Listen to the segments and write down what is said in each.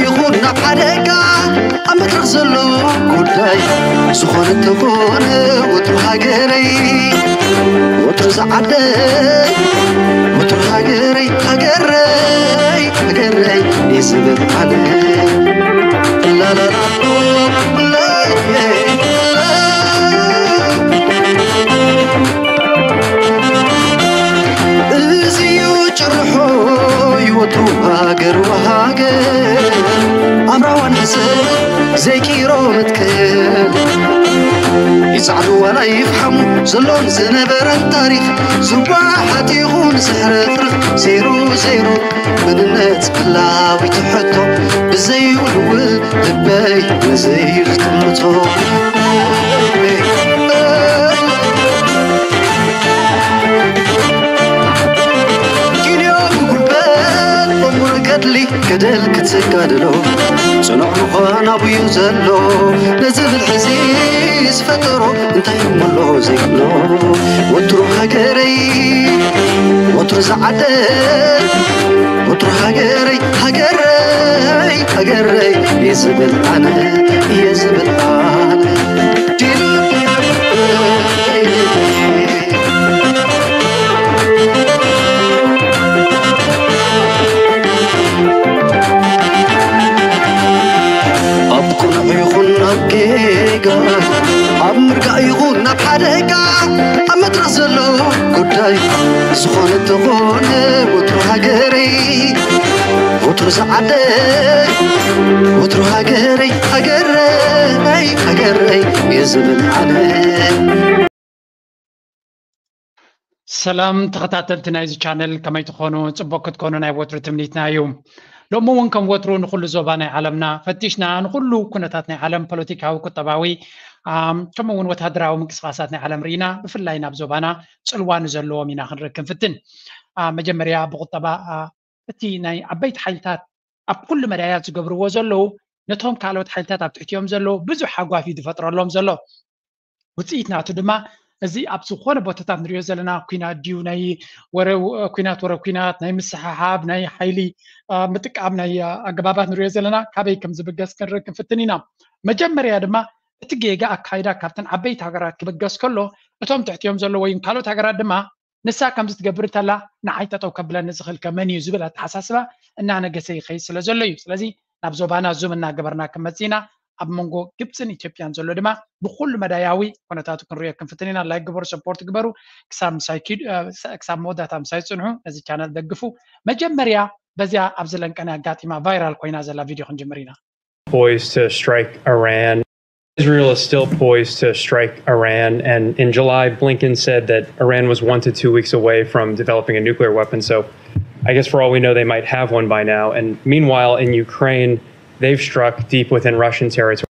ይኹን ናብ ሓደጋ ኣብ መድረኽ ዘሎ ጉዳይ ዝኾነ ተኾነ ወትሩ ሃገረይ፣ ወትሩ ዝዓደይ፣ ወትሩ ሃገረይ፣ ሃገረይ፣ ሃገረይ ይዝብል ኣነ። ላላላ እዚዩ ጭርሖ ይወትሩ ሃገር ወሃገር ኣምራዋን ሕሰብ ዘይቂሮ መትከል ይጻዕዱ ዋላ ይፍሓሙ ዘሎን ዝነበረን ታሪኽ ዝዋሓጥ ይኹን ዝሕረኽርኽ ዜሮ ዜሮ መንነት ጽላዊት ሕቶ ብዘይውልውል ልበይ ነዘይ ዝጥምቶ ኪንዮ ብጉልበት በሙር ገድሊ ገደል ክትጋድሎ ጽኑዕ ምዃን ኣብዩ ዘሎ ነዚ ብልሕዚ ዝፈጠሮ እንታይ እሞ ኣሎ ዘይብሎ ወትሩ ሃገረይ ወትሩ ዝዓደ ወትሩ ሃገረይ ሃገረይ ሃገረይ እየ ዝብል ኣነ እየ ዝብል ኣነ ኣብ ቁኑዕ ይኹን ኣብ ጌጋ ኣብ ምርጋእ ይኹን ኣብ ሓደጋ ኣብ መድረኽ ዘሎ ጉዳይ ዝኾነ ተኾነ ወትሩ ሃገረይ ወትሩ ዝዓደይ ወትሩ ሃገረይ ሃገረይ ሃገረይ እየ ዝብል ኣነ ሰላም ተኸታተልቲ ናይዚ ቻነል ከመይ ትኾኑ? ፅቡቅ ክትኮኑ ናይ ወትሩ ትምኒትና እዩ። ሎሚ እውን ከም ወትሩ ንኩሉ ዞባ ናይ ዓለምና ፈቲሽና ንኩሉ ኩነታት ናይ ዓለም ፖለቲካዊ፣ ቁጠባዊ ኣም፣ ከምኡ እውን ወታደራዊ ምንቅስቃሳት ናይ ዓለም ርኢና ብፍላይ ናብ ዞባና ፅልዋ ንዘለዎም ኢና ክንርኢ ክንፍትን። ኣ፣ መጀመርያ ብቁጠባ ኣ፣ እቲ ናይ ዓበይቲ ሓይልታት ኣብ ኩሉ መዳያት ዝገብርዎ ዘለዉ ነቶም ካልኦት ሓይልታት ኣብ ትሕቲኦም ዘለዉ ብዙሕ ሓጓፍ እዩ ዝፈጥረሎም ዘሎ። ውፅኢት ናቱ ድማ እዚ ኣብ ዝኾነ ቦታታት ንሪኦ ዘለና ኩናት ድዩ ናይ ወረ ኩናት ወረ ኩናት ናይ ምስሓሓብ ናይ ሓይሊ ምጥቃም ናይ ኣገባባት ንሪኦ ዘለና ካበይ ከም ዝብገስ ክንርኢ ክንፍትን ኢና። መጀመርያ ድማ እቲ ጌጋ ኣካይዳ ካብተን ዓበይቲ ሃገራት ክብገስ ከሎ እቶም ትሕቲኦም ዘሎ ወይ ካልኦት ሃገራት ድማ ንሳ ከምዚ ትገብር እንተላ ንዓይ ጠጠው ከብለኒ ዝኽእል ከ መን እዩ ዝብል ኣተሓሳስባ እናነገሰ ይኸይድ ስለ ዘሎ እዩ። ስለዚ ናብ ዞባና ዙም እናገበርና ክመፅእ ኢና። ኣብ መንጎ ግብፅን ኢትዮጵያን ዘሎ ድማ ብኩሉ መዳያዊ ኩነታቱ ክንሪኦ ክንፍትን ኢና። ላይክ ግበሩ፣ ሰፖርት ግበሩ። ክሳብ ምሳይ ኪዱ ክሳብ መወዳእታ ምሳይ ፅንሑ። ነዚ ቻነል ደግፉ። መጀመርያ በዚኣ ኣብዚ ለንቀን ኣጋጢማ ቫይራል ኮይና ዘላ ቪድዮ ክንጅምር ኢና። Poised to strike Iran. Israel is still poised to strike Iran, and in July, Blinken said that Iran was one to two weeks away from developing a nuclear weapon. So, I guess for all we know, they might have one by now. And meanwhile, in Ukraine, they've struck deep within Russian territory.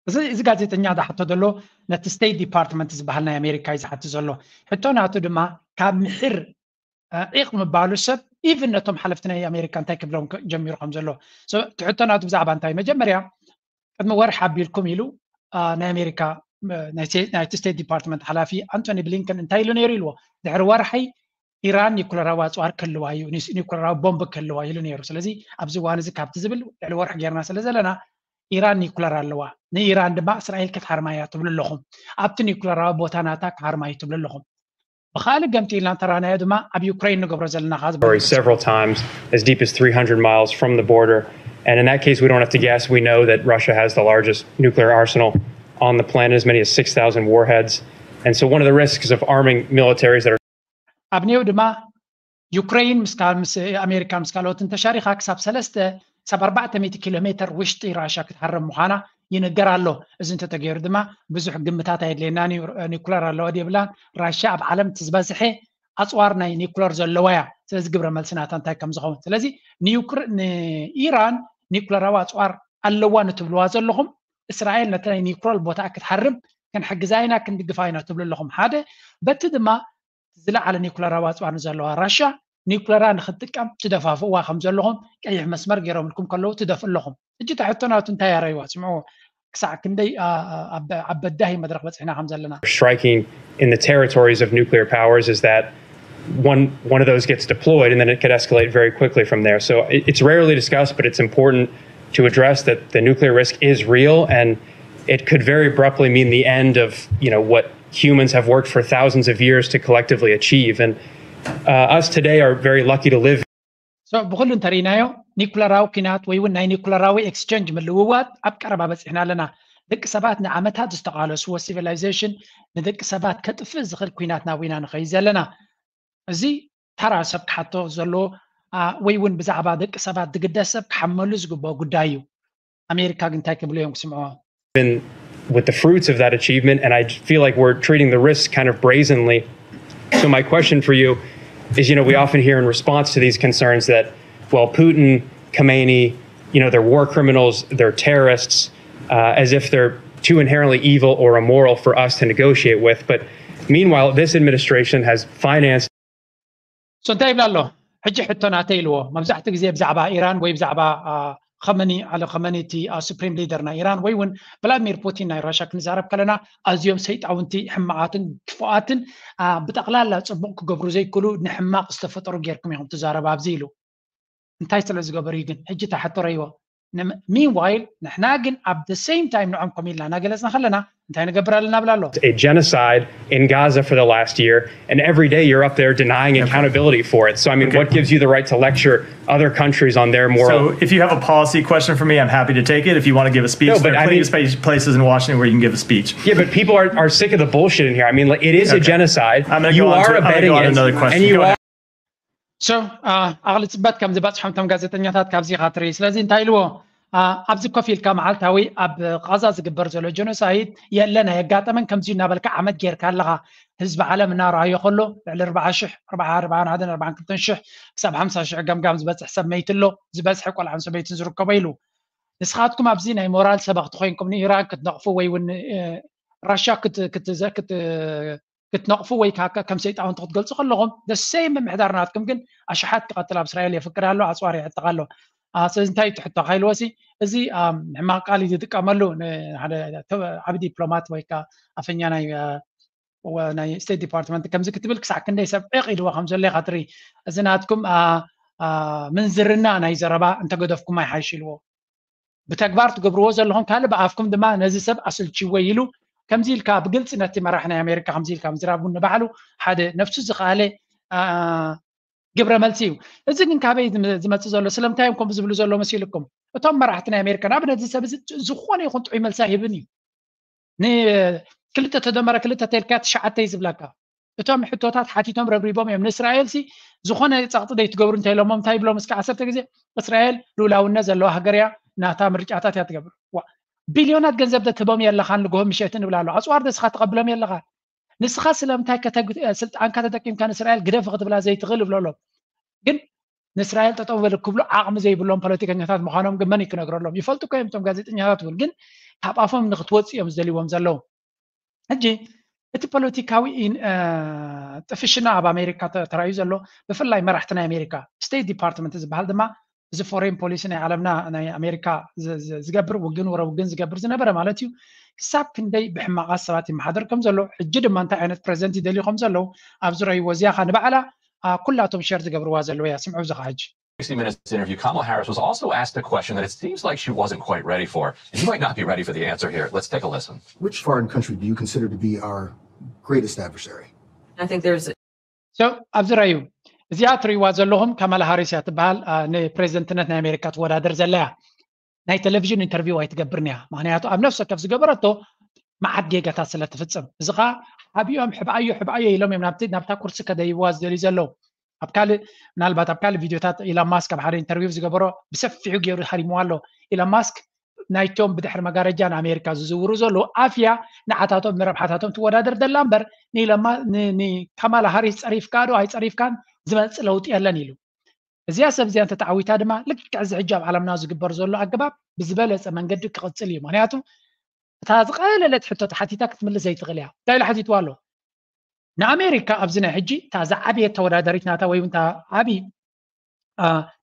እዚ እዚ ጋዜጠኛ ዝሓቶ ዘሎ ነቲ ስቴት ዲፓርትመንት ዝበሃል ናይ ኣሜሪካ እዩ ዝሓቶ ዘሎ። ሕቶ ናቱ ድማ ካብ ምሕር ዒቕ ምባሉ ሰብ ኢቭን ነቶም ሓለፍቲ ናይ ኣሜሪካ እንታይ ክብሎም ጀሚሩ ከም ዘሎ ትሕቶ ናቱ ብዛዕባ እንታይ መጀመርያ ቅድሚ ወርሒ ኣቢልኩም ኢሉ ናይ ኣሜሪካ ናይቲ ስቴት ዲፓርትመንት ሓላፊ ኣንቶኒ ብሊንከን እንታይ ኢሉ ነይሩ ኢልዎ ድሕሪ ወርሒ ኢራን ኒኩለራዊ ኣፅዋር ክህልዋ እዩ ኒኩለራዊ ቦምብ ክህልዋ ኢሉ ነይሩ። ስለዚ ኣብዚ እዋን እዚ ካብቲ ዝብል ልዕሊ ወርሒ ጌርና ስለ ዘለና ኢራን ኒኩለር ኣለዋ፣ ንኢራን ድማ እስራኤል ክትሃርማ እያ ትብሉ ኣለኹም። ኣብቲ ኒኩለራዊ ቦታ ናታ ክሃርማ እዩ ትብሉ ኣለኹም። ብኻልእ ገምጢልና እንተራናዮ ድማ ኣብ ዩክሬን ንገብሮ ዘለና ካ several times as deep as three hundred miles from the border. And in that case, we don't have to guess. We know that Russia has the largest nuclear arsenal on the planet, as many as six thousand warheads. And so, one of the risks of arming militaries that are ኣብ ኔው ድማ ዩክሬን ምስ ኣሜሪካ ምስ ካልኦትን ተሻሪኻ ክሳብ ሰለስተ ክሳብ ኣርባዕተ ሚእቲ ኪሎ ሜትር ውሽጢ ራሻ ክትሃርም ምዃና ይንገር ኣሎ። እዚ እንተተገይሩ ድማ ብዙሕ ግምታት ኣየድልየና። ኒኩለር ኣለዋ የብላን። ራሻ ኣብ ዓለም ዝበዝሐ ኣፅዋር ናይ ኒኩለር ዘለዋ እያ። ስለዚ ግብረ መልሲ ናታ እንታይ ከም ዝኸውን። ስለዚ ንኢራን ኒኩለራዊ ኣፅዋር ኣለዋ ንትብልዋ ዘለኹም እስራኤል ነቲ ናይ ኒኩለር ቦታ ክትሃርም ክንሕግዛ ኢና ክንድግፋ ኢና ትብሉ ኣለኹም። ሓደ በቲ ድማ ዝለዓለ ኒኩለራዊ ኣፅዋር ንዘለዋ ራሻ ኒኩለራ ንክትጥቀም ትደፋፍእዋ ከም ዘለኹም ቀይሕ መስመር ገይሮምልኩም ከለዉ ትደፍእ ኣለኹም። ሕጂ እቲ ሕቶ ናቱ እንታይ ኣረይዋ ስምዑ ክሳዕ ክንደይ ኣብ በዳሂ መድረክ በፅሕና ከም ዘለና። Striking in the territories of nuclear powers is that one one of those gets deployed, and then it could escalate very quickly from there. So it, it's rarely discussed, but it's important to address that the nuclear risk is real, and it could very abruptly mean the end of, you know, what humans have worked for thousands of years to collectively achieve. And uh, us today are very lucky to live. So ብኩሉ እንተርኢናዮ ኒኩለራዊ ኩናት ወይ እውን ናይ ኒኩለራዊ ኤክስቸንጅ ምልውዋጥ ኣብ ቀረባ በፂሕና ኣለና። ደቂ ሰባት ንዓመታት ዝተቓለስዎ ሲቪላይዜሽን ንደቂ ሰባት ከጥፍእ ዝኽእል ኩናት ናብ ኢና ንኸይድ ዘለና። እዚ ተራ ሰብ ክሓቶ ዘለዎ ወይ እውን ብዛዕባ ደቂ ሰባት ዝግደስ ሰብ ክሓመሉ ዝግብኦ ጉዳይ እዩ። ኣሜሪካ ግን እንታይ ክብሉ እዮም ክስምዕዎ? With the fruits of that achievement, and I feel like we're treating the risks kind of brazenly. So my question for you is, you know, we often hear in response to these concerns that, well, Putin, Khamenei, you know, they're war criminals, they're terrorists, uh, as if they're too inherently evil or immoral for us to negotiate with. But meanwhile, this administration has financed So እንታይ ይብላ ኣሎ? ሕጂ ሕቶ ናተይ ኢልዎ። መብዛሕትኡ ግዜ ብዛዕባ ኢራን ወይ ብዛዕባ ኸመኒ ኣለ ኸመኒ እቲ ሱፕሪም ሊደር ናይ ኢራን ወይ እውን ቭላድሚር ፑቲን ናይ ራሻ ክንዛረብ ከለና ኣዝዮም ሰይጣውንቲ ሕማቓትን ክፉኣትን ብጠቕላላ ፅቡቕ ክገብሩ ዘይክእሉ ንሕማቕ ዝተፈጠሩ ጌርኩም ኢኹም ትዛረብ ኣብዚ ኢሉ። እንታይ ስለ ዝገበሩ እዩ ግን? ሕጂ ተሓተረይዎ። Meanwhile ንሕና ግን ኣብ the same time ንዖም ከም ኢልና እናገለፅና ከለና እንታይ ንገብር ኣለና ብላ ኣሎ። A genocide in Gaza for the last year, and every day you're up there denying accountability for it. So I mean, what gives you the right to lecture other countries on their moral? So if you have a policy question for me, I'm happy to take it. If you want to give a speech, No, but there are I plenty mean- of space, places in Washington where you can give a speech. Yeah, but people are, are sick of the bullshit in here. I mean, like, it is a Okay. genocide. I'm gonna You go on are to- I'm gonna abetting go on it, another question. and you Go are ahead. So ኣቕሊ ፅበት ከም ዝበፅሖም እቶም ጋዜጠኛታት ካብዚ ኢኻ ትርኢ። ስለዚ እንታይ ኢልዎ? ኣብዚ ኮፍ ኢልካ መዓልታዊ ኣብ ቓዛ ዝግበር ዘሎ ጀኖሳይድ የለን፣ ኣየጋጠመን፣ ከምዚ እናበልካ ዓመት ጌርካ ኣለኻ። ህዝቢ ዓለም እናረኣዮ ከሎ ልዕሊ ኣርባዓ ሽሕ ኣርባዓ ኣርባዓን ሓደን ኣርባዓን ክልተን ሽሕ ክሳብ ሓምሳ ሽሕ ገምጋም ዝበፅሕ ሰብ መይቱ ኣሎ፣ ዝበዝሐ ቆልዓን ሰበይትን ዝርከቦ ኢሉ። ንስኻትኩም ኣብዚ ናይ ሞራል ሰበኽቲ ኮይንኩም ንኢራን ክትነቕፉ ወይ እውን ራሻ ክትነቕፉ ወይ ከዓ ከም ሰይጣውንቲ ክትገልፁ ከለኹም ደሰይ ምምሕዳር ናትኩም ግን ኣሽሓት ክቐትል ኣብ እስራኤል የፍቅድ ኣሎ፣ ኣፅዋር የዕጥቕ ኣሎ። ስለዚ እንታይ ትሕቶ ካይልዎሲ እዚ ሕማቕ ቃል እዩ ዝጥቀመሉ። ሓደ ዓብ ዲፕሎማት ወይ ከዓ ኣፈኛ ናይ ናይ ስቴት ዲፓርትመንት ከምዚ ክትብል ክሳዕ ክንደይ ሰብ ዕቕ ኢልዎ ከም ዘሎ ኢኻ ትርኢ። እዚ ናትኩም ምንዝርና ናይ ዘረባ እንተገደፍኩም ኣይሓይሽ ኢልዎ። ብተግባር ትገብርዎ ዘለኹም ካልእ ብኣፍኩም ድማ ነዚ ሰብ ኣስልችዎ ኢሉ ከምዚ ኢልካ ብግልፂ ነቲ መራሕ ናይ ኣሜሪካ ከምዚ ኢልካ ምዝራቡ ንባዕሉ ሓደ ነፍሱ ዝኸኣለ ግብረ መልሲ እዩ። እዚ ግን ካበይ ዝመፅእ ዘሎ? ስለምንታይ እዮም ከምኡ ዝብሉ ዘሎ መሲልኩም? እቶም መራሕቲ ናይ ኣሜሪካ ንኣብነት እዚ ሰብ እዚ ዝኾነ ይኹን ጥዑይ መልሲ ኣይህብን እዩ። ንክልተ ተደመረ ክልተ ተልካ ትሽዓተ እዩ ዝብለካ። እቶም ሕቶታት ሓቲቶም ረብሪቦም እዮም። ንእስራኤል ሲ ዝኾነ ፀቕጢ ዘይትገብሩ እንታይ ኢሎሞም እንታይ ይብሎም እስከ ዓሰርተ ግዜ እስራኤል ልኡላውነት ዘለዋ ሃገር እያ፣ ናታ ምርጫታት እያ ትገብር። ቢልዮናት ገንዘብ ደትህቦም የለኻን ንግሆ ምሸትን ይብላ ኣሎ። ኣፅዋር ደስኻ ተቐብሎም የለኻ። ንስኻ ስለምንታይ ስልጣንካ ተጠቂምካ ንእስራኤል ግደፊ ክትብላ ዘይትኽእል ይብሎ ኣሎ። ግን ንእስራኤል ጠጠው በል ክብሉ ዓቕሚ ዘይብሎም ፖለቲከኛታት ምዃኖም ግን መን ክነግረሎም? ይፈልጡ እኮ እዮም እቶም ጋዜጠኛታት እውን፣ ግን ካብ ኣፎም ንክትወፅ እዮም ዝደልይዎም ዘለዉ። ሕጂ እቲ ፖለቲካዊ ጥፍሽና ኣብ ኣሜሪካ ተራእዩ ዘሎ ብፍላይ መራሕቲ ናይ ኣሜሪካ ስቴት ዲፓርትመንት ዝበሃል ድማ እዚ ፎሬን ፖሊሲ ናይ ዓለምና ናይ ኣሜሪካ ዝገብር ውግን ወረ ውግን ዝገብር ዝነበረ ማለት እዩ። ክሳብ ክንደይ ብሕማቓት ሰባት ይመሓደር ከም ዘሎ፣ ሕጂ ድማ እንታይ ዓይነት ፕሬዚደንት ይደልዩ ከም ዘለዉ ኣብ ዝረእይዎ እዚኣ ኻ ንባዕላ ኩላቶም ሸር ዝገብርዋ ዘለዉ እያ። ስምዑ እዚ ኻ ሕጂ። sixty Minutes interview, Kamala Harris was also asked a question that it seems like she wasn't quite ready for. And you might not be ready for the answer here. Let's take a listen. Which foreign country do you consider to be our greatest adversary? I think there's So ኣብዚ ረዩ እዚኣ ትርእይዋ ዘለኹም ካማላ ሃሪስ እያ ትበሃል። ንፕሬዚደንትነት ናይ ኣሜሪካ ትወዳደር ዘላ እያ። ናይ ቴሌቪዥን ኢንተርቪው ኣይትገብርን እያ። ምክንያቱ ኣብ ነፍሲ ወከፍ ዝገበረቶ መዓት ጌጋታት ስለ ትፍፅም፣ እዚ ኸዓ ሓቢኦም ሕብኣዮ ሕብኣዮ ኢሎም እዮም ናብቲ ናብታ ኩርሲ ከደይብዋ ዝደልዩ ዘለዉ። ኣብ ካልእ ምናልባት ኣብ ካልእ ቪድዮታት ኢላን ማስክ ኣብ ሓደ ኢንተርቪው ዝገበሮ ብሰፊሑ ገይሩ ሃሪምዋ ኣሎ። ኢላን ማስክ ናይቶም ብድሕሪ መጋረጃ ንኣሜሪካ ዝዝውሩ ዘለዉ ኣፍያ ንዓታቶም ንረብሓታቶም ትወዳደር ዘላ እምበር ንኢለማ ንካማላ ሃሪስ ፀሪፍካ ዶ ኣይፀሪፍካን ዝመፅእ ለውጢ የለን ኢሉ። እዚኣ ሰብ እዚኣ እንተተዓዊታ ድማ ልክዕ እዚ ሕጂ ኣብ ዓለምና ዝግበር ዘሎ ኣገባብ ብዝበለፀ መንገዲ ክቕፅል እዩ። ምክንያቱ እታ ዝቐለለት ሕቶ ተሓቲታ ክትምልስ ዘይትኽእል እያ። እንታይ ኢሉ ሓቲትዋ ኣሎ? ንኣሜሪካ ኣብዚ ናይ ሕጂ እታ ዝዓብየት ተወዳዳሪት ናታ ወይ እውን እታ ዓብዪ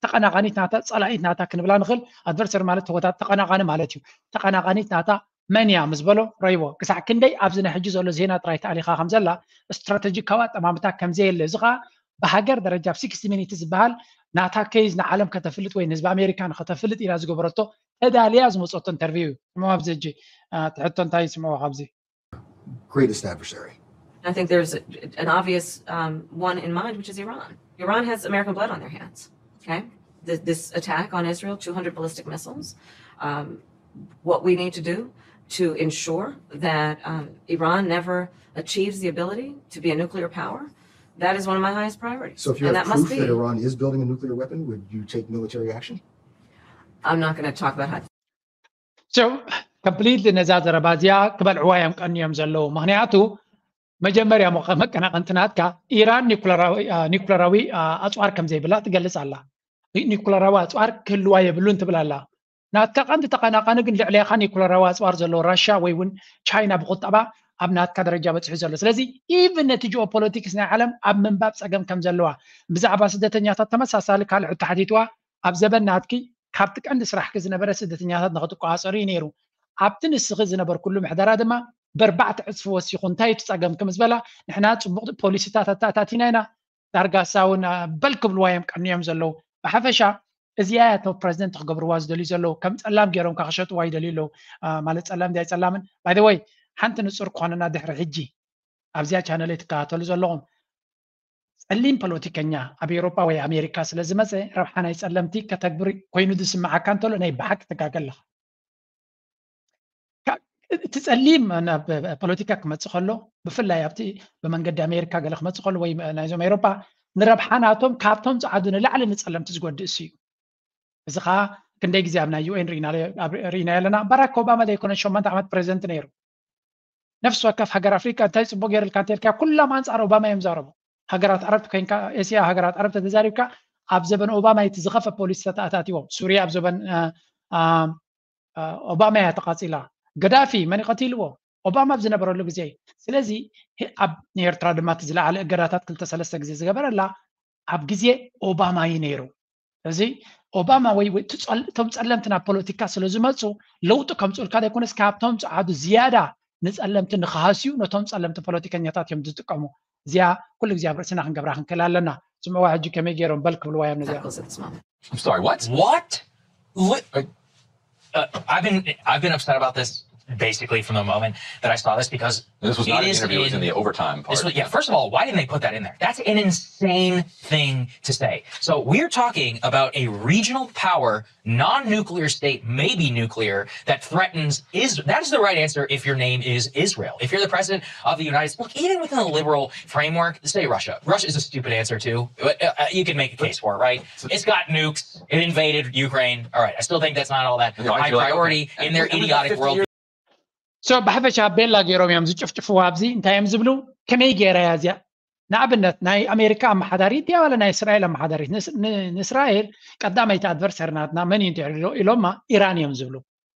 ተቐናቓኒት ናታ ፀላኢት ናታ ክንብላ ንኽእል። ኣድቨርሰሪ ማለት ተወዳ ተቐናቓኒ ማለት እዩ። ተቐናቓኒት ናታ መን እያ ምስ በሎ ረይዎ ክሳዕ ክንደይ ኣብዚ ናይ ሕጂ ዘሎ ዜና ጥራይ ተኣሊኻ ከም ዘላ ስትራተጂካዊ ኣጠማምታ ከም ዘየለ እዚ ኸዓ ብሃገር ደረጃ ኣብ ሲክስቲ ሚኒትስ ዝበሃል ናታ ኬዝ ንዓለም ከተፍልጥ ወይ ንህዝቢ ኣሜሪካ ንከተፍልጥ ኢላ ዝገበረቶ ተዳልያ ዝመፀቶ ኢንተርቪው እዩ። ስምዑ ኣብዚ ሕጂ ትሕቶ እንታይ ይስምዑ ካብዚ greatest adversary. I think there's an obvious um, one in mind, which is Iran. Iran has American blood on their hands. Okay, this, this attack on Israel, two hundred ballistic missiles. Um, what we need to do to ensure that um, Iran never achieves the ability to be a nuclear power, that is one of my highest priorities. So if you and have that must proof be. that Iran is building a nuclear weapon, would you take military action? I'm not going to talk about how. So completely ነዛ ዘረባ እዚኣ ክበልዕዋ እዮም ቀንዮም ዘለዉ። ምክንያቱ መጀመርያ መቀናቀንቲ ናትካ ኢራን ኒኩለራዊ ኣፅዋር ከም ዘይብላ ትገልፅ ኣላ። ኒኩለራዊ ኣፅዋር ክህልዋ የብሉን ትብል ኣላ። ናትካ ቀንዲ ተቀናቃኒ ግን ልዕሌካ ኒኩለራዊ ኣፅዋር ዘለዎ ራሽያ ወይ እውን ቻይና ብቁጠባ ኣብ ናትካ ደረጃ በፂሑ ዘሎ። ስለዚ ኢቭን ነቲ ጂኦፖለቲክስ ናይ ዓለም ኣብ ምንባብ ፀገም ከም ዘለዋ ብዛዕባ ስደተኛታት ተመሳሳሊ ካልእ ሕቶ ሓቲትዋ ኣብ ዘበን ናትኪ ካብቲ ቀንዲ ስራሕኪ ዝነበረ ስደተኛታት ንክትቆፃፀሩ እዩ ነይሩ። ኣብቲ ንስኺ ዝነበርኩሉ ምሕደራ ድማ ብኣርባዕተ ዕፅፊ ወሲኹ እንታይ እቲ ፀገምኪ ምስ በላ ንሕና ፅቡቅ ፖሊሲታት ኣተኣታቲና ኢና ዳርጋ ሳውን በል ክብልዋ እዮም ቀንዮም ዘለዉ። ብሓፈሻ እዚኣ እቶ ፕረዚደንት ክገብርዋ ዝደልዩ ዘለዉ ከም ፀላም ገይሮም ከክሸጥዋ ይደልዩ ኣለዉ። ማለት ፀላም ዲያ ፀላምን ባይደወይ ሓንቲ ንፁር ክኾነና ድሕሪ ሕጂ ኣብዚኣ ቻነለይ ትከታተሉ ዘለኹም ፀሊም ፖለቲከኛ ኣብ ኤውሮጳ ወይ ኣሜሪካ ስለ ዝመፀ ረብሓ ናይ ፀለምቲ ከተግብር ኮይኑ ዝስምዓካ እንተሎ ናይ ብሓቂ ትጋገ ኣለኻ። እቲ ፀሊም ናብ ፖለቲካ ክመፅእ ከሎ ብፍላይ ኣብቲ ብመንገዲ ኣሜሪካ ገለ ክመፅእ ከሎ ወይ ናይዞም ኤውሮጳ ንረብሓ ናቶም ካብቶም ፀዓዱ ንላዕሊ ንፀለምቲ ዝጎድእ እሱ እዩ። እዚ ከዓ ክንደይ ግዜ ኣብ ናይ ዩኤን ርኢና ኣለና። ባራክ ኦባማ ዘይኮነ ሸሞንተ ዓመት ፕሬዚደንት ነይሩ። ነፍሲ ወከፍ ሃገር ኣፍሪቃ እንታይ ፅቡቅ ገይርልካ እንተልካ ኩሎም ኣንፃር ኦባማ እዮም ዛረቡ። ሃገራት ዓረብ ኮይንካ ኤስያ ሃገራት ዓረብ ተተዛሪብካ ኣብ ዘበን ኦባማ እቲ ዝኸፈ ፖሊሲ ተተኣታቲዎም። ሱሪያ ኣብ ዘበን ኦባማ እያ ተቃፂላ። ገዳፊ መን ቀቲልዎ? ኦባማ ኣብ ዝነበረሉ ግዜ። ስለዚ ኣብ ኤርትራ ድማ እቲ ዝለዓለ እገዳታት ክልተ ሰለስተ ግዜ ዝገበረላ ኣብ ግዜ ኦባማ እዩ ነይሩ። እዚ ኦባማ ወይ እቶም ፀለምቲ ናብ ፖለቲካ ስለ ዝመፁ ለውጢ ከምፅኡልካ ዘይኮነስ ካብቶም ፀዓዱ ዝያዳ ንፀለምቲ ንክሃስዩ ነቶም ፀለምቲ ፖለቲከኛታት እዮም ዝጥቀሙ። እዚኣ ኩሉ ግዜ ኣብ ርእስና ክንገብራ ክንክእል ኣለና። ስምዕዋ ሕጂ ከመይ ገይሮም በል ክብልዋ እዮም ነዚኣ። I'm sorry, what? What? What? Uh, uh, I've been I've been upset about this basically from the moment that I saw this because This was it not an is interview. It was in- in the overtime part. This was, yeah, first of all, why didn't they put that in there? That's an insane thing to say. So we're talking about a regional power, non-nuclear state, maybe nuclear, that threatens is that is the right answer if your name is Israel. If you're the president of the United States, look, even within the liberal framework, say Russia. Russia is a stupid answer too. Uh, uh, you can make a case for it, right? It's got nukes. It invaded Ukraine. All right. I still think that's not all that No, I high feel like, priority okay. in their And we got idiotic fifty world. years So ብሓፈሻ ቤላ ገይሮም እዮም ዝጭፍጭፍዋ። ኣብዚ እንታይ እዮም ዝብሉ? ከመይ ገይራ እያ እዚኣ? ንኣብነት ናይ ኣሜሪካ ኣመሓዳሪት ድያ ዋላ ናይ እስራኤል ኣመሓዳሪት? ንስ- ን- ንእስራኤል ቀዳመይቲ ኣድቨርሰሪ ናትና መን እዩ እንድሕር ኢሎ- ኢሎማ ኢራን እዮም ዝብሉ።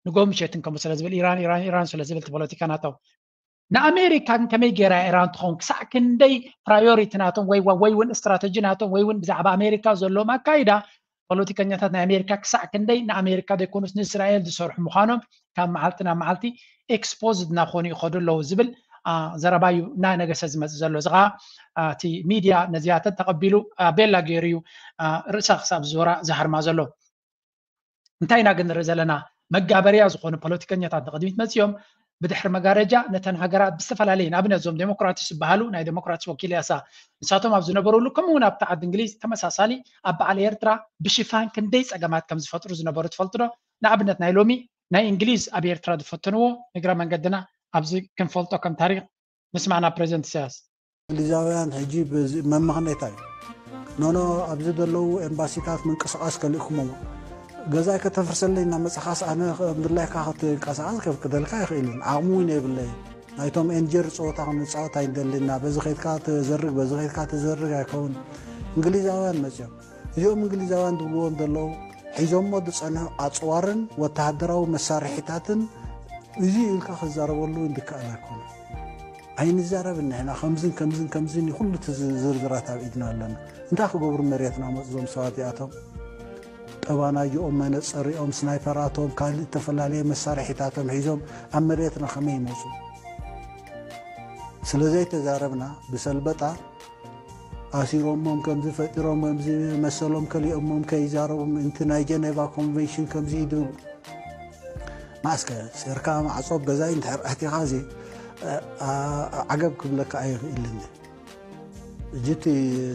ንጎምሸትን ከምኡ ስለ ዝብል ኢራን ኢራን ኢራን ስለ ዝብል እቲ ፖለቲካ ናቶም ንኣሜሪካ ግን ከመይ ገይራ ኢራን ትኸውን ክሳዕ ክንደይ ፕራዮሪቲ ናቶም ወይ ወይ እውን ስትራተጂ ናቶም ወይ እውን ብዛዕባ ኣሜሪካ ዘለዎም ኣካይዳ ፖለቲከኛታት ናይ ኣሜሪካ ክሳዕ ክንደይ ንኣሜሪካ ዘይኮኑስ ንእስራኤል ዝሰርሑ ምዃኖም ካብ መዓልቲ ናብ መዓልቲ ኤክስፖዝድ እናኾኑ ይኸዱ ኣለዉ ዝብል ዘረባ እዩ እናነገሰ ዝመፅእ ዘሎ። እዚ ከዓ እቲ ሚድያ ነዚኣተን ተቐቢሉ ቤላ ገይሩ እዩ ርእሳ ክሳብ ዝዞራ ዝሃርማ ዘሎ። እንታይ ኢና ግን ንርኢ ዘለና? መጋበርያ ዝኾኑ ፖለቲከኛታት ንቕድሚት መፂኦም ብድሕሪ መጋረጃ ነተን ሃገራት ብዝተፈላለየ ንኣብነት እዞም ዴሞክራትስ ዝበሃሉ ናይ ዴሞክራትስ ወኪል ያሳ ንሳቶም ኣብ ዝነበሩሉ ከምኡ እውን ኣብቲ ዓዲ እንግሊዝ ተመሳሳሊ ኣብ በዓል ኤርትራ ብሽፋን ክንደይ ፀገማት ከም ዝፈጥሩ ዝነበሩ ትፈልጡ ዶ? ንኣብነት ናይ ሎሚ ናይ እንግሊዝ ኣብ ኤርትራ ዝፈተንዎ ንግረ መንገድና ኣብዚ ክንፈልጦ ከም ታሪክ ንስማዕና ፕሬዚደንት ኢሳያስ። እንግሊዛውያን ሕጂ መመኽነይታ እዩ ኖኖ ኣብዚ ዘለዉ ኤምባሲታት ምንቅስቃስ ከሊእኩሞ ገዛይ ከተፍርሰለይ እናመፅኻስ ኣነ ምድላይካ ክትንቀሳቀስ ከፍቅደልካ ይኽእልን ዓቕሚ እውን የብለይ ናይቶም ኤንጀር ፀወታ ክንፃወት ኣይንደልና በዚ ከይድካ ትዘርግ በዚ ከይድካ ትዘርግ ኣይከውን እንግሊዛውያን መፅኦም እዚኦም እንግሊዛውያን ዝብልዎም ዘለዉ ሒዞሞ ዝፀንሑ ኣፅዋርን ወተሃደራዊ መሳርሒታትን እዚ ኢልካ ክዛረበሉ እንድከኣል ኣይኮነ ኣይንዛረብን ንሕና ከምዝን ከምዝን ከምዝን እዩ ኩሉ እቲ ዝርዝራት ኣብ ኢድና ኣለና እንታይ ክገብሩ መሬትና መፅዞም ሰባት እዚኣቶም ጠባናጅኦም መነፀሪኦም ስናይፐራቶም ካልእ ዝተፈላለየ መሳርሒታቶም ሒዞም ኣብ መሬትና ከመይ ይመፁ ስለ ዘይተዛረብና ብሰልበጣ ኣሲሮሞም ከምዚ ፈጢሮም ከምዚ መሰሎም ከሊኦሞም ከይዛረቡ ምእንቲ ናይ ጀኔቫ ኮንቨንሽን ከምዚ ይድርቡ። ማስከ ሴርካ ማዕጾ ገዛይ እንድሕር ኣቲኻ እዚ ዓገብ ክብለካ ኣይኽእልን። እጅቲ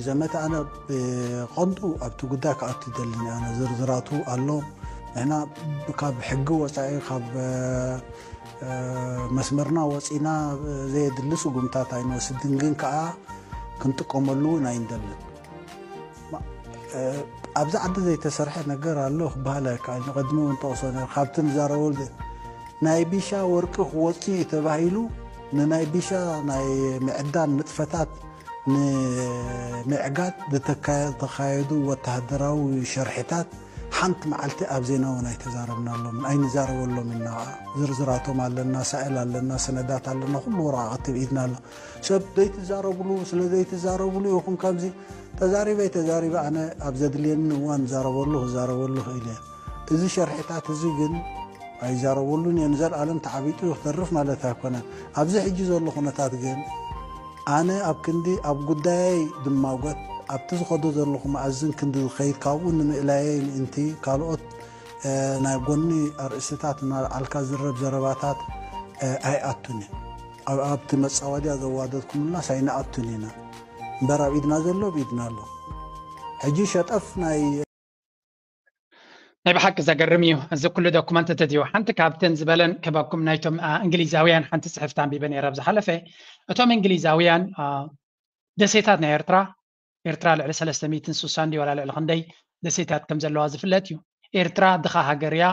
ዘመተ ኣነ ብቐንዱ ኣብቲ ጉዳይ ክኣቱ ይደልን ኣነ ዝርዝራቱ ኣሎ። ንሕና ካብ ሕጊ ወፃኢ ካብ መስመርና ወፂና ዘየድሊ ስጉምታት ኣይንወስድን፣ ግን ከዓ ክንጥቀመሉ እውን ኣይንደልን። ኣብዚ ዓዲ ዘይተሰርሐ ነገር ኣሎ ክበሃል ኣይከኣልን። ቅድሚ እውን ጠቕሶ ነይሩ ካብቲ ንዛረበሉ ናይ ቢሻ ወርቂ ክወፅ እዩ ተባሂሉ ንናይ ቢሻ ናይ ምዕዳን ንጥፈታት ንምዕጋት ዝተካየዱ ወተሃደራዊ ሸርሒታት ሓንቲ መዓልቲ ኣብ ዜና እውን ኣይተዛረብናሎም ኣይንዛረበሎም ኢና። ዝርዝራቶም ኣለና፣ ሳእል ኣለና፣ ሰነዳት ኣለና፣ ኩሉ ወረቃቅቲ ብኢድና ኣሎ። ሰብ ዘይትዛረብሉ ስለ ዘይትዛረብሉ ይኹን ከምዚ ተዛሪበ ተዛሪበ ኣነ ኣብ ዘድልየኒ እዋን ዛረበሉ ክዛረበሉ ክእል እየ። እዚ ሸርሒታት እዚ ግን ኣይዛረበሉን እየ። ንዘለኣለም ተዓቢጡ ክተርፍ ማለት ኣይኮነን። ኣብዚ ሕጂ ዘሎ ኩነታት ግን ኣነ ኣብ ክንዲ ኣብ ጉዳየይ ድማጎት ኣብቲ ዝኸዶ ዘለኹ መኣዝን ክንዲ ዝኸይድ ካብኡ ንምእላየይ ምእንቲ ካልኦት ናይ ጎኒ ኣርእስትታት እናልዓልካ ዝረብ ዘረባታት ኣይኣቱን እየ። ኣብቲ መፃወድያ ዘዋደድኩምልና ሳይንኣቱን ኢና እምበር ኣብ ኢድና ዘሎ ኣብ ኢድና ኣሎ። ሕጂ ሸጠፍ ናይ ናይ ብሓቂ ዘገርም እዩ። እዚ ኩሉ ዶኩመንት ተትዩ ሓንቲ ካብተን ዝበለን ክበኩም ናይቶም እንግሊዛውያን ሓንቲ ፅሕፍቲ ኣንቢበ ነይረ ኣብ ዝሓለፈ። እቶም እንግሊዛውያን ደሴታት ናይ ኤርትራ ኤርትራ ልዕሊ ሰለስተ ሚእትን ስሳን ድዩ ዋላ ልዕሊ ክንደይ ደሴታት ከም ዘለዋ ዝፍለጥ እዩ። ኤርትራ ድኻ ሃገር እያ፣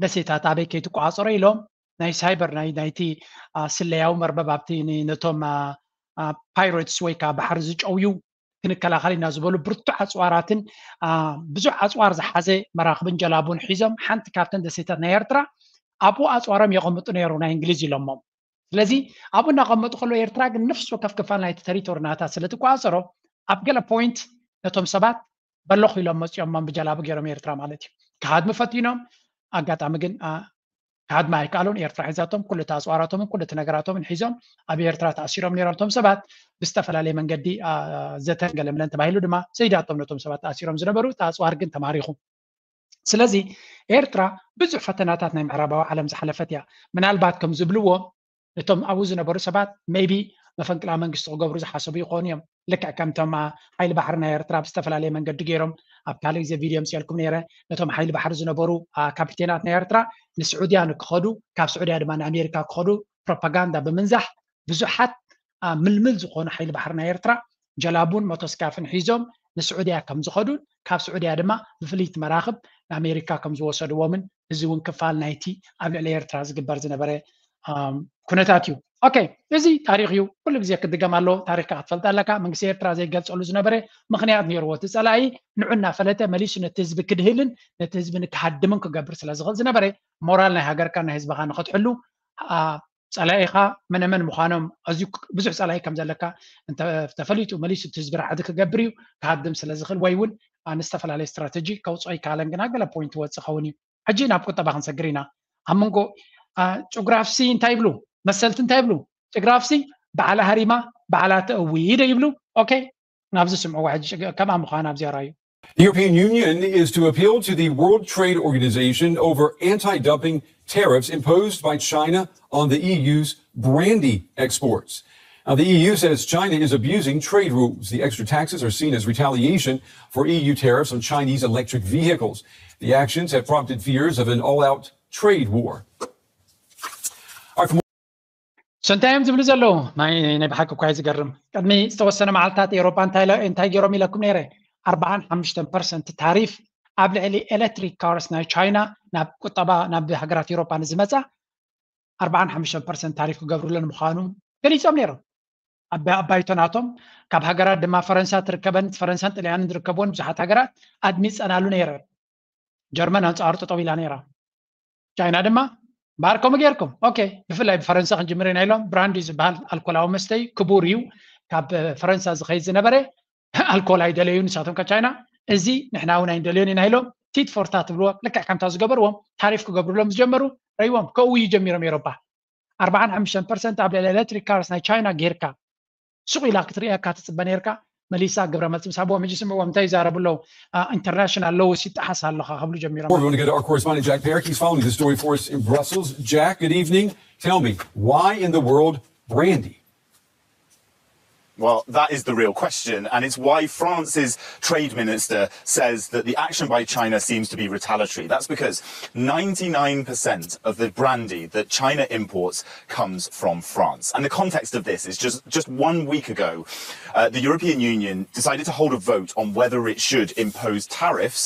ደሴታት ኣበይ ከይትቆፃፀሮ ኢሎም ናይ ሳይበር ናይ ናይቲ ስለያዊ መርበብ ኣብቲ ነቶም ፓይሬትስ ወይ ከዓ ባሕሪ ዝጨውዩ ክንከላኸል ኢና ዝበሉ ብርቱዕ ኣፅዋራትን ብዙሕ ኣፅዋር ዝሓዘ መራኽብን ጀላቡን ሒዞም ሓንቲ ካብተን ደሴታት ናይ ኤርትራ ኣብኡ ኣፅዋሮም የቐምጡ ነይሩ ናይ እንግሊዝ ኢሎሞም። ስለዚ ኣብኡ እናቐመጡ ከሎ ኤርትራ ግን ነፍሲ ወከፍ ክፋል ናይቲ ተሪቶሪ ናታ ስለ ትቆፃፀሮ ኣብ ገለ ፖይንት ነቶም ሰባት በለኹ ኢሎም መፂኦሞም ብጀላቡ ገይሮም ኤርትራ ማለት እዩ። ክሃድሙ ፈቲኖም ኣጋጣሚ ግን ክሃድማ ኣይከኣሉን። ኤርትራ ሒዛቶም ኩሉ እቲ ኣፅዋራቶምን ኩሉ እቲ ነገራቶምን ሒዞም ኣብ ኤርትራ ተኣሲሮም ነይሮም። እቶም ሰባት ብዝተፈላለየ መንገዲ ዘተን ገለምለን ተባሂሉ ድማ ሰይዳቶም ነቶም ሰባት ተኣሲሮም ዝነበሩ እቲ ኣፅዋር ግን ተማሪኹ። ስለዚ ኤርትራ ብዙሕ ፈተናታት ናይ ምዕራባዊ ዓለም ዝሓለፈት እያ። ምናልባት ከም ዝብልዎ እቶም ኣብኡ ዝነበሩ ሰባት maybe መፈንቅላ መንግስቲ ክገብሩ ዝሓሰቡ ይኾኑ እዮም። ልክዕ ከምቶም ሓይሊ ባሕሪ ናይ ኤርትራ ብዝተፈላለየ መንገዲ ገይሮም ኣብ ካልእ ግዜ ቪድዮ ምፅኤልኩም ነይረ ነቶም ሓይሊ ባሕሪ ዝነበሩ ካፒቴናት ናይ ኤርትራ ንስዑድያ ንክኸዱ ካብ ስዑድያ ድማ ንኣሜሪካ ክኸዱ ፕሮፓጋንዳ ብምንዛሕ ብዙሓት ምልምል ዝኾኑ ሓይሊ ባሕሪ ናይ ኤርትራ ጀላቡን ሞቶስካፍን ሒዞም ንስዑድያ ከም ዝኸዱን ካብ ስዑድያ ድማ ብፍልይቲ መራኽብ ንኣሜሪካ ከም ዝወሰድዎምን እዚ እውን ክፋል ናይቲ ኣብ ልዕሊ ኤርትራ ዝግበር ዝነበረ ኩነታት እዩ። ኦኬ፣ እዚ ታሪክ እዩ፣ ኩሉ ግዜ ክድገም ኣለዎ። ታሪክካ ክትፈልጥ ኣለካ። መንግስቲ ኤርትራ ዘይገልፀሉ ዝነበረ ምክንያት ነይርዎ። እቲ ፀላኢ ንዑ እናፈለጠ መሊሱ ነቲ ህዝቢ ክድህልን ነቲ ህዝቢ ንክሃድምን ክገብር ስለ ዝኽእል ዝነበረ ሞራል ናይ ሃገርካ ናይ ህዝብካ ንክትሕሉ ፀላኢኻ መነመን ምዃኖም ኣዝዩ ብዙሕ ፀላኢ ከም ዘለካ ተፈሊጡ መሊሱ እቲ ህዝቢ ራዕዲ ክገብር እዩ ክሃድም ስለ ዝኽእል ወይ እውን ንዝተፈላለየ ስትራተጂ ከውፅኦ ይከኣለን ግና ገለ ፖይንት ወፅእ ኸውን እዩ። ሕጂ ናብ ቁጠባ ክንሰግር ኢና። ኣብ መንጎ ጭጉራፍሲ እንታይ ይብሉ መሰልቲ እንታይ ይብሉ? ጭግራፍሲ በዓላ ሃሪማ በዓላ ተእዊ ዶ ይብሉ? ኦኬ ናብዚ ስምዕዋ ሕጂ ከምኣ ምዃን ኣብዚኣ ራዩ። The European Union is to appeal to the World Trade Organization over anti dumping tariffs imposed by China on the E U's brandy exports. Now, the E U says China is abusing trade rules. The extra taxes are seen as retaliation for E U tariffs on Chinese electric vehicles. The actions have prompted fears of an all out trade war. So እንታይ እዮም ዝብሉ ዘለዉ? ናይ ናይ ብሓቂ እኳ እዩ ዝገርም። ቅድሚ ዝተወሰነ መዓልታት ኤውሮጳ እንታይ እንታይ ገይሮም ኢለኩም ነይረ? ኣርባዓን ሓሙሽተን ፐርሰንት ታሪፍ ኣብ ልዕሊ ኤሌክትሪክ ካርስ ናይ ቻይና ናብ ቁጠባ ናብ ሃገራት ኤውሮጳ ንዝመፃ ኣርባዓን ሓሙሽተን ፐርሰንት ታሪፍ ክገብሩለን ምዃኑ ገሊፆም ነይሮም። ኣብ ባይቶ ናቶም ካብ ሃገራት ድማ ፈረንሳ ትርከበን ፈረንሳን ጥልያንን ዝርከብዎን ብዙሓት ሃገራት ኣድሚፀናሉ ነይረን። ጀርመን ኣንፃሩ ጠጠው ኢላ ነይራ። ቻይና ድማ እምበኣር ከምኡ ጌርኩም ኦኬ ብፍላይ ብፈረንሳ ክንጅምር ኢና ኢሎም። ብራንዲ ዝበሃል ኣልኮላዊ መስተ እዩ፣ ክቡር እዩ። ካብ ፈረንሳ ዝኸይድ ዝነበረ ኣልኮል ኣይደለዩ ንሳቶም ካብ ቻይና። እዚ ንሕና እውን ኣይንደልዮን ኢና ኢሎም ቲት ፎርታ ትብልዎ ልክዕ ከምታ ዝገበርዎም ታሪፍ ክገብሩሎም ዝጀመሩ ረይዎም ከእውዩ ጀሚሮም ኤሮፓ። ኣርባዓን ሓሙሽተን ፐርሰንት ኣብ ልዕሊ ኤሌክትሪክ ካርስ ናይ ቻይና ጌርካ ሱቕ ኢላ ክትርእየካ ትፅበ ነርካ። መሊሳ ግብረ መልሲ ምስ ሃብዎም፣ ሕጂ ስምዕዎም እንታይ ይዛረቡ ኣለዉ። ኢንተርናሽናል ሎውስ ይጠሓስ ኣለኻ ክብሉ ጀሚሮም። We're going to go to our correspondent Jack Perrick. He's following the story for us in Brussels. Jack, good evening. Tell me, why in the world brandy? Well, that is the real question, and it's why France's trade minister says that the action by China seems to be retaliatory. That's because ninety-nine percent of the brandy that China imports comes from France. And the context of this is just, just one week ago, uh, the European Union decided to hold a vote on whether it should impose tariffs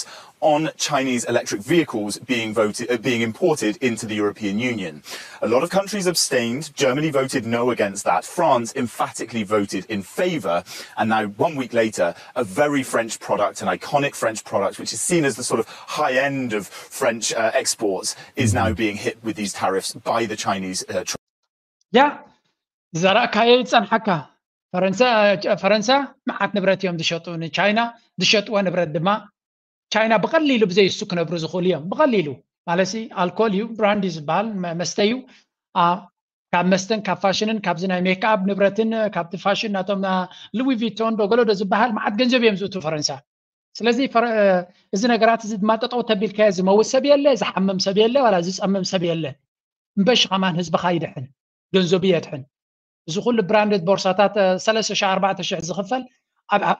on Chinese electric vehicles being voted, uh, being imported into the European Union. A lot of countries abstained. Germany voted no against that. France emphatically voted in favour. And now, one week later, a very French product, an iconic French product, which is seen as the sort of high end of French uh, exports, is now being hit with these tariffs by the Chinese. Uh, ያ፣ ዝዘራእካዮ ይጸንሓካ። ፈረንሳ ፈረንሳ መዓት ንብረት እዮም ዝሸጡ ንቻይና። ዝሸጥዎ ንብረት ድማ ቻይና ብቐሊሉ ብዘይ እሱ ክነብሩ ዝኽእሉ እዮም። ብቐሊሉ ማለት ኣልኮል እዩ፣ ብራንዲ ዝበሃል መስተ እዩ። ካብ መስተን ካብ ፋሽንን ካብዚ ናይ ሜክኣፕ ንብረትን ካብቲ ፋሽን ናቶም ሉዊ ቪቶን ዶ ገሎ ዶ ዝበሃል መዓት ገንዘብ እዮም ዝእቱ ፈረንሳ። ስለዚ እዚ ነገራት እዚ ድማ ጠጠው ተቢልካዮ ዝመውት ሰብ የለ፣ ዝሓምም ሰብ የለ፣ ዋላ ዝፀምም ሰብ የለ። እምበሽ ከማን ህዝብኻ ይድሕን፣ ገንዘቡ የድሕን። እዚ ኩሉ ብራንድድ ቦርሳታት ሰለስተ ሺሕ ኣርባዕተ ሺሕ ዝኽፈል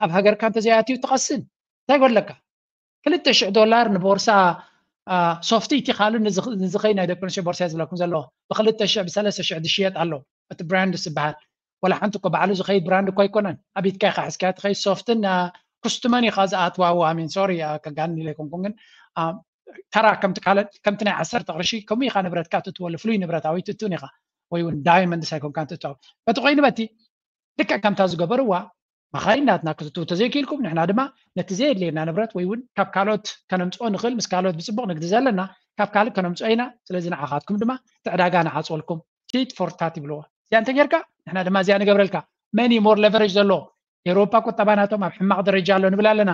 ኣብ ሃገርካ እንተዘይኣትዩ ትቐስን። እንታይ ጎድለካ? ክልተ ሽሕ ዶላር ንቦርሳ ሶፍቲ እቲ ካልእ ንዝኸይ ናይ ደቂ ኣንስትዮ ቦርሳ ዝብለኩም ዘለዎ ብክልተ ሽሕ ብሰለስተ ሽሕ ዝሽየጥ ኣሎ። እቲ ብራንድ ዝበሃል ወላ ሓንቲ እኮ ባዕሉ ዝኸይድ ብራንድ እኮ ኣይኮነን። ኣብ ኢድካ ኢኻ ሒዝካዮ ትኸይድ። ሶፍትን ኩስትመን ኢኻ ዝኣትዋዎ። ኣሚን ሶሪ ከጋኒ ኢለ ኣይኮንኩን፣ ግን ተራ ከምቲ ካልእ ከምቲ ናይ ዓሰርተ ቅርሺ ከምኡ ኢኻ ንብረትካ ትእትወሉ። ፍሉይ ንብረታዊ ትእትውን ኢኻ ወይ እውን ዳይመንድስ ኣይኮንካን ትእትው። በቲ ኮይኑ በቲ ልክዕ ከምታ ዝገበርዋ መኻይን ናትና ክትእትው ተዘይክኢልኩም ንሕና ድማ ነቲ ዘየድልየና ንብረት ወይ እውን ካብ ካልኦት ከነምፅኦ ንኽእል ምስ ካልኦት ብፅቡቕ ንግዲ ዘለና ካብ ካልእ ከነምፅኦ ኢና። ስለዚ ንዓኻትኩም ድማ እቲ ዕዳጋ ንዓፅወልኩም። ቲት ፎር ታት ይብልዎ። እዚኣ እንተጌርካ ንሕና ድማ እዚኣ ንገብረልካ። መን እዩ ሞር ሌቨሬጅ ዘለዎ? ኤውሮፓ ቁጠባ ናቶም ኣብ ሕማቕ ደረጃ ኣሎ ንብል ኣለና።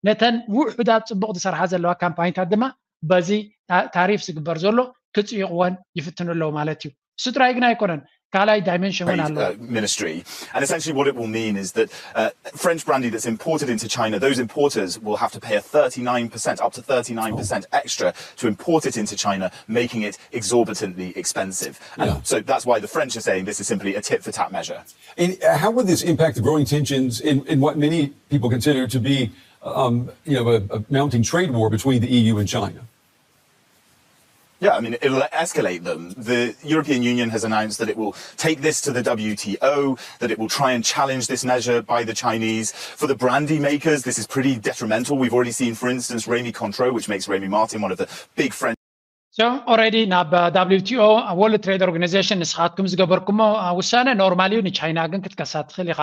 ነተን ውሑዳት ፅቡቕ ዝሰርሓ ዘለዋ ካምፓኒታት ድማ በዚ ታሪፍ ዝግበር ዘሎ ክፅይቕወን ይፍትኑ ኣለዉ ማለት እዩ። እሱ ጥራይ ግን ኣይኮነን፣ ካልኣይ ዳይሜንሽን እውን ኣለዎ። Ministry. And essentially what it will mean is that uh, French brandy that's imported into China, those importers will have to pay a thirty-nine percent, up to thirty-nine percent extra to import it into China, making it exorbitantly expensive. And so that's why the French are saying this is simply a tit for tat measure. And how would this impact the growing tensions in, in what many people consider to be um, you know, a, a mounting trade war between the E U and China? Yeah, I mean, it'll escalate them. The European Union has announced that it will take this to the W T O, that it will try and challenge this measure by the Chinese. For the brandy makers, this is pretty detrimental. We've already seen, for instance, Rémy Cointreau, which makes Rémy Martin one of the big French. So already ናብ W T O, World Trade Organization ንስኻትኩም ዝገበርኩሞ ውሳነ ኖርማል እዩ። ንቻይና ግን ክትከሳ ትኽእል ኢኻ።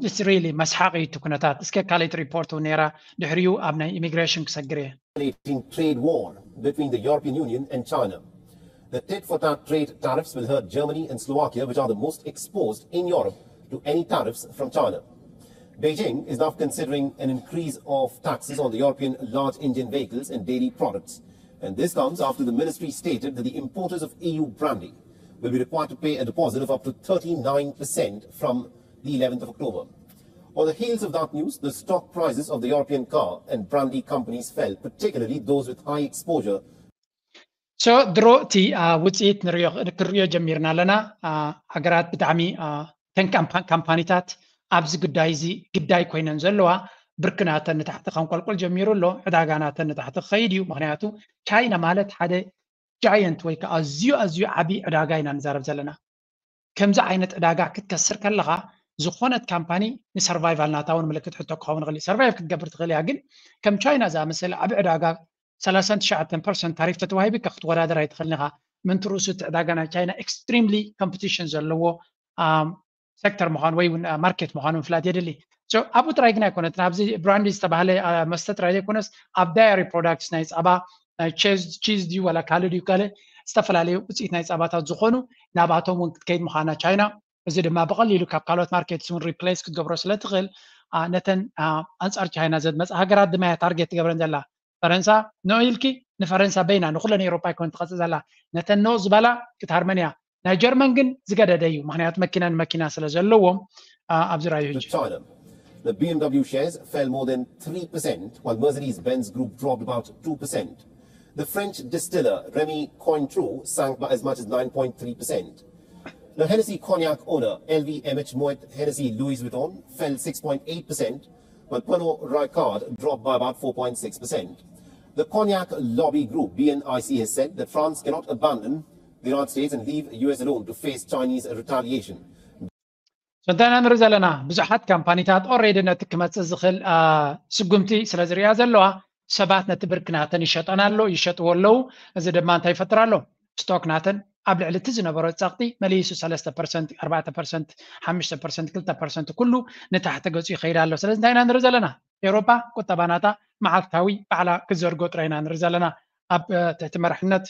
It's really መስሓቂ እዩ እቲ ኩነታት። እስከ ካልኣይቲ ሪፖርት እውን ነይራ፣ ድሕሪኡ ኣብ ናይ ኢሚግሬሽን ክሰግር እየ። Escalating trade war between the European Union and China. The tit for tat trade tariffs will hurt Germany and Slovakia, which are the most exposed in Europe to any tariffs from China. Beijing is now considering an increase of taxes on the European large engine vehicles and dairy products. And this comes after the ministry stated that the importers of E U brandy will be required to pay a deposit of up to thirty-nine percent from the eleventh of October. On the heels of that news, the stock prices of the European car and brandy companies fell, particularly those with high exposure. So ድሮ እቲ ውፅኢት ክንሪኦ ጀሚርና ኣለና። ሃገራት ብጣዕሚ ተን ካምፓኒታት ኣብዚ ጉዳይ እዚ ግዳይ ኮይነን ዘለዋ ብርኪ ናተን ንታሕቲ ከንቆልቁል ጀሚሩ ኣሎ። ዕዳጋ ናተን ንታሕቲ ክኸይድ እዩ። ምክንያቱ ቻይና ማለት ሓደ ጃየንት ወይ ከዓ ኣዝዩ ኣዝዩ ዓብዪ ዕዳጋ ኢና ንዛረብ ዘለና። ከምዚ ዓይነት ዕዳጋ ክትከስር ከለኻ ዝኾነት ካምፓኒ ንሰርቫይቫል ናታ እውን ምልክት ሕቶ ክኸውን ይኽእል እዩ። ሰርቫይቭ ክትገብር ትኽእል እያ፣ ግን ከም ቻይና ዝኣመሰለ ዓቢ ዕዳጋ ሰላሳን ትሽዓተን ፐርሰንት ታሪፍ ተተዋሂብካ ክትወዳደር ኣይትኽእልን ኢኻ። ምንቲ ርእሱ እቲ ዕዳጋ ናይ ቻይና ኤክስትሪምሊ ኮምፒቲሽን ዘለዎ ሴክተር ምዃኑ ወይ እውን ማርኬት ምዃኑ ምፍላጥ የድሊ። ኣብኡ ጥራይ ግን ኣይኮነትን። ኣብዚ ብራንዲ ዝተባህለ መስተ ጥራይ ዘይኮነስ ኣብ ዳየሪ ፕሮዳክትስ ናይ ፃባ ቺዝ ድዩ ዋላ ካልእ ድዩ ካልእ ዝተፈላለዩ ውፅኢት ናይ ፃባታት ዝኾኑ ናባቶም እውን ክትከይድ ምዃና ቻይና። እዚ ድማ ብቐሊሉ ካብ ካልኦት ማርኬትስ እውን ሪፕሌስ ክትገብሮ ስለትኽእል ነተን ኣንፃር ቻይና ዘድመፃ ሃገራት ድማ እያ ታርጌት ትገብረን ዘላ። ፈረንሳ ኖ ኢልኪ ንፈረንሳ በይና ንኩለን ኤውሮፓ ኣይኮን ትቐፅእ ዘላ። ነተን ኖ ዝበላ ክትሃርመን እያ። ናይ ጀርመን ግን ዝገደደ እዩ፣ ምክንያቱ መኪና ንመኪና ስለ ዘለዎም ኣብዚ ራዩ ሕጂ። China. The B M W shares fell more than three percent, while Mercedes Benz Group dropped about two percent. The French distiller Remy Cointreau sank by as much as nine point three percent. The Hennessy Cognac owner L V M H Moet Hennessy Louis Vuitton fell six point eight percent, while Pernod Ricard dropped by about four point six percent. The Cognac lobby group B N I C has said that France cannot abandon the United States and leave U S alone to face Chinese retaliation. So እንታይ ኢና ንርኢ ዘለና? ብዙሓት ካምፓኒታት ኦሬዲ ነቲ ክመፅእ ዝኽእል ስጉምቲ ስለ ዝሪኣ ዘለዋ ሰባት ነቲ ብርኪ ናተን ይሸጠን ኣሎ ይሸጥዎ ኣለዉ። እዚ ድማ እንታይ ይፈጥር ኣሎ? ስቶክ ናተን ኣብ ልዕሊ እቲ ዝነበሮ ፀቕጢ መሊሱ ሰለስተ ፐርሰንት፣ ኣርባዕተ ፐርሰንት፣ ሓሙሽተ ፐርሰንት፣ ክልተ ፐርሰንት ኩሉ ንታሕቲ ገፁ ይኸይድ ኣሎ። ስለዚ እንታይ ኢና ንርኢ ዘለና? ኤውሮፓ ቁጠባ ናታ መዓልታዊ ባዕላ ክትዘርጎ ጥራይ ኢና ንርኢ ዘለና። ኣብ ትሕቲ መራሕነት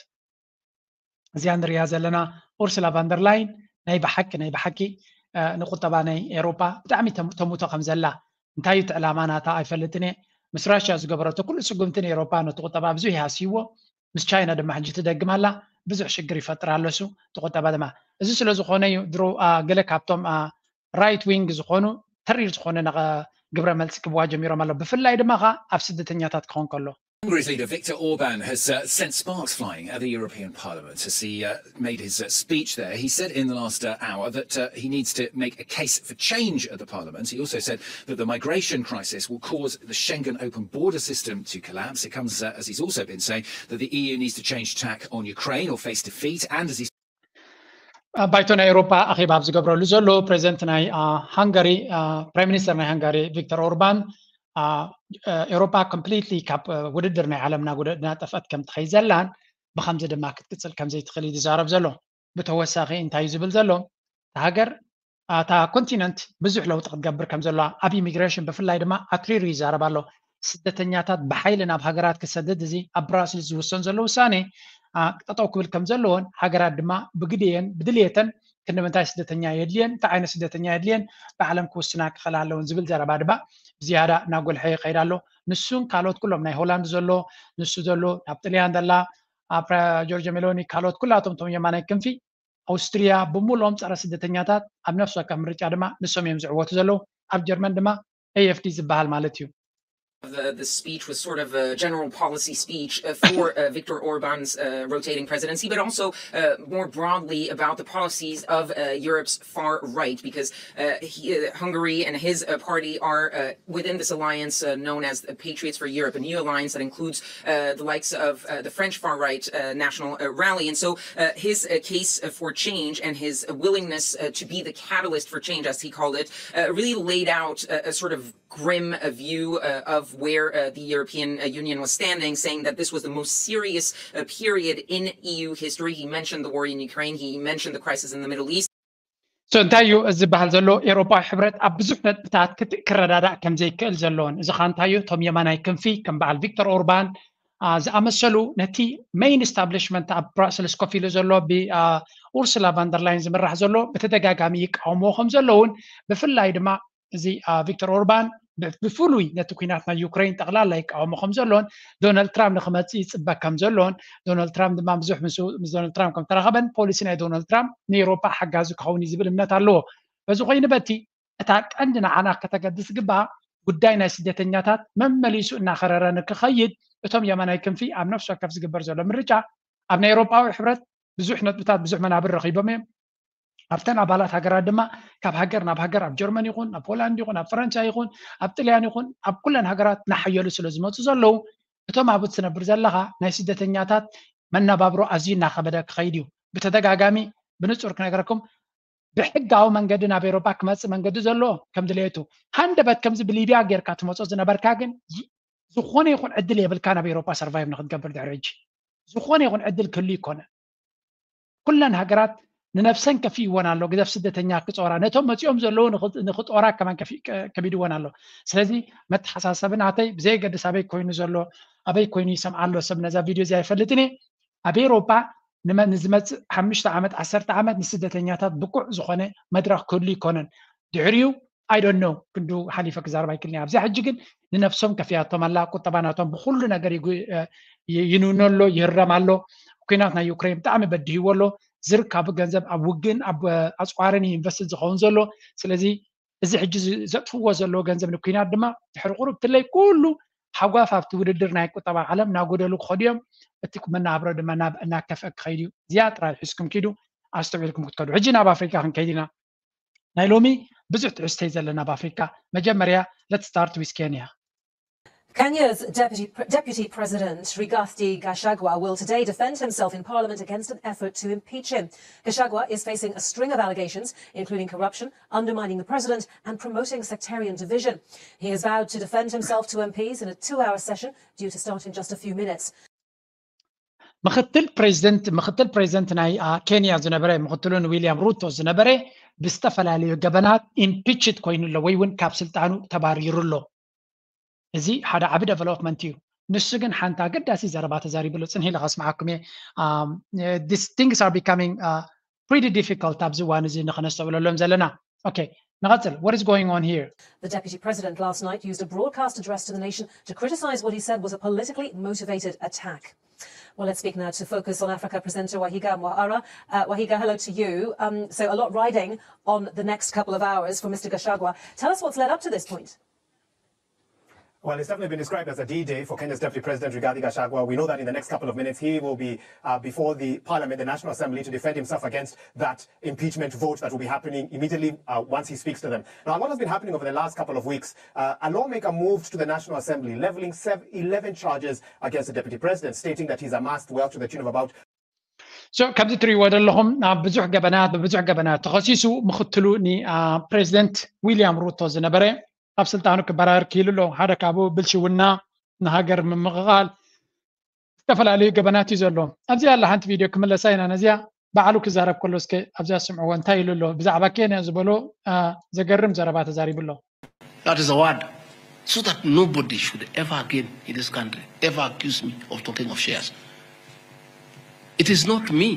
እዚኣ ንሪኣ ዘለና ኡርሱላ ቫንደርላይን ናይ ብሓቂ ናይ ብሓቂ ንቁጠባ ናይ ኤውሮፓ ብጣዕሚ ተምቶ ከም ዘላ። እንታይ እዩ እቲ ዕላማ ናታ ኣይፈልጥን እየ። ምስ ራሽያ ዝገበረቶ ኩሉ ስጉምቲ ንኤውሮፓ ነቲ ቁጠባ ብዙሕ ይሃስይዎ። ምስ ቻይና ድማ ሕጂ ትደግም ኣላ። ብዙሕ ሽግር ይፈጥር ኣሎ እሱ እቲ ቁጠባ ድማ። እዚ ስለ ዝኾነ እዩ ድሮ ገለ ካብቶም ራይት ዊንግ ዝኾኑ ተሪር ዝኾነ ግብረ መልሲ ክብዋ ጀሚሮም ኣለዉ። ብፍላይ ድማ ኸዓ ኣብ ስደተኛታት ክኾን ከሎ Hungary's leader Viktor Orban has uh, sent sparks flying at the European Parliament as he uh, made his uh, speech there. He said in the last uh, hour that uh, he needs to make a case for change at the Parliament. He also said that the migration crisis will cause the Schengen open border system to collapse. It comes uh, as he's also been saying that the E U needs to change tack on Ukraine or face defeat. And as he ባይቶ ናይ ኤውሮፓ ኣኼባ ኣብ ዝገብረሉ ዘሎ ፕሬዚደንት ናይ ሃንጋሪ ፕራይም ሚኒስተር ናይ ሃንጋሪ ቪክተር ኦርባን ኤውሮፓ ኮምፕሊትሊ ካብ ውድድር ናይ ዓለምና ጉዳይ እናጠፍአት ከም ትኸይድ ዘላን ብከምዚ ድማ ክትቅፅል ከም ዘይትኽእል እዩ ዝዛረብ ዘሎ። ብተወሳኺ እንታይ እዩ ዝብል ዘሎ? እታ ሃገር እታ ኮንቲነንት ብዙሕ ለውጢ ክትገብር ከም ዘለዋ ኣብ ኢሚግሬሽን ብፍላይ ድማ ኣትሪሩ ይዛረብ ኣሎ። ስደተኛታት ብሓይሊ ናብ ሃገራት ክሰድድ እዚ ኣብ ብራስልስ ዝውሰን ዘሎ ውሳኔ ጠጠው ክብል ከም ዘለዎን ሃገራት ድማ ብግድየን ብድልየተን ክንዲ ምንታይ ስደተኛ የድልየን እንታይ ዓይነት ስደተኛ የድልየን ብዓለም ክውስና ክኽእላ ኣለውን ዝብል ዘረባ ድማ ብዝያዳ እናጎልሐ ይኸይድ ኣሎ። ንሱን ካልኦት ኩሎም ናይ ሆላንድ ዘሎ ንሱ ዘሎ ናብ ጥልያን ዘላ ጆርጆ ሜሎኒ ካልኦት ኩላቶም ቶም የማናይ ክንፊ ኣውስትርያ ብምሉኦም ጸረ ስደተኛታት ኣብ ነፍሲ ወከፍ ምርጫ ድማ ንሶም እዮም ዝዕወቱ ዘለዉ። ኣብ ጀርመን ድማ ኤኤፍዲ ዝበሃል ማለት እዩ። The, the speech was sort of a general policy speech uh, for uh, Viktor Orban's uh, rotating presidency, but also uh, more broadly about the policies of uh, Europe's far right, because uh, he, uh, Hungary and his uh, party are uh, within this alliance uh, known as the Patriots for Europe, a new alliance that includes uh, the likes of uh, the French far right uh, National uh, Rally. And so uh, his uh, case uh, for change and his uh, willingness uh, to be the catalyst for change, as he called it, uh, really laid out uh, a sort of grim uh, view uh, of where uh, the European uh, Union was standing, saying that this was the most serious uh, period in E U history. He mentioned the war in Ukraine, he mentioned the crisis in the Middle East. So እንታይ እዩ ዝበሃል ዘሎ? ኤውሮፓዊ ሕብረት ኣብ ብዙሕ ነጥብታት ክረዳዳእ ከም ዘይክእል ዘለዎን እዚ ኸዓ እንታይ እዩ? እቶም የማናይ ክንፊ ከም በዓል ቪክተር ኦርባን ዝኣመሰሉ ነቲ ሜይን ኢስታብሊሽመንት ኣብ ብራስልስ ኮፍ ኢሉ ዘሎ ብኡርሱላ ቫንደርላይን ዝምራሕ ዘሎ ብተደጋጋሚ ይቃወምዎ ከም ዘለውን ብፍላይ ድማ እዚ ቪክተር ኦርባን ብፍሉይ ነቲ ኩናት ናይ ዩክሬን ጠቕላላ ይቃወሞ ከም ዘሎን ዶናልድ ትራምፕ ንክመፅእ ይፅበ ከም ዘሎን ዶናልድ ትራምፕ ድማ ብዙሕ ምስ ዶናልድ ትራምፕ ከም ተራኸበን ፖሊሲ ናይ ዶናልድ ትራምፕ ንኤውሮፓ ሓጋዚ ክኸውን እዩ ዝብል እምነት ኣለዎ። በዚ ኮይኑ በቲ እታ ቀንዲ ንዓና ከተገድስ ግባኣ ጉዳይ ናይ ስደተኛታት መመሊሱ እናኸረረ ንክኸይድ እቶም የማናይ ክንፊ ኣብ ነፍሲ ወከፍ ዝግበር ዘሎ ምርጫ ኣብ ናይ ኤውሮፓዊ ሕብረት ብዙሕ ነጥብታት ብዙሕ መናብር ረኺቦም እዮም። ኣብተን ኣባላት ሃገራት ድማ ካብ ሃገር ናብ ሃገር ኣብ ጀርመን ይኹን ኣብ ሆላንድ ይኹን ኣብ ፈረንሳ ይኹን ኣብ ጥልያን ይኹን ኣብ ኩለን ሃገራት እናሓየሉ ስለ ዝመፁ ዘለዉ እቶም ኣብኡ ትነብር ዘለኻ ናይ ስደተኛታት መነባብሮ ኣዝዩ እናኸበደ ክኸይድ እዩ። ብተደጋጋሚ ብንፁር ክነግረኩም ብሕጋዊ መንገዲ ናብ ኤውሮፓ ክመፅእ መንገዲ ዘለዎ ከም ድሌቱ ሃንደበት ከምዚ ብሊብያ ጌርካ ትመፆ ዝነበርካ ግን ዝኾነ ይኹን ዕድል የብልካ ናብ ኤውሮፓ ሰርቫይቭ ንክትገብር ድሕሪ ሕጂ ዝኾነ ይኹን ዕድል ክህሉ ይኮነ። ኩለን ሃገራት ንነብሰን ከፊእወን ኣሎ ግደፍ ስደተኛ ክጾራ ነቶም መጺኦም ዘለዉ ንክጦራ ከማን ከቢድወን ኣሎ። ስለዚ መተሓሳሰቢ ናተይ ብዘየገድስ ኣበይ ኮይኑ ዘሎ ኣበይ ኮይኑ ይሰምዓ ኣሎ ሰብ ነዛ ቪድዮ እዚኣ ይፈልጥን እየ። ኣብ ኤውሮፓ ንመ- ንዝመጽእ ሓሙሽተ ዓመት ዓሰርተ ዓመት ንስደተኛታት ብቁዕ ዝኾነ መድረኽ ክህሉ ይኮነን። ድሕሪኡ I don't know ክንዱ ሓሊፈ ክዛረብ ኣይክልኒ። ኣብዚኣ ሕጂ ግን ንነብሶም ከፊያቶም ኣላ። ቁጠባ ናቶም ብኩሉ ነገር ይጉ- እ- ይ- ይንውኖ ኣሎ፣ ይህረም ኣሎ። ኩናት ናይ ዩክሬን ብጣዕሚ በድህዎ ኣሎ። ዝርካቡ ገንዘብ ኣብ ውግእን ኣብ ኣፅዋርን ኢንቨስት ዝኸውን ዘሎ። ስለዚ እዚ ሕጂ ዘጥፍዎ ዘለዎ ገንዘብ ንኩናት ድማ ድሕሪ ቁሩብ ትለይ ኩሉ ሓጓፍ ኣብቲ ውድድር ናይ ቁጠባ ዓለም ናጎደሉ ክኸዱ እዮም። እቲ መናብሮ ድማ ናብ እናከፍአ ክኸይድ እዩ። እዚኣ ጥራይ ሒዝኩም ኪዱ፣ ኣስተውዒልኩም ክትከዱ። ሕጂ ናብ ኣፍሪካ ክንከይድ ኢና። ናይ ሎሚ ብዙሕ ትሕዝቶ እዩ ዘለና ኣብ ኣፍሪካ። መጀመርያ let's start with Kenya. Kenya's Deputy, Deputy President Rigathi Gachagua will today defend himself in Parliament against an effort to impeach him. Gachagua is facing a string of allegations, including corruption, undermining the president, and promoting sectarian division. He has vowed to defend himself to M Ps in a two hour session due to start in just a few minutes. ምክትል ፕሬዚደንት ምክትል ፕሬዚደንት ናይ ኬንያ ዝነበረ ምክትሉ ንዊልያም ሩቶ ዝነበረ ብዝተፈላለዩ ገበናት ኢምፒችድ ኮይኑ ኣሎ ወይ እውን ካብ ስልጣኑ ተባሪሩ ኣሎ። እዚ ሓደ ዓቢ ዴቨሎፕመንት እዩ። ንሱ ግን ሓንቲ ኣገዳሲ ዘረባ ተዛሪብሉ። ጽንሒ ኢለ ከስምዓኩም እየ። These things are becoming pretty difficult ኣብዚ እዋን እዚ ንኸነስተውለሎም ዘለና። ኦኬ፣ ንቐጽል። What is going on here? The deputy president last night used a broadcast address to the nation to criticize what he said was a politically motivated attack. Well, let's speak now to Focus on Africa presenter Wahiga Mwahara. Uh, Wahiga, hello to you. Um, so, a lot riding on the next couple of hours for Mister Gachagua. Tell us what's led up to this point. Well, it's definitely been described as a D-Day for Kenya's Deputy President Rigathi Gachagua. We know that in the next couple of minutes, he will be uh, before the Parliament, the National Assembly, to defend himself against that impeachment vote that will be happening immediately uh, once he speaks to them. Now, a lot has been happening over the last couple of weeks. Uh, a lawmaker moved to the National Assembly, leveling sev- eleven charges against the Deputy President, stating that he's amassed wealth to the tune of about So፣ ከምዚ ትሪእዎ ዘለኹም ኣብ ብዙሕ ገበናት ብብዙሕ ገበናት ተኸሲሱ ምኽትሉ ንፕሬዚደንት ዊልያም ሩቶ ዝነበረ ካብ ስልጣኑ ክበራር ክኢሉ ኣሎ። ሓደ ካብኡ ብልሽውና፣ ንሃገር ምምቕቓል፣ ዝተፈላለዩ ገበናት እዩ ዘሎ። ኣብዚኣ ኣላ ሓንቲ ቪድዮ ክምለሳ ኢና ነዚኣ። ባዕሉ ክዛረብ ከሎ እስከ ኣብዚኣ ስምዕዎ እንታይ ኢሉ ኣሎ ብዛዕባ ኬንያ ዝበሎ ዘገርም ዘረባ ተዛሪቡ ኣሎ። That is a word. So that nobody should ever again in this country ever accuse me of talking of shares. It is not me.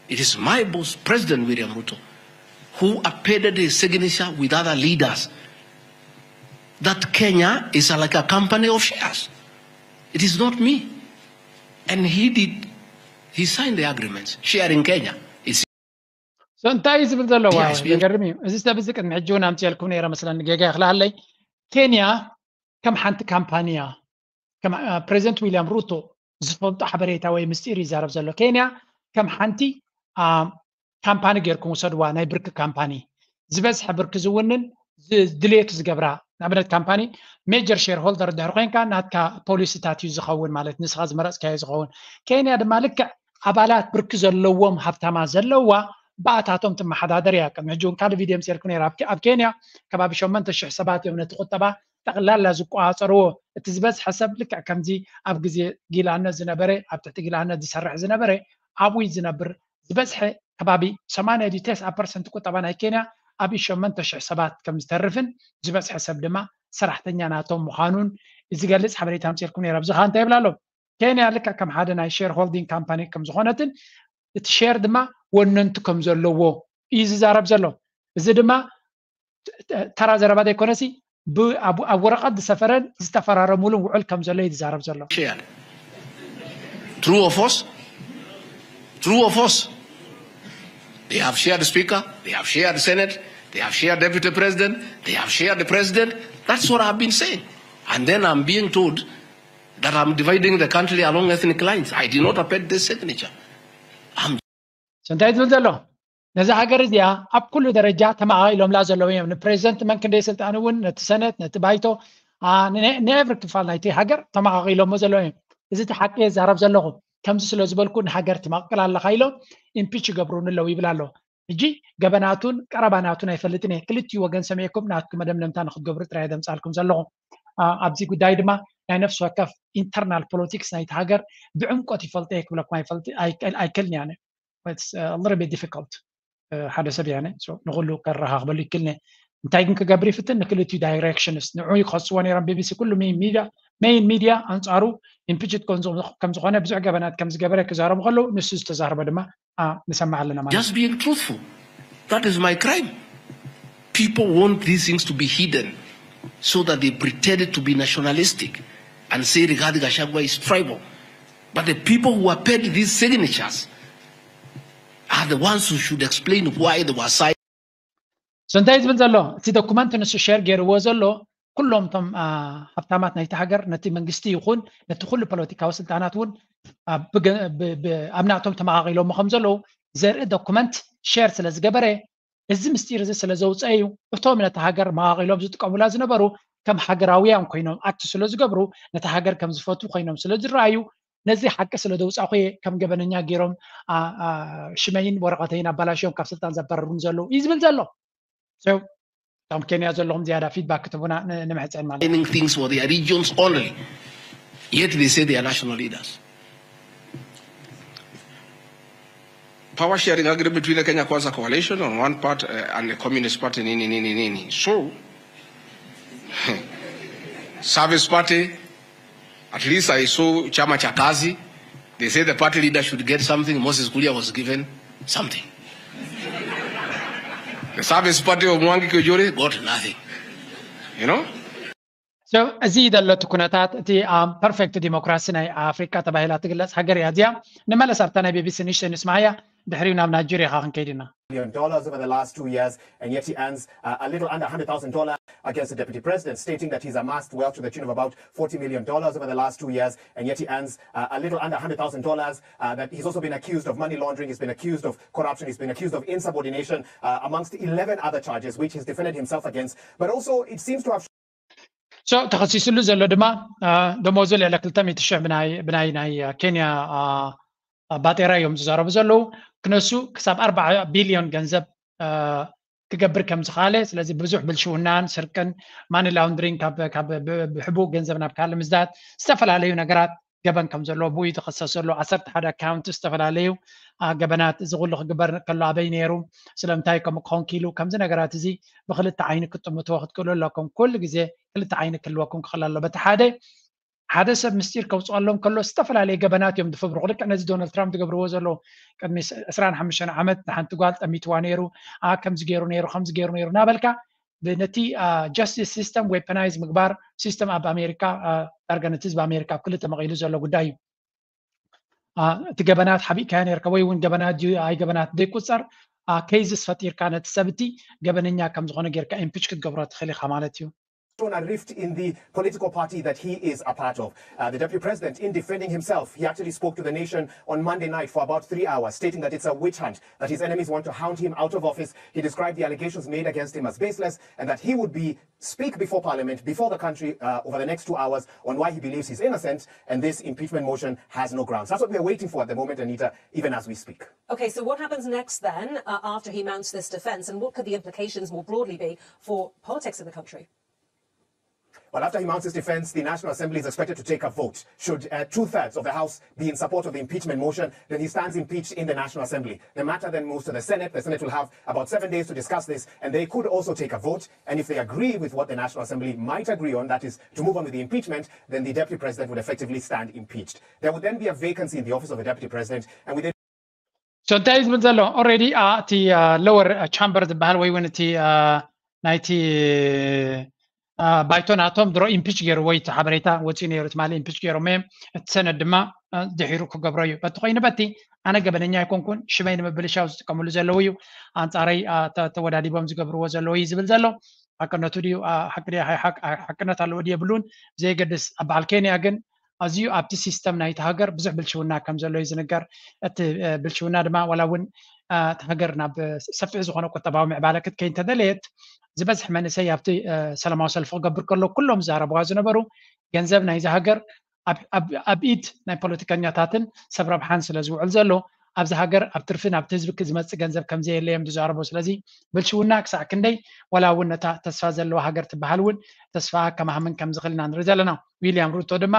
It is my boss, President William Ruto, who appended his signature with other leaders that Kenya is like a company of shares. It is not me. And he did, he signed the agreements sharing Kenya. So እንታይ እዩ ዝብል ዘሎ? ዘገርም እዩ። እዚ ሰብ እዚ ቅድሚ ሕጂ እውን ኣምፅኤልኩም ነይረ መስለኒ፣ ጌጋ ይኽልኣለይ። ኬንያ ከም ሓንቲ ካምፓኒ እያ። ፕሬዚደንት ዊልያም ሩቶ ዝፈልጦ ሓበሬታ ወይ ምስጢር ይዛረብ ዘሎ። ኬንያ ከም ሓንቲ ካምፓኒ ጌርኩም ውሰድዋ፣ ናይ ብርኪ ካምፓኒ፣ ዝበዝሐ ብርኪ ዝውንን ድሌቱ ዝገብራ። ንኣብነት ካምፓኒ ሜጀር ሼር ሆልደር ድሕሪ ኮይንካ ናትካ ፖሊሲታት እዩ ዝኸውን፣ ማለት ንስኻ ዝመረፅካዮ ዝኸውን። ኬንያ ድማ ልክዕ ኣባላት ብርኪ ዘለዎም ሃብታማ ዘለዋ ብኣታቶም ትመሓዳደር እያ። ቅድሚ ሕጂ እውን ካልእ ቪድዮ ምፅኤልኩ ነይረ። ኣብ ኬንያ ከባቢ ሸሞንተ ሽሕ ሰባት እዮም ነቲ ቁጠባ ጠቕላላ ዝቆፃፀርዎ። እቲ ዝበዝሐ ሰብ ልክዕ ከምዚ ኣብ ግዜ ጊላነት ዝነበረ፣ ኣብ ትሕቲ ጊላነት ዝሰርሕ ዝነበረ፣ ኣብኡ እዩ ዝነብር። ዝበዝሐ ከባቢ ሰማንያ ድዩ ተስዓ ፐርሰንት ቁጠባ ናይ ኬንያ ኣብ ሸሞንተ ሽሕ ሰባት ከም ዝተርፍን ዝበዝሐ ሰብ ድማ ሰራሕተኛ ናቶም ምዃኑን ዝገልፅ ሓበሬታ ኣምፅኤልኩም ነይረ። ኣብዚ ከዓ እንታይ ይብል ኣሎ? ኬንያ ልክዕ ከም ሓደ ናይ ሼር ሆልዲንግ ካምፓኒ ከም ዝኾነትን እቲ ሼር ድማ ወነንቲ ከም ዘለዎ እዩ ዝዛረብ ዘሎ። እዚ ድማ ተራ ዘረባ ዘይኮነሲ ኣብ ወረቐት ዝሰፈረን ዝተፈራረሙሉን ውዕል ከም ዘሎ እዩ ዝዛረብ ዘሎ። True or false? True or false? They have shared the speaker, they have shared the Senate, they have shared deputy president, they have shared the president. That's what I've been saying. And then I'm being told that I'm dividing the country along ethnic lines. I did not append this signature. I'm So እንታይ ዝብል ዘሎ? ነዛ ሃገር እዚኣ ኣብ ኩሉ ደረጃ ተመቓቒሎምላ ዘለዉ እዮም። ንፕሬዚደንት መን ክንደይ ስልጣን እውን ነቲ ሰነት፣ ነቲ ባይቶ፣ ንኤቭሪ ክፋል ናይቲ ሃገር ተመቓቒሎሞ ዘለዉ እዮም። እዚ እቲ ሓቂ እየ ዝዛረብ ዘለኹ። ከምዚ ስለ ዝበልኩ ንሃገር ትመቕቅል ኣለኻ ኢሎም ኢምፒች ይገብሩኒ ኣለዉ ይብል ኣሎ። ሕጂ ገበናቱን ቀረባናቱን ኣይፈልጥን እየ። ክልቲኡ ወገን ሰሚዕኩም ናትኩም መደምደምታ ንክትገብሩ ጥራይ እየ ዘምፃልኩም ዘለኹ። ኣብዚ ጉዳይ ድማ ናይ ነፍሲ ወከፍ ኢንተርናል ፖለቲክስ ናይቲ ሃገር ብዕምቆት ይፈልጦ እየ ክብለኩም ኣይክእልን እየ። It's a little bit difficult ሓደ ሰብ ያነ ንኩሉ ከረኻኽበሉ ይክልነ። እንታይ ግን ክገብር ይፍትን ንክልቲኡ ዳይሬክሽንስ ንዑ ይኸስዎ ነይሮም። ቢቢሲ ኩሉ ሜይን ሚድያ ሜይን ሚድያ ኣንፃሩ ኢምፒችድ ከም ዝኾነ ብዙሕ ገበናት ከም ዝገበረ ክዛረቡ ከለዉ ንሱ ዝተዛረበ ድማ ንሰማዕ ኣለና ማለት Just being truthful. That is my crime. People want these things to be hidden so that they pretend to be nationalistic and say Rigathi Gachagua is tribal. But the people who append these signatures are the ones who should explain why they were signed. እንታይ ዝብል ዘሎ እቲ ዶኩመንት ንሱ ሸር ገይርዎ ዘሎ ኩሎም እቶም ሃብታማት ናይቲ ሃገር ነቲ መንግስቲ ይኹን ነቲ ኩሉ ፖለቲካዊ ስልጣናት እውን ኣብ ናቶም ተመቓቒሎሞ ከም ዘለዉ ዘርኢ ዶኩመንት ሸር ስለ ዝገበረ እዚ ምስጢር እዚ ስለ ዘውፀ እዩ እቶም ነቲ ሃገር መቓቒሎም ዝጥቀሙላ ዝነበሩ ከም ሃገራውያን ኮይኖም ኣክት ስለ ዝገብሩ ነቲ ሃገር ከም ዝፈቱ ኮይኖም ስለ ዝረኣዩ ነዚ ሓቂ ስለ ዘውፃእኹ እየ ከም ገበነኛ ገይሮም ሽመይን ወረቐተይን ኣባላሽዮም ካብ ስልጣን ዘባረሩን ዘለዉ እዩ ዝብል ዘሎ። እቶም ኬንያ ዘለኹም ዝያዳ ፊድባክ ክትቡና ንምሕፀን ማለት things for their regions only, yet they say they are national leaders. Power sharing agreement between the Kenya Kwanza coalition on one part uh, and the Communist Party nini nini nini. So Service Party, at least I saw Chama cha Kazi. They say the party leader should get something. Moses Kuria was given something. The Service Party of Mwangi Kujuri got nothing. You know? So እዚ ዘለቱ ኩነታት እቲ ፐርፌክት ዲሞክራሲ ናይ ኣፍሪካ ተባሂላ ትግለፅ ሃገር እያ እዚኣ። ንመለስ ኣብታ ናይ ቢቢሲ ንሽተ ንስማያ ድሕሪኡ ናብ ናይጄሪያ ካ ክንከይድ ኢና። Million dollars over the last two years, and yet he earns uh, a little under one hundred thousand dollars against the deputy president, stating that he's amassed wealth to the tune of about forty million dollars over the last two years, and yet he earns uh, a little under one hundred thousand dollars. Uh, that he's also been accused of money laundering, he's been accused of corruption, he's been accused of insubordination, uh, amongst eleven other charges which he's defended himself against. But also, it seems to have so ተኸሲስሉ ዘሎ ድማ ደሞዙ ልዕለ ክልተ ሚእቲ ሽሕ ብናይ ናይ ኬንያ ባጤራ እዮም ዝዛረቡ ዘለዉ። ክነሱ ክሳብ ኣርባዓ ቢልዮን ገንዘብ ክገብር ከም ዝኸኣለ፣ ስለዚ ብዙሕ ብልሽውናን ስርቅን ማኒ ላውንድሪንግ፣ ካብ ብሕቡእ ገንዘብ ናብ ካልእ ምዝዳድ፣ ዝተፈላለዩ ነገራት ገበን ከም ዘለዎ ብኡ እዩ ዝኽሰስ ዘሎ። ዓሰርተ ሓደ ኣካውንት ዝተፈላለዩ ገበናት፣ እዚ ኩሉ ክግበር ከሎ ኣበይ ነይሩ፣ ስለምንታይ ከምኡ ክኸውን ክኢሉ፣ ከምዚ ነገራት እዚ ብክልተ ዓይኒ ክትጥምትዎ ክትክእሉ ኣለኩም። ኩሉ ግዜ ክልተ ዓይኒ ክህልወኩም ክኽእል ኣሎ። በቲ ሓደ ሓደ ሰብ ምስጢር ከውፅኣሎም ከሎ ዝተፈላለዩ ገበናት እዮም ዝፍብርኹ። ልክዕ ነዚ ዶናልድ ትራምፕ ዝገብርዎ ዘለዉ ቅድሚ ዕስራን ሓሙሽተን ዓመት ንሓንቲ ጓል ጠሚትዋ ነይሩ፣ ከምዚ ገይሩ ነይሩ፣ ከምዚ ገይሩ ነይሩ እናበልካ ነቲ ጃስቲስ ሲስተም ዌፐናይዝ ምግባር ሲስተም ኣብ ኣሜሪካ ዳርጋ ነቲ ህዝቢ ኣሜሪካ ኣብ ክልተ መቒሉ ዘሎ ጉዳይ እዩ። እቲ ገበናት ሓቢእካዮ ነርካ ወይ እውን ገበናት ድዩ ኣይ ገበናት ዘይቁፀር ኬይዝስ ፈጢርካ ነቲ ሰብ እቲ ገበነኛ ከም ዝኾነ ጌርካ ኢምፒች ክትገብሮ ትኽእል ኢኻ ማለት እዩ። Shown a rift in the political party that he is a part of. Uh, the deputy president, in defending himself, he actually spoke to the nation on Monday night for about three hours, stating that it's a witch hunt, that his enemies want to hound him out of office. He described the allegations made against him as baseless and that he would be speak before parliament, before the country, uh, over the next two hours on why he believes he's innocent and this impeachment motion has no grounds. That's what we're waiting for at the moment, Anita, even as we speak. Okay, so what happens next then uh, after he mounts this defense, and what could the implications more broadly be for politics in the country? Well, after he mounts his defense, the National Assembly is expected to take a vote. Should uh, two thirds of the House be in support of the impeachment motion, then he stands impeached in the National Assembly. The matter then moves to the Senate. The Senate will have about seven days to discuss this, and they could also take a vote. And if they agree with what the National Assembly might agree on, that is to move on with the impeachment, then the Deputy President would effectively stand impeached. There would then be a vacancy in the office of the Deputy President, and within So እንታይ ዝብል ዘሎ already እቲ lower chamber ዝበሃል ወይ እውን እቲ ናይቲ ባይቶ ናቶም ድሮ ኢምፒች ገይርዎ እዩ። እቲ ሓበሬታ ወፂኡ ነይሩ ትማሊ ኢምፒች ገይሮም እዮም። እቲ ሰነድ ድማ ድሒሩ ክገብሮ እዩ። በቲ ኮይኑ በቲ ኣነ ገበነኛ ኣይኮንኩን፣ ሽመይ ንምብልሻው ዝጥቀምሉ ዘለዉ እዩ፣ ኣንፃረይ ተወዳዲቦም ዝገብርዎ ዘለዉ እዩ ዝብል ዘሎ። ሓቅነቱ ድዩ ሓቅነት ኣለዎ ድዩ የብሉን ብዘየገድስ ኣብ በዓል ኬንያ ግን ኣዝዩ ኣብቲ ሲስተም ናይቲ ሃገር ብዙሕ ብልሽውና ከም ዘሎ እዩ ዝንገር። እቲ ብልሽውና ድማ ዋላ እውን እቲ ሃገር ናብ ሰፊሕ ዝኾነ ቁጠባዊ ምዕባለ ክትከይ እንተደለየት ዝበዝሕ መንእሰይ ኣብቲ ሰላማዊ ሰልፊ ክገብር ከሎ ኩሎም ዝዛረብዋ ዝነበሩ ገንዘብ ናይዚ ሃገር ኣብ ኢድ ናይ ፖለቲከኛታትን ሰብ ረብሓን ስለ ዝውዕል ዘሎ ኣብዚ ሃገር ኣብ ትርፊ ናብቲ ህዝቢ ዝመፅእ ገንዘብ ከምዘየለ እዮም ዝዛረቡ። ስለዚ ብልሽውና ክሳዕ ክንደይ ዋላ እውን ነታ ተስፋ ዘለዋ ሃገር ትበሃል እውን ተስፋ ከማህምን ከም ዝኽእል ኢና ንርኢ ዘለና። ዊልያም ሩቶ ድማ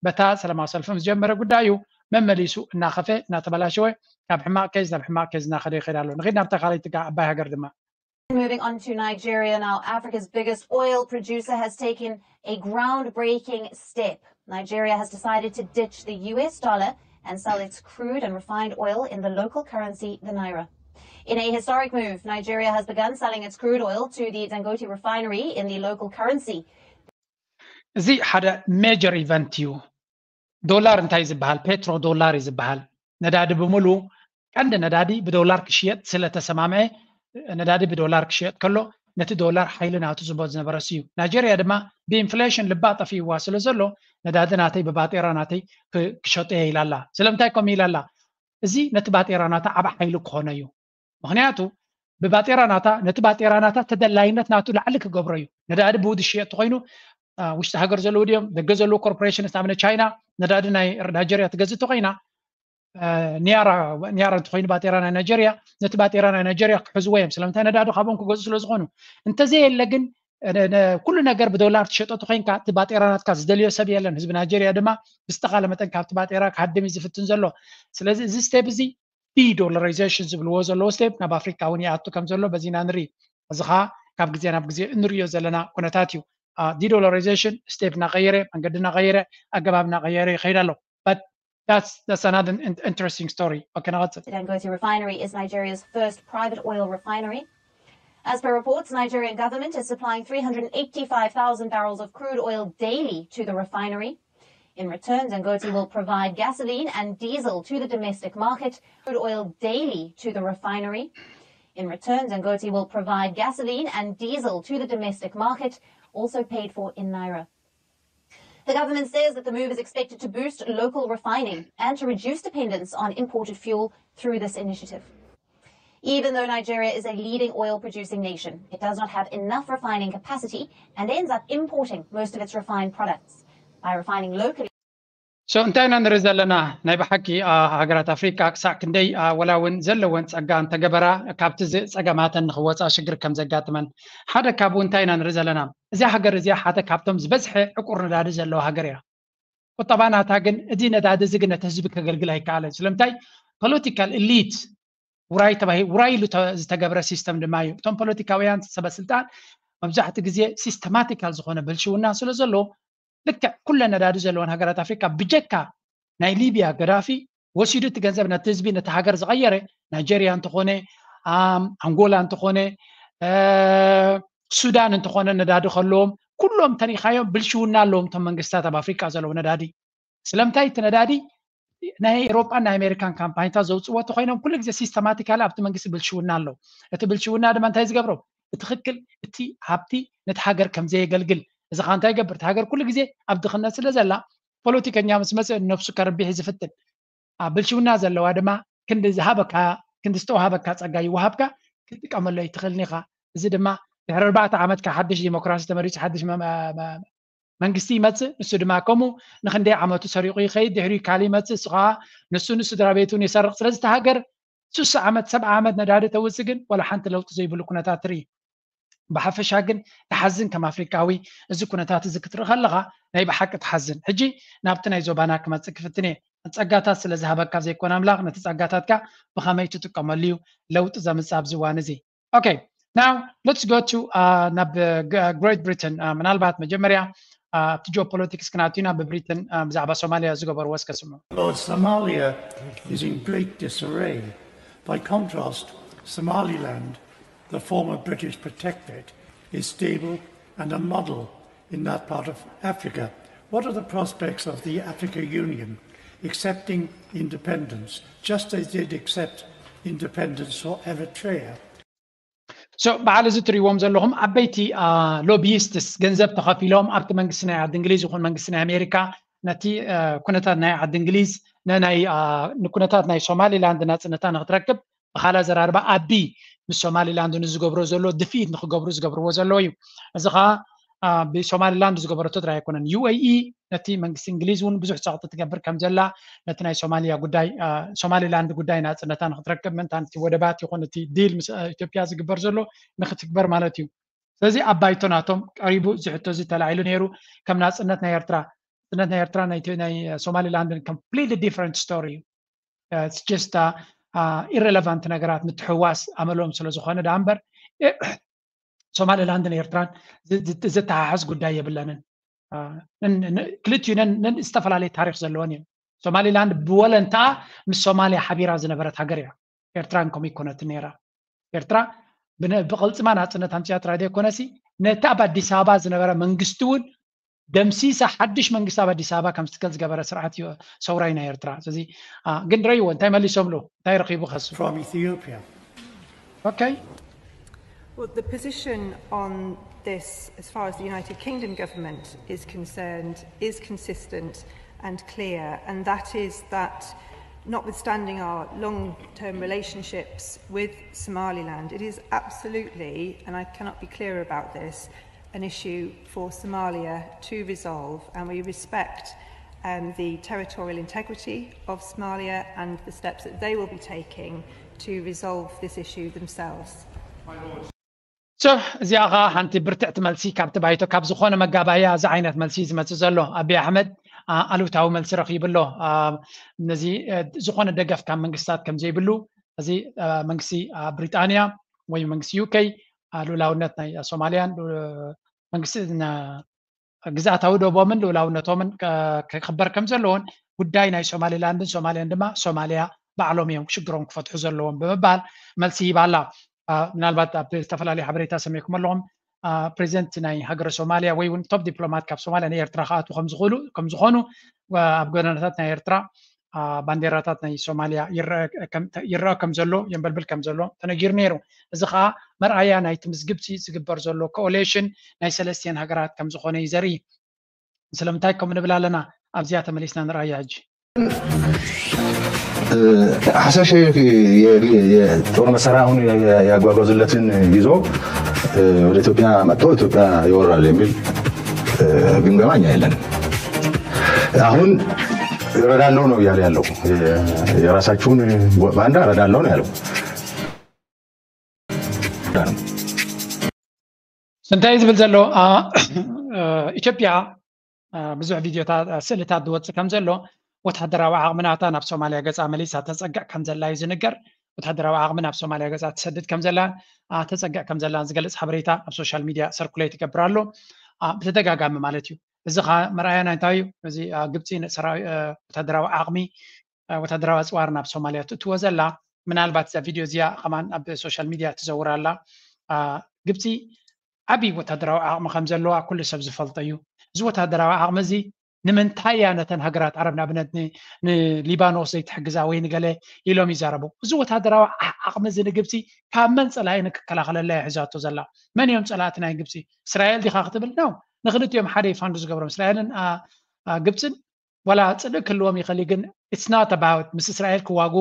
በታ ሰላማዊ ሰልፊ ምስ ጀመረ ጉዳዩ መመሊሱ እናኸፈ እናተበላሸወ ካብ ሕማቕ ኬዝ ናብ ሕማቕ ኬዝ እናኸደ ይኸይድ ኣሎ። ንኺድ ናብታ ካልኣይቲ ዓባይ ሃገር ድማ Moving on to Nigeria now, Africa's biggest oil producer has taken a groundbreaking step. Nigeria has decided to ditch the U S dollar and sell its crude and refined oil in the local currency, the naira. In a historic move, Nigeria has begun selling its crude oil to the Dangote refinery in the local currency. እዚ ሓደ ሜጀር ኢቨንት እዩ። ዶላር እንታይ ዝበሃል? ፔትሮ ዶላር እዩ ዝበሃል። ነዳዲ ብምሉ ቀንዲ ነዳዲ ብዶላር ክሽየጥ ስለተሰማምዐ ነዳዲ ብዶላር ክሽየጥ ከሎ ነቲ ዶላር ሓይሊ ናቱ ዝቦ ዝነበረስ እዩ። ናይጀርያ ድማ ብኢንፍሌሽን ልባ ጠፊእዋ ስለ ዘሎ ነዳዲ ናተይ ብባጤራ ናተይ ክሸጦ እየ ኢላ ኣላ። ስለምንታይ ከምኡ ኢላ ኣላ? እዚ ነቲ ባጤራ ናታ ዓብ ሓይሊ ክኾኖ እዩ። ምክንያቱ ብባጤራ ናታ ነቲ ባጤራ ናታ ተደላይነት ናቱ ላዕሊ ክገብሮ እዩ። ነዳዲ ብውድ ሽየጥ ተኮይኑ ውሽጢ ሃገር ዘለዉ ድዮም ደገ ዘለዉ ኮርፖሬሽን ንኣብነት ቻይና ነዳዲ ናይ ናይጀርያ ትገዝእ ተኮይና ኒያራ ኒያራ እንተኮይኑ ባጤራ ናይ ናይጀርያ ነቲ ባጤራ ናይ ናይጀርያ ክሕዝዎ እዮም። ስለምንታይ ነዳዲ ካብኦም ክገዝኡ ስለ ዝኾኑ። እንተዘየለ ግን ኩሉ ነገር ብዶላር ትሸጦ ተኮይንካ እቲ ባጤራ ናትካ ዝደልዮ ሰብ የለን። ህዝቢ ናይጀርያ ድማ ብዝተካለ መጠን ካብቲ ባጤራ ክሃድም እዩ ዝፍትን ዘሎ። ስለዚ እዚ ስቴፕ እዚ ዲዶላራይዜሽን ዝብልዎ ዘለዉ ስቴፕ ናብ ኣፍሪካ እውን ይኣቱ ከም ዘሎ በዚ ኢና ንርኢ። እዚ ከዓ ካብ ግዜ ናብ ግዜ እንሪኦ ዘለና ኩነታት እዩ። ዲዶላራይዜሽን ስቴፕ እናቀየረ መንገዲ እናቀየረ ኣገባብ እናቀየረ ይኸይድ ኣሎ። But that's that's another interesting story. Okay, now it's Dangote refinery is Nigeria's first private oil refinery. As per reports, Nigerian government is supplying three hundred eighty-five thousand barrels of crude oil daily to the refinery. In return, Dangote will provide gasoline and diesel to the domestic market, crude oil daily to the refinery. In return, Dangote will provide gasoline and diesel to the domestic market, also paid for in naira. The government says that the move is expected to boost local refining and to reduce dependence on imported fuel through this initiative. Even though Nigeria is a leading oil producing nation, it does not have enough refining capacity and ends up importing most of its refined products. By refining locally, so እንታይ ኢና ንርኢ ዘለና? ናይ ብሓቂ ሃገራት ኣፍሪካ ክሳዕ ክንደይ ወላ እውን ዘለወን ፀጋ እንተገበራ ካብቲ ጸገማተን ንክወፃ ሽግር ከም ዘጋጥመን ሓደ ካብኡ እንታይ ኢና ንርኢ ዘለና? እዚኣ ሃገር እዚኣ ሓደ ካብቶም ዝበዝሐ ዕቁር ነዳዲ ዘለዋ ሃገር እያ። ቁጠባ ናታ ግን እዚ ነዳዲ እዚ ግን ነቲ ህዝቢ ከገልግል ኣይከኣለን። ስለምንታይ? ፖለቲካል ኢሊት ውራይ ተባሂ ውራይ ኢሉ ዝተገብረ ሲስተም ድማ እዩ። እቶም ፖለቲካውያን ሰበስልጣን መብዛሕትኡ ግዜ ሲስተማቲካል ዝኾነ ብልሽውና ስለ ዘሎ ልክዕ ኩለን ነዳዲ ዘለወን ሃገራት ኣፍሪካ ብጀካ ናይ ሊብያ ገዳፊ ወሲዱ እቲ ገንዘብ ነቲ ህዝቢ ነቲ ሃገር ዝቐየረ ናይጀርያ እንተኾነ ኣንጎላ እንተኾነ ሱዳን እንተኾነ ነዳዲ ከለዎም ኩሎም ተሪኻዮም ብልሽውና ኣለዎም እቶም መንግስታት ኣብ ኣፍሪካ ዘለዉ ነዳዲ። ስለምንታይ እቲ ነዳዲ ናይ ኤሮጳን ናይ ኣሜሪካን ካምፓኒታት ዘውፅዎ እንተኮይኖም ኩሉ ግዜ ሲስተማቲካሊ ኣብቲ መንግስቲ ብልሽውና ኣሎ። እቲ ብልሽውና ድማ እንታይ ዝገብሮ ብትክክል እቲ ሃብቲ ነቲ ሃገር ከም ዘየገልግል እዚ ከዓ እንታይ ይገብር? እቲ ሃገር ኩሉ ግዜ ኣብ ድኽነት ስለ ዘላ ፖለቲከኛ ምስ መፅእ ነብሱ ከርቢሕ ዝፍትን ኣብ ብልሽውና ዘለዋ ድማ ክንዲ ዝሃበካ ክንዲ ዝተውሃበካ ፀጋ ይወሃብካ ክትጥቀመሎ ኣይትኽእልን ኢኻ። እዚ ድማ ድሕሪ ኣርባዕተ ዓመት ካብ ሓድሽ ዲሞክራሲ ተመሪፁ ሓድሽ መንግስቲ ይመፅእ። ንሱ ድማ ከምኡ ንክንደይ ዓመቱ ሰሪቑ ይኸይድ። ድሕሪኡ ካልእ ይመፅእ። እሱ ከዓ ንሱ ንስድራ ቤቱን ይሰርቕ። ስለዚ እቲ ሃገር ስሳ ዓመት ሰብዓ ዓመት ነዳዲ ተውፅእ ግን ዋላ ሓንቲ ለውጢ ዘይብሉ ኩነታት ትርኢ። ብሓፈሻ ግን ትሓዝን ከም ኣፍሪቃዊ እዚ ኩነታት እዚ ክትርኢ ከለኻ ናይ ብሓቂ ትሓዝን። ሕጂ ናብቲ ናይ ዞባና ክመፅእ ክፍትን እየ። ጸጋታት ስለ ዝሃበካ ዘይኮነ ኣምላኽ ነቲ ጸጋታትካ ብኸመይ ትጥቀመሉ እዩ ለውጢ ዘምጽእ ኣብዚ እዋን እዚ። Okay, now let's go to uh, ናብ ግሬት ብሪተን። ምናልባት መጀመርያ ኣብቲ ጂኦፖለቲክስ ክናቱ ናብ ብሪተን ብዛዕባ ሶማልያ ዝገበርዎ እስከ ስምዑ። Lord, Somalia is in great disarray. By contrast, Somaliland, the former British protectorate, is stable and a model in that part of Africa. What are the prospects of the Africa Union accepting independence, just as they did accept independence for Eritrea? So በዓል እዚ ትሪእዎም ዘለኹም ዓበይቲ ሎቢይስትስ ገንዘብ ተኸፊሎም ኣብቲ መንግስቲ ናይ ዓዲ እንግሊዝ ይኹን መንግስቲ ናይ ኣሜሪካ ነቲ ኩነታት ናይ ዓዲ እንግሊዝ ንናይ ንኩነታት ናይ ሶማሊላንድ ናፅነታ ንክትረክብ ብካላ ዘራርባ ኣቢ ምስ ሶማሊላንድ ንዝገብሮ ዘሎ ድፍኢት ንክገብሩ ዝገብርዎ ዘለዉ እዩ። እዚ ከዓ ብሶማሊላንድ ዝገበረቶ ጥራይ ኣይኮነን። ዩ ኤ ኢ ነቲ መንግስቲ እንግሊዝ እውን ብዙሕ ፀቕጢ ትገብር ከም ዘላ ነቲ ናይ ሶማሊያ ጉዳይ ሶማሊላንድ ጉዳይ ናፅነታ ንክትረክብ ምእንታን እቲ ወደባት ይኹን እቲ ዲል ምስ ኢትዮጵያ ዝግበር ዘሎ ንክትግበር ማለት እዩ። ስለዚ ኣብ ባይቶ ናቶም ቀሪቡ እዚ ሕቶ እዚ ተላዒሉ ነይሩ። ከም ናፅነት ናይ ኤርትራ ናፅነት ናይ ኤርትራ ናይ ሶማሊላንድን completely different story እዩ። just ኢረለቫንት ነገራት ምትሕዋስ ኣመሎም ስለ ዝኾነ ዳ እምበር ሶማሊላንድን ኤርትራን ዝተሓሓዝ ጉዳይ የብለንን። ክልቲኡ ነን ዝተፈላለየ ታሪክ ዘለወን እዮም። ሶማሊላንድ ብወለንታ ምስ ሶማሊያ ሓቢራ ዝነበረት ሃገር እያ። ኤርትራን ከምኡ ይኮነትን ነይራ። ኤርትራ ብቕልፅማ ናፅነት ኣምፅያ ጥራይ ዘይኮነሲ ነቲ ኣብ ኣዲስ ኣበባ ዝነበረ መንግስቲ እውን ደምሲሳ ሓድሽ መንግስቲ ኣብ ኣዲስ ኣበባ ከም ዝትከል ዝገበረ ስርዓት እዩ ሰውራይ ናይ ኤርትራ። ስለዚ ግን ረይዎ እንታይ መሊሶምሉ እንታይ ረኪቡ ከሱ from Ethiopia. Okay. Well, the position on this, as far as the United Kingdom government is concerned, is consistent and clear, and that is that, notwithstanding our long-term relationships with Somaliland, it is absolutely, and I cannot be clearer about this, an issue for Somalia to resolve, and we respect um, the territorial integrity of Somalia and the steps that they will be taking to resolve this issue themselves. So እዚኣ ኸዓ ሓንቲ ብርትዕቲ መልሲ ካብቲ ባይቶ ካብ ዝኾነ መጋባእያ እዚ ዓይነት መልሲ እዩ ዝመፅእ ዘሎ። ኣቢይ ኣሕመድ ኣሉታዊ መልሲ ረኺቡ ኣሎ። ነዚ ዝኾነ ደገፍ ካብ መንግስታት ከም ዘይብሉ፣ እዚ መንግስቲ ብሪጣንያ ወይ መንግስቲ ዩኬ ልኡላውነት ናይ ሶማልያን መንግስቲ ግዝኣታዊ ደቦምን ልኡላውነቶምን ክኽበር ከም ዘለዎን ጉዳይ ናይ ሶማሊላንድን ሶማልያን ድማ ሶማልያ ባዕሎም እዮም ሽግሮም ክፈትሑ ዘለዎም ብምባል መልሲ ሂባ ኣላ። ምናልባት ኣብ ዝተፈላለዩ ሓበሬታ ሰሚዕኩም ኣለኹም። ፕሬዚደንት ናይ ሃገረ ሶማልያ ወይ እውን ቶፕ ዲፕሎማት ካብ ሶማልያ ናይ ኤርትራ ክኣትዉ ከምዝኽእሉ ከምዝኾኑ ኣብ ጎደናታት ናይ ኤርትራ ባንዴራታት ናይ ሶማልያ ይረአ ከም ዘሎ የንበልብል ከም ዘሎ ተነጊሩ ነይሩ። እዚ ከዓ መርኣያ ናይቲ ምስ ግብፂ ዝግበር ዘሎ ኮኦሌሽን ናይ ሰለስቲአን ሃገራት ከም ዝኾነ እዩ ዘርኢ። ስለምንታይ ከምኡ ንብል ኣለና? ኣብዚኣ ተመሊስና ንርኣያ ሕጂ። ሐሰን ሼክ የጦር መሳሪያ አሁን ያጓጓዙለትን ይዞ ወደ ኢትዮጵያ መጥቶ ኢትዮጵያ ይወራል የሚል ግምገማ እኛ የለንም። አሁን እረዳለሁ ነው እያለ ያለው። የራሳችሁን ባንዳ እረዳለሁ ነው ያለው። እንታይ ዝብል ዘሎ? ኢትዮጵያ ብዙሕ ቪድዮታት፣ ስእልታት ዝወፅእ ከም ዘሎ፣ ወታደራዊ ዓቕሚ ናታ ናብ ሶማልያ ገፃ መሊሳ ተፀግዕ ከም ዘላ እዩ ዝንገር። ወታደራዊ ዓቕሚ ናብ ሶማልያ ገፃ ትሰድድ ከም ዘላ፣ ተፀግዕ ከም ዘላ ዝገልፅ ሓበሬታ ኣብ ሶሻል ሚድያ ሰርኩሌት ይገብር ኣሎ፣ ብተደጋጋሚ ማለት እዩ። እዚ ከዓ መርኣያና እንታይ እዩ? እዚ ግብፂ ወታደራዊ ዓቕሚ፣ ወታደራዊ ኣፅዋር ናብ ሶማልያ ትእትዎ ዘላ፣ ምናልባት እዛ ቪድዮ እዚኣ ከማን ኣብ ሶሻል ሚድያ ትዘውር ኣላ። ግብፂ ዓብዪ ወታደራዊ ዓቕሚ ከም ዘለዋ ኩሉ ሰብ ዝፈልጦ እዩ። እዚ ወታደራዊ ዓቕሚ እዚ ንምንታይ እያ ነተን ሃገራት ዓረብ ንኣብነት ንሊባኖስ ዘይትሕግዛ ወይ ንገለ ኢሎም ይዛረቡ። እዚ ወታደራዊ ዓቕሚ እዚ ንግብፂ ካብ መን ፀላኢ ንክከላኸለላ እያ ሒዛቶ ዘላ። መን እዮም ፀላእቲ ናይ ግብፂ? እስራኤል ዲኻ ክትብል ነው? ንክልቲኦም ሓደ ይፋንዱ ዝገብሮም እስራኤልን ግብፅን ዋላ ፅልእ ክህልዎም ይኽእል ግን it's not about ምስ እስራኤል ክዋጉ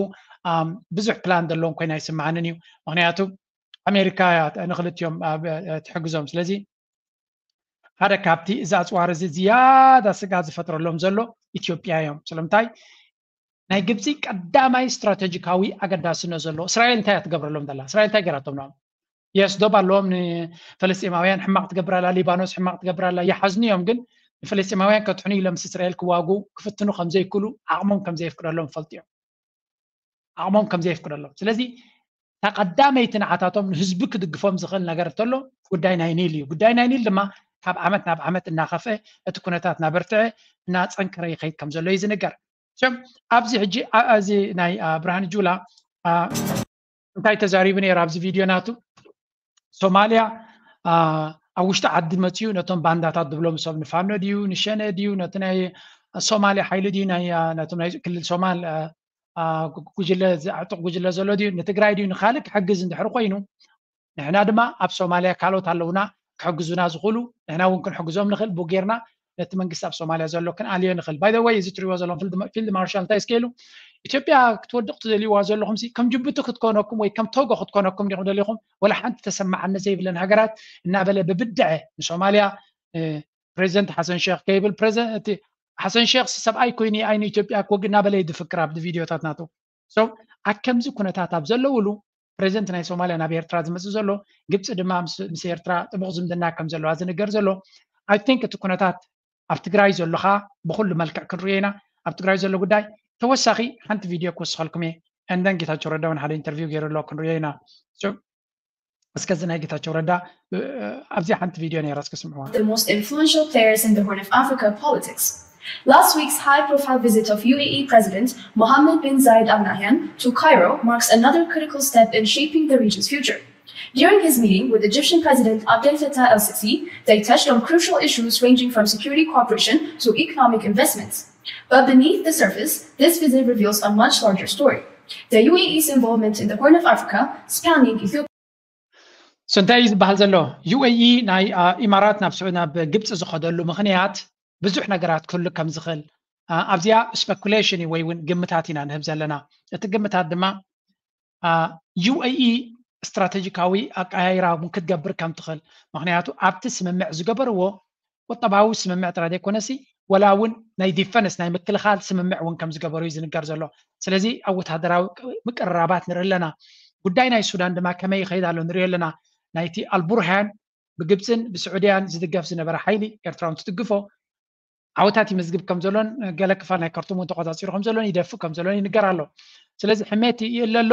ብዙሕ ፕላን ዘለዎም ኮይና ኣይስምዓንን እዩ። ምክንያቱ ኣሜሪካ ንክልቲኦም ትሕግዞም። ስለዚ ሓደ ካብቲ እዚ ኣፅዋር እዚ ዝያዳ ስጋ ዝፈጥረሎም ዘሎ ኢትዮጵያ እዮም። ስለምንታይ ናይ ግብፂ ቀዳማይ ስትራቴጂካዊ ኣገዳስነት ዘለዎ እስራኤል እንታይ እያ ትገብረሎም ዘላ? እስራኤል እንታይ ገይራቶም? የስ ዶብ ኣለዎም። ንፈለስጢማውያን ሕማቕ ትገብር ኣላ፣ ሊባኖስ ሕማቕ ትገብር ኣላ። ይሓዝኑ እዮም ግን ንፈለስጢማውያን ከትሕኑ ኢሎም ምስ እስራኤል ክዋጉ ክፍትኑ ከምዘይክእሉ ዓቕሞም ከምዘየፍቅደሎም ፈልጡ እዮም። ዓቕሞም ከምዘየፍቅደሎም። ስለዚ እታ ቀዳመይቲ ንዓታቶም ንህዝቢ ክድግፎም ዝኽእል ነገር እንተሎ ጉዳይ ናይ ኒል እዩ። ጉዳይ ናይ ኒል ድማ ካብ ዓመት ናብ ዓመት እናኸፍአ እቲ ኩነታት እናበርትዐ እናፀንከረ ይኸይድ ከም ዘሎ እዩ ዝንገር። እም ኣብዚ ሕጂ እዚ ናይ ብርሃን ጁላ እንታይ ተዛሪቡ ነይሩ ኣብዚ ቪድዮ ናቱ? ሶማልያ ኣብ ውሽጢ ዓዲ መፅዩ ነቶም ባንዳታት ዝብሎም ሰብ ንፋኖ ድዩ ንሸነ ድዩ ነቲ ናይ ሶማልያ ሓይሊ ድዩ ነቶም ናይ ክልል ሶማል ጉጅለ ዝዕጡቕ ጉጅለ ዘሎ ድዩ ንትግራይ ድዩ ንካልእ ክሕግዝ እንድሕር ኮይኑ ንሕና ድማ ኣብ ሶማልያ ካልኦት ኣለውና ክሕግዙና ዝኽእሉ ንሕና እውን ክንሕግዞም ንኽእል ብኡ ጌርና ነቲ መንግስቲ ኣብ ሶማልያ ዘሎ ክንኣልዮ ንኽእል። By the way እዚ ትሪእዎ ዘለኹም ፊልድ ማርሻል እንታይ እስከ ኢሉ ኢትዮጵያ ክትወድቕ ትደልይዋ ዘለኹም ሲ ከም ጅቡቲ ክትኮነኩም ወይ ከም ቶጎ ክትኮነኩም ዲኹም ደሊኹም? ወላ ሓንቲ ተሰማዓነት ዘይብለን ሃገራት እናበለ ብብድዐ ንሶማልያ ፕሬዚደንት ሓሰን ሼክ ከይብል ፕሬዚደንት ሓሰን ሼክ ሰብኣይ ኮይኑ ኣይ ንኢትዮጵያ ክወግእ እናበለ እዩ ዝፍክር ኣብዚ ቪድዮታት ናቱ። So ኣብ ከምዚ ኩነታት ኣብ ዘለውሉ ፕሬዚደንት ናይ ሶማልያ ናብ ኤርትራ ዝመፅእ ዘሎ ግብፂ ድማ ምስ ኤርትራ ጥቡቕ ዝምድና ከም ዘለዋ ዝንገር ዘሎ I think እቲ ኩነታት ኣብ ትግራይ ዘሎ ከዓ ብኩሉ መልክዕ ክንሪኦ ኢና። ኣብ ትግራይ ዘሎ ጉዳይ ተወሳኺ ሓንቲ ቪድዮ ክወስኸልኩም እየ። And then ጌታቸው ረዳ እውን ሓደ ኢንተርቪው ገይሩ ኣሎ ክንሪኦ ኢና። እስከዚ ናይ ጌታቸው ረዳ ኣብዚኣ ሓንቲ ቪድዮ ነይራ እስከ ስምዕዋ። The most influential players in the Horn of Africa politics. Last week's high-profile visit of U A E President Mohammed bin Zayed Al Nahyan to Cairo marks another critical step in shaping the region's future. During his meeting with Egyptian President Abdel Fattah el Sisi, they touched on crucial issues ranging from security cooperation to economic investments. But beneath the surface, this visit reveals a much larger story. The U A E's involvement in the Horn of Africa, spanning Ethiopia. እንታይ እዩ ዝበሃል ዘሎ? ዩ ኤ ኢ ናይ ኢማራት ናብ ግብፂ ዝኸደሉ ምኽንያት ብዙሕ ነገራት ክህሉ ከም ዝኽእል ኣብዚኣ ስፐኩሌሽን እዩ ወይ እውን ግምታት ኢና ንህብ ዘለና። እቲ ግምታት ድማ ዩ ኤ ኢ ስትራቴጂካዊ ኣቀያይራ እውን ክትገብር ከም ትኽእል፣ ምክንያቱ ኣብቲ ስምምዕ ዝገበርዎ ቁጠባዊ ስምምዕ ጥራይ ዘይኮነሲ ወላ እውን ናይ ዲፈንስ ናይ ምክልኻል ስምምዕ እውን ከም ዝገበሩ እዩ ዝንገር ዘሎ። ስለዚ ኣብ ወታደራዊ ምቅርራባት ንርኢ ኣለና። ጉዳይ ናይ ሱዳን ድማ ከመይ ይኸይድ ኣሎ ንሪኦ ኣለና። ናይቲ ኣልቡርሃን ብግብፅን ብስዑድያን ዝድገፍ ዝነበረ ሓይሊ ኤርትራ እውን ትድግፎ ዓወታት ይምዝግብ ከም ዘሎን ገለ ክፋል ናይ ካርቱም እውን ተቆፃፂሩ ከም ዘሎን ይደፍእ ከም ዘሎን ይንገር ኣሎ። ስለዚ ሕሜት ይእለ ኣሎ።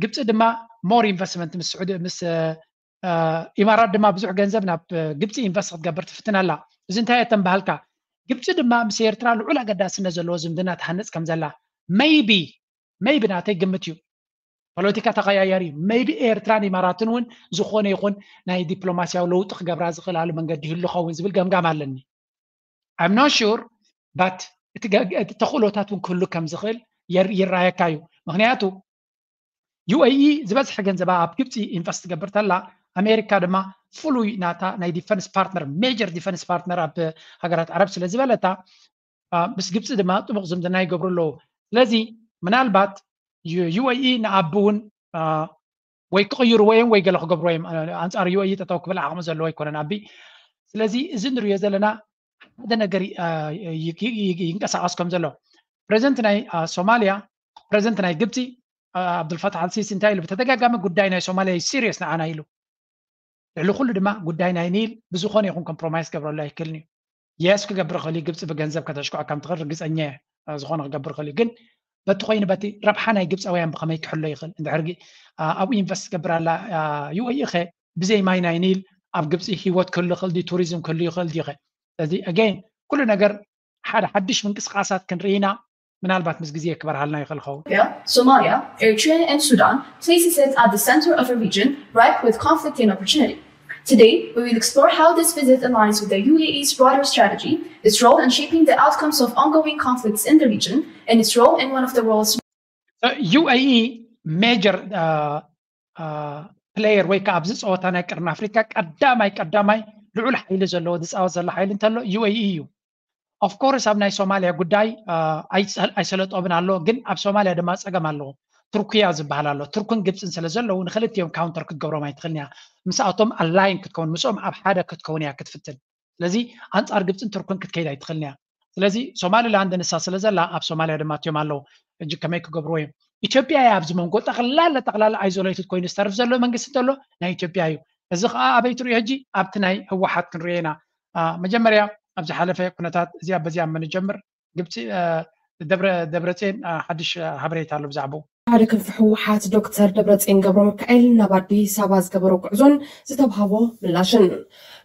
ግብፂ ድማ ሞር ኢንቨስትመንት ምስ ስዑዲ ምስ ኢማራት ድማ ብዙሕ ገንዘብ ናብ ግብፂ ኢንቨስት ክትገብር ትፍትን ኣላ። እዚ እንታይ እተን በሃልካ ግብፂ ድማ ምስ ኤርትራ ልዑል ኣገዳስነት ዘለዎ ዝምድና ትሃንፅ ከም ዘላ maybe maybe ናተይ ግምት እዩ። ፖለቲካ ተቀያያሪ እዩ። maybe ኤርትራን ኢማራትን እውን ዝኾነ ይኹን ናይ ዲፕሎማሲያዊ ለውጢ ክገብራ ዝኽእላሉ መንገዲ ይህሉ ኸውን ዝብል ገምጋም ኣለኒ። I'm not sure but እቲ ተኽእሎታት እውን ክህሉ ከም ዝኽእል ይረኣየካ እዩ። ምክንያቱ ዩ ኤ ኢ ዝበዝሐ ገንዘባ ኣብ ግብፂ ኢንቨስት ትገብር ተላ ኣሜሪካ ድማ ፍሉይ ናታ ናይ ዲፈንስ ፓርትነር ሜጀር ዲፈንስ ፓርትነር ኣብ ሃገራት ዓረብ ስለ ዝበለታ ምስ ግብፂ ድማ ጥቡቕ ዝምድና ይገብሩ ኣለዉ። ስለዚ ምናልባት ዩ ኤ ኢ ንኣቢ እውን ወይ ክቕይርዎ እዮም ወይ ገለ ክገብርዎ እዮም። ኣንፃር ዩ ኤ ኢ ጠጠው ክብል ዓቕሚ ዘለዎ ኣይኮነን ኣቢ። ስለዚ እዚ ንሪኦ ዘለና ሓደ ነገር ይንቀሳቐስ ከም ዘሎ ፕሬዚደንት ናይ ሶማሊያ ፕሬዚደንት ናይ ግብፂ ኣብዱልፈታሕ ኣልሲሲ እንታይ ኢሉ ብተደጋጋሚ ጉዳይ ናይ ሶማሊያ ሲሪየስ ንዓና ኢሉ። ልዕሊ ኩሉ ድማ ጉዳይ ናይ ኒል ብዝኾነ ይኹን ኮምፕሮማይስ ገብረሉ ኣይክእልን እዩ። የስ ክገብር ይኽእል እዩ። ግብፂ ብገንዘብ ከተሽክዖ ከም ትኽእል ርግፀኛ እየ። ዝኾነ ክገብር ይኽእል እዩ። ግን በቲ ኮይኑ በቲ ረብሓ ናይ ግብፃውያን ብኸመይ ክሕሎ ይኽእል? እንድሕር ኣብኡ ኢንቨስት ትገብር ኣላ ዩ ኤ ኢ ኸ ብዘይ ማይ ናይ ኒል ኣብ ግብፂ ሂወት ክህሉ ይኽእል ድዩ? ቱሪዝም ክህሉ ይኽእል ድዩ ኸ? ስለዚ ኣገይን ኩሉ ነገር ሓደ ሓድሽ ምንቅስቃሳት ክንርኢ ኢና። ምናልባት ምስ ግዜ ክበርሃልና ይኽእል ኸውን። Somalia, Eritrea, and Sudan places it at the center of a region ripe with conflict and opportunity. Today, we will explore how this visit aligns with the U A E's broader strategy, its role in shaping the outcomes of ongoing conflicts in the region, and its role in one of the world's ዩ ኤ ኢ ሜጀር ፕሌየር ወይ ከዓ ኣብዚ ፀወታ ናይ ቀርኒ ኣፍሪካ ቀዳማይ ቀዳማይ ልዑል ሓይሊ ዘለዎ ዝፃወት ዘሎ ሓይሊ እንተሎ ዩ ኤ ኢ እዩ። ኦፍኮርስ ኣብ ናይ ሶማሊያ ጉዳይ ኣይሰለጦምን ኣሎ፣ ግን ኣብ ሶማሊያ ድማ ፀገም ኣለዎ። ቱርክያ ዝበሃል ኣሎ። ቱርክን ግብፅን ስለ ዘለዉ ንክልቲኦም ካውንተር ክትገብሮም ኣይትኽእልን እያ። ምስኣቶም ኣላይን ክትከውን ምስኦም ኣብ ሓደ ክትከውን እያ ክትፍትን። ስለዚ ኣንፃር ግብፅን ቱርክን ክትከይድ ኣይትኽእልን እያ። ስለዚ ሶማሊላንድ ንሳ ስለ ዘላ ኣብ ሶማሊያ ድማ እትዮም ኣለዉ። ሕጂ ከመይ ክገብርዎ እዮም? ኢትዮጵያ እያ ኣብዚ መንጎ ጠቕላላ ጠቕላላ ኣይዞሌትድ ኮይኑ ዝተርፍ ዘሎ መንግስቲ እንተሎ ናይ ኢትዮጵያ እዩ። እዚ ከዓ ኣበይ ትሪኦ ሕጂ ኣብቲ ናይ ህወሓት ክንሪኦ ኢና። መጀመርያ ኣብ ዝሓለፈ ኩነታት እዚኣ በዚኣ ምንጀምር ግብፂ ደብረፅዮን ሓድሽ ሓበሬታ ኣሎ ብዛዕባኡ። ሓደ ክንፊ ህወሓት ዶክተር ደብረፅዮን ገብረሚካኤል ናብ ኣዲስ ኣበባ ዝገበሮ ጉዕዞን ዝተብሃቦ ምላሽን።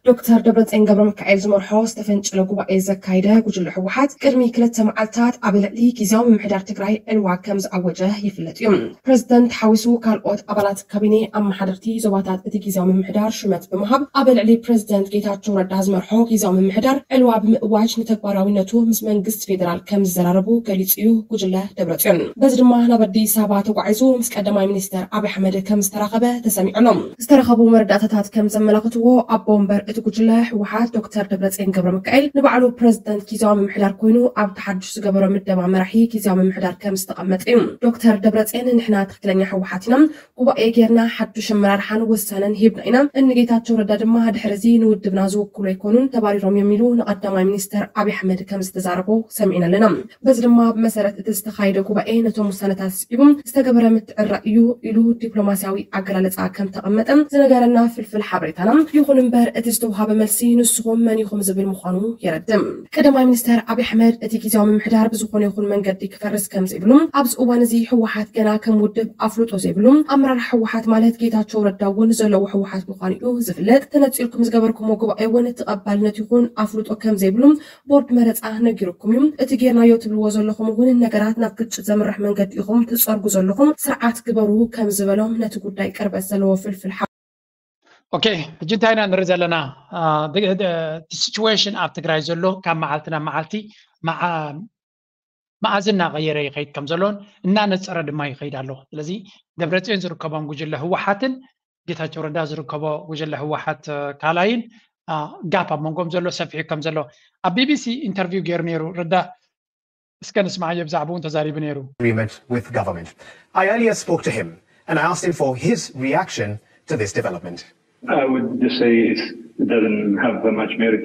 ዶክተር ደብረፅዮን ገብረሚካኤል ዝመርሖ ዝተፈንጨለ ጉባኤ ዘካየደ ጉጅለ ህወሓት ቅድሚ ክልተ መዓልታት ኣብ ልዕሊ ግዝያዊ ምምሕዳር ትግራይ ዕልዋ ከም ዝኣወጀ ይፍለጥ እዩ። ፕሬዝደንት ሓዊሱ ካልኦት ኣባላት ካቢኔ ኣመሓደርቲ ዞባታት እቲ ግዝያዊ ምምሕዳር ሹመት ብምሃብ ኣብ ልዕሊ ፕሬዝደንት ጌታቸው ረዳ ዝመርሖ ግዝያዊ ምምሕዳር ዕልዋ ብምእዋጅ ንተግባራዊነቱ ምስ መንግስቲ ፌደራል ከም ዝዘራረቡ ገሊፁ እዩ ጉጅለ ደብረፅዮን። በዚ ድማ ናብ ኣዲስ ኣበባ ተጓዒዙ ምስ ቀዳማይ ሚኒስተር ኣብይ ኣሕመድ ከም ዝተራኸበ ተሰሚዑ ኣሎ። ዝተረኸቡ መረዳእታታት ከም ዘመላኽትዎ ኣቦ ወንበር እቲ ጉጅለ ህወሓት ዶክተር ደብረፅዮን ገብረሚካኤል ንባዕሉ ፕሬዝደንት ግዝያዊ ምምሕዳር ኮይኑ ኣብቲ ሓዱሽ ዝገበሮ ምደባ መራሒ ግዝያዊ ምምሕዳር ከም ዝተቐመጠ እዩ። ዶክተር ደብረፅዮን ንሕና ትኽክለኛ ህወሓት ኢና፣ ጉባኤ ጌርና ሓዱሽ ኣመራርሓን ውሳነን ሂብና ኢና። እኒ ጌታቸው ረዳ ድማ ድሕሪ እዚ ንውድብና ዝውክሉ ኣይኮኑን፣ ተባሪሮም እዮም ኢሉ ንቐዳማይ ሚኒስተር ኣብይ ኣሕመድ ከም ዝተዛረቦ ሰሚዕና ኣለና። በዚ ድማ ብመሰረት እቲ ዝተኻየደ ጉባኤ ነቶም ውሳነታት ስዒቡ ዝተገበረ ምትዕርራይ እዩ ኢሉ ዲፕሎማስያዊ ኣገላልፃ ከም ተቐመጠ ዝነገረና ፍልፍል ሓበሬታና፣ ይኹን እምበር እቲ ዝተውሃበ መልሲ ንስኹም መን ኢኹም ዝብል ምዃኑ የረድእ። ቀዳማይ ሚኒስተር ኣብይ ኣሕመድ እቲ ግዝያዊ ምምሕዳር ብዝኾነ ይኹን መንገዲ ክፈርስ ከም ዘይብሉ፣ ኣብዚ እዋን እዚ ህወሓት ገና ከም ውድብ ኣፍልጦ ዘይብሉ፣ ኣመራርሓ ህወሓት ማለት ጌታቸው ረዳ እውን ዘለዎ ህወሓት ምዃኑ እዩ ዝፍለጥ። ተነፂርኩም ዝገበርኩምዎ ጉባኤ እውን ተቐባልነት ይኹን ኣፍልጦ ከም ዘይብሉ ቦርድ መረፃ ነጊሩኩም እዩ። እቲ ጌርናዮ ትብልዎ ዘለኹም እውን ነገራት ናብ ግጭት ዘምርሕ መንገዲ ኢኹም ትፀርጉ ዘለኹም፣ ስርዓት ግበሩ ከም ዝበሎም ነቲ ጉዳይ ቅርበት ዘለዎ ፍልፍል ሓ ኦኬ፣ ሕጂ እንታይ ኢና ንርኢ ዘለና? እቲ ሲቹዌሽን ኣብ ትግራይ ዘሎ ካብ መዓልቲ ናብ መዓልቲ መዓ- መኣዝ እናቐየረ ይኸይድ ከም ዘሎን እናነፀረ ድማ ይኸይድ ኣሎ። ስለዚ ደብረፅዮን ዝርከቦም ጉጅለ ህወሓትን ጌታቸው ረዳ ዝርከቦ ጉጅለ ህወሓት ካልኣይን ጋፕ ኣብ መንጎም ዘሎ ሰፊሑ ከም ዘሎ ኣብ ቢቢሲ ኢንተርቪው ገይሩ ነይሩ። ረዳ እስከ ንስማዓዮ፣ ብዛዕባኡ እውን ተዛሪቡ ነይሩ። Agreement with government. I earlier spoke to him and I asked him for his reaction to this development. I would just say it's, it doesn't have much merit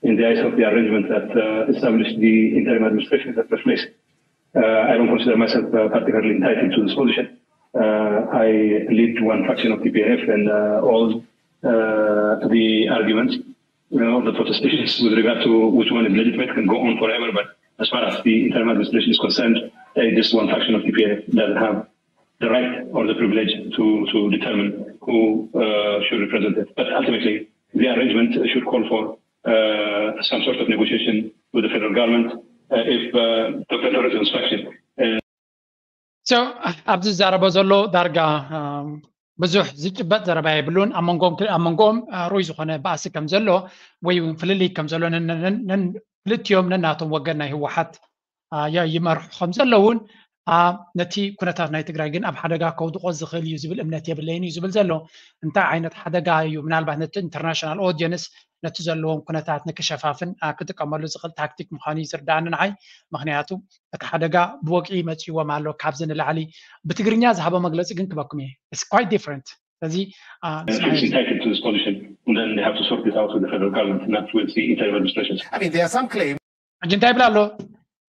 in the eyes of the arrangement that uh, established the interim administration in the first place. Uh, I don't consider myself uh, particularly entitled to this position. Uh, I lead one faction of T P L F and uh, all uh, the arguments, you know, the protestations with regard to which one is legitimate can go on forever. But as far as the interim administration is concerned, uh, this one faction of T P L F doesn't have the right or the privilege to, to determine who uh, should represent it. But ultimately, the arrangement should call for uh, some sort of negotiation with the federal government uh, if uh, Doctor Debretzion's faction uh, so ኣብዚ ዝዛረቦ ዘሎ ዳርጋ ብዙሕ ዝጭበጥ ዘረባ የብሉን። ኣብ መንጎኦም ርኡይ ዝኾነ ባእሲ ከም ዘሎ ወይ እውን ፍልልይ ከም ዘሎ ክልቲኦም ነናቶም ወገን ናይ ህወሓት ይመርሑ ከም ዘለውን ነቲ ኩነታት ናይ ትግራይ ግን ኣብ ሓደጋ ከውድቆ ዝኽእል እዩ ዝብል እምነት የብለይን እዩ ዝብል ዘሎ። እንታይ ዓይነት ሓደጋ እዩ? ምናልባት ነቲ ኢንተርናሽናል ኦዲየንስ ነቲ ዘለዎም ኩነታት ንክሸፋፍን ክጥቀመሉ ዝኽእል ታክቲክ ምዃኑ እዩ ዝርዳእኒ ንዓይ። ምክንያቱ እቲ ሓደጋ ብወግዒ መፂዎም ኣሎ ካብዚ ንላዕሊ። ብትግርኛ ዝሃቦ መግለፂ ግን ክበኩም እየ። It's quite different። ስለዚ entitled to this position and then they have to sort it out with the federal government, not with the interim administration. I mean, there are some claims. ሕጂ እንታይ ይብል ኣሎ?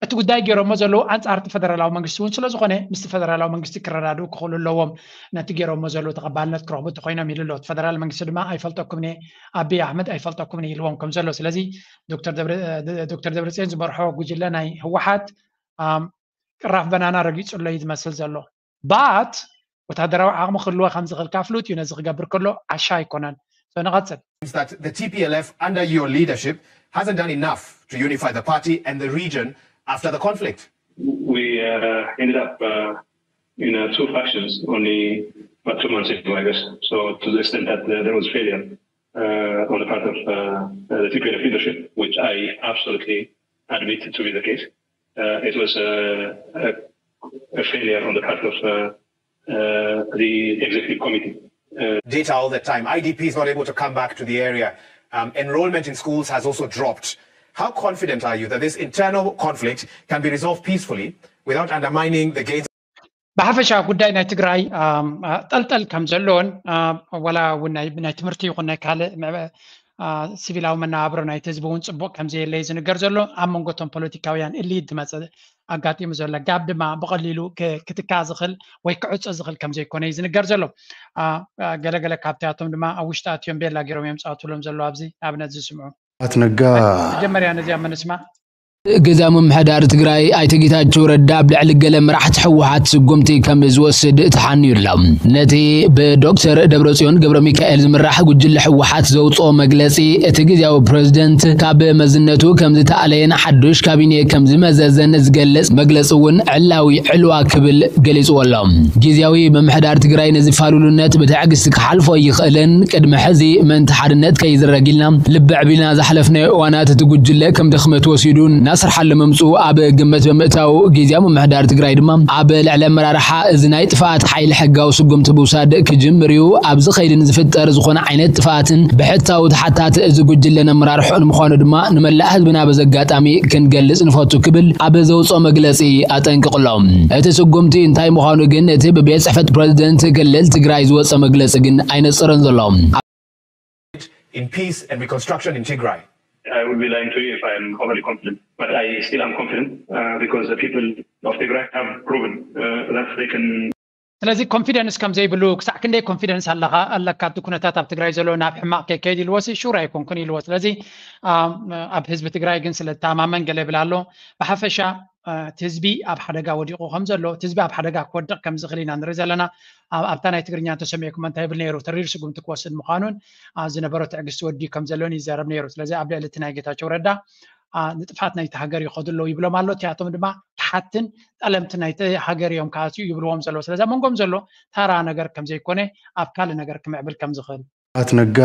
እቲ ጉዳይ ገይሮሞ ዘለዉ ኣንጻርቲ ፈደራላዊ መንግስቲ እውን ስለ ዝኾነ ምስቲ ፈደራላዊ መንግስቲ ክረዳድኡ ክኽእሉ ኣለዎም። ነቲ ገይሮሞ ዘለዉ ተቐባልነት ክረኽቡ እንተኮይኖም ይልሎ። እቲ ፈደራል መንግስቲ ድማ ኣይፈልጠኩምን እየ፣ ኣቢይ ኣሕመድ ኣይፈልጠኩምን እየ ኢልዎም ከም ዘሎ። ስለዚ ዶክተር ደብረፅዮን ዝመርሖ ጉጅለ ናይ ህወሓት ቅራፍ በናና ረጊፁ ኣሎ እዩ ዝመስል ዘሎ። But ወታደራዊ ዓቕሚ ክህልዎ ከም ዝኽእል ካፍሉት እዩ ነዚ ክገብር ከሎ ዓሻ ኣይኮነን። ንቐፅል። That the T P L F under your leadership hasn't done enough to unify the party and the region after the conflict. We uh, ended up uh, in uh, two factions only about two months ago, I guess. So to the extent that uh, there was failure uh, on the part of uh, the T P L F leadership, which I absolutely admit to be the case, uh, it was uh, a, a failure on the part of uh, uh, the executive committee. Uh, Data all the time. I D P is not able to come back to the area. Um, enrollment in schools has also dropped. How confident are you that this internal conflict can be resolved peacefully without undermining the gains? ብሓፈሻ ጉዳይ ናይ ትግራይ ጠልጠል ከም ዘሎን ዋላ እውን ናይ ትምህርቲ ይኹን ናይ ካልእ ሲቪላዊ መነባብሮ ናይቲ ህዝቢ እውን ፅቡቅ ከም ዘየለ እዩ ዝንገር ዘሎ። ኣብ መንጎ እቶም ፖለቲካውያን እልይት ዝመፀ ኣጋጢሙ ዘሎ ጋብ ድማ ብቐሊሉ ክትካእ ዝኽእል ወይ ክዕፆ ዝኽእል ከም ዘይኮነ እዩ ዝንገር ዘሎ። ገለገለ ካብቲኣቶም ድማ ኣብ ውሽጢ ኣትዮም ቤላ ገይሮም እዮም ዝኣትውሎም ዘለዉ። ኣብዚ ኣብነት ዝስምዑ ኣት ነጋ መጀመርያ ነዚኣ ምንስማዕ። ግዝያዊ ምምሕዳር ትግራይ ኣይተ ጌታቸው ረዳ ኣብ ልዕሊ ገለ መራሕቲ ህወሓት ስጉምቲ ከም ዝወስድ ተሓንዩ ኣሎ። ነቲ ብዶክተር ደብረፅዮን ገብረ ሚካኤል ዝምራሕ ጉጅለ ህወሓት ዘውፅኦ መግለፂ እቲ ግዝያዊ ፕሬዝደንት ካብ መዝነቱ ከም ዝተኣለየን ሓዱሽ ካቢኔ ከም ዝመዘዘን ዝገልፅ መግለፂ እውን ዕላዊ ዕልዋ ክብል ገሊፅዎ ኣሎ። ግዝያዊ ምምሕዳር ትግራይ ነዚ ፋሉልነት ብትዕግስቲ ክሓልፎ ይኽእልን ቅድሚ ሕዚ ምእንቲ ሓድነት ከይዝረግ ኢልና ልቢ ኣዕቢልና ዝሓለፍናዮ እዋናት እቲ ጉጅለ ከም ድኽመት ወሲዱ እናሰርሓሉ ምምፅኡ ኣብ ግምት ብምእታው ግዝያዊ ምምሕዳር ትግራይ ድማ ኣብ ልዕሊ ኣመራርሓ እዚ ናይ ጥፍኣት ሓይሊ ሕጋዊ ስጉምቲ ምውሳድ ክጅምር እዩ። ኣብዚ ከይዲ ንዝፍጠር ዝኾነ ዓይነት ጥፍኣትን ብሕታዊ ተሓታቲ እዚ ጉጅለን ኣመራርሕኡን ምዃኑ ድማ ንመላእ ህዝብና በዚ ኣጋጣሚ ክንገልፅ ንፈቱ ክብል ኣብ ዘውፅኦ መግለፂ ኣጠንቂቑ ኣሎ። እቲ ስጉምቲ እንታይ ምዃኑ ግን እቲ ብቤት ፅሕፈት ፕሬዝደንት ክልል ትግራይ ዝወፀ መግለፂ ግን ኣይነፅርን ዘሎ። In peace and reconstruction in Tigray. I would be lying to you if I'm overly confident, but I still am confident uh, because the people of Tigray have proven uh, that they can ስለዚ ኮንፊደንስ ከም ዘይብሉ ክሳዕ ክንደይ ኮንፊደንስ ኣለካ ኣለካ እቲ ኩነታት ኣብ ትግራይ ዘሎ ናብ ሕማቕ ከይከይድ ኢልዎሲ ሹር ኣይኮንኩን ኢልዎ። ስለዚ ኣብ ህዝቢ ትግራይ ግን ስለ ተማመን ገለ ይብል ኣሎ። ብሓፈሻ እቲ ህዝቢ ኣብ ሓደጋ ወዲቑ ከም ዘሎ እቲ ህዝቢ ኣብ ሓደጋ ክወድቕ ከም ዝኽእል ኢና ንርኢ ዘለና። ኣብታ ናይ ትግርኛ እንተሰሚዕኩም እንታይ ይብል ነይሩ ተሪር ስጉምቲ ክወስድ ምዃኑን ዝነበሮ ትዕግስቲ ወዲ ከም ዘሎን ይዛረብ ነይሩ። ስለዚ ኣብ ልዕሊ እቲ ናይ ጌታቸው ረዳ ንጥፍኣት ናይቲ ሃገር ይኸዱ ኣለዉ ይብሎም ኣሎ። እቲኣቶም ድማ ክሓትን ጠለምቲ ናይቲ ሃገር እዮም ክኣትዩ ይብልዎም ዘለዉ። ስለዚ ኣብ መንጎም ዘሎ ታራ ነገር ከም ዘይኮነ ኣብ ካልእ ነገር ክምዕብል ከም ዝኽእል ኣት ነጋ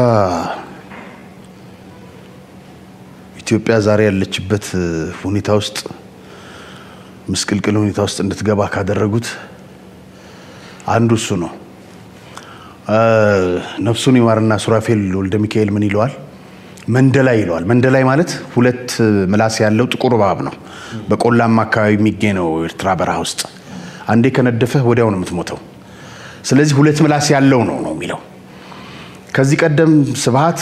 ኢትዮጵያ ዛሬ ያለችበት ሁኔታ ውስጥ ምስቅልቅል ሁኔታ ውስጥ እንድትገባ ካደረጉት አንዱ እሱ ነው። ነፍሱን ይማርና ሱራፌል ወልደ ሚካኤል ምን ይለዋል? መንደላይ ይለዋል። መንደላይ ማለት ሁለት ምላስ ያለው ጥቁር እባብ ነው። በቆላማ አካባቢ የሚገኝ ነው። ኤርትራ በረሃ ውስጥ አንዴ ከነደፈህ ወዲያው ነው የምትሞተው። ስለዚህ ሁለት ምላስ ያለው ነው ነው የሚለው። ከዚህ ቀደም ስብሃት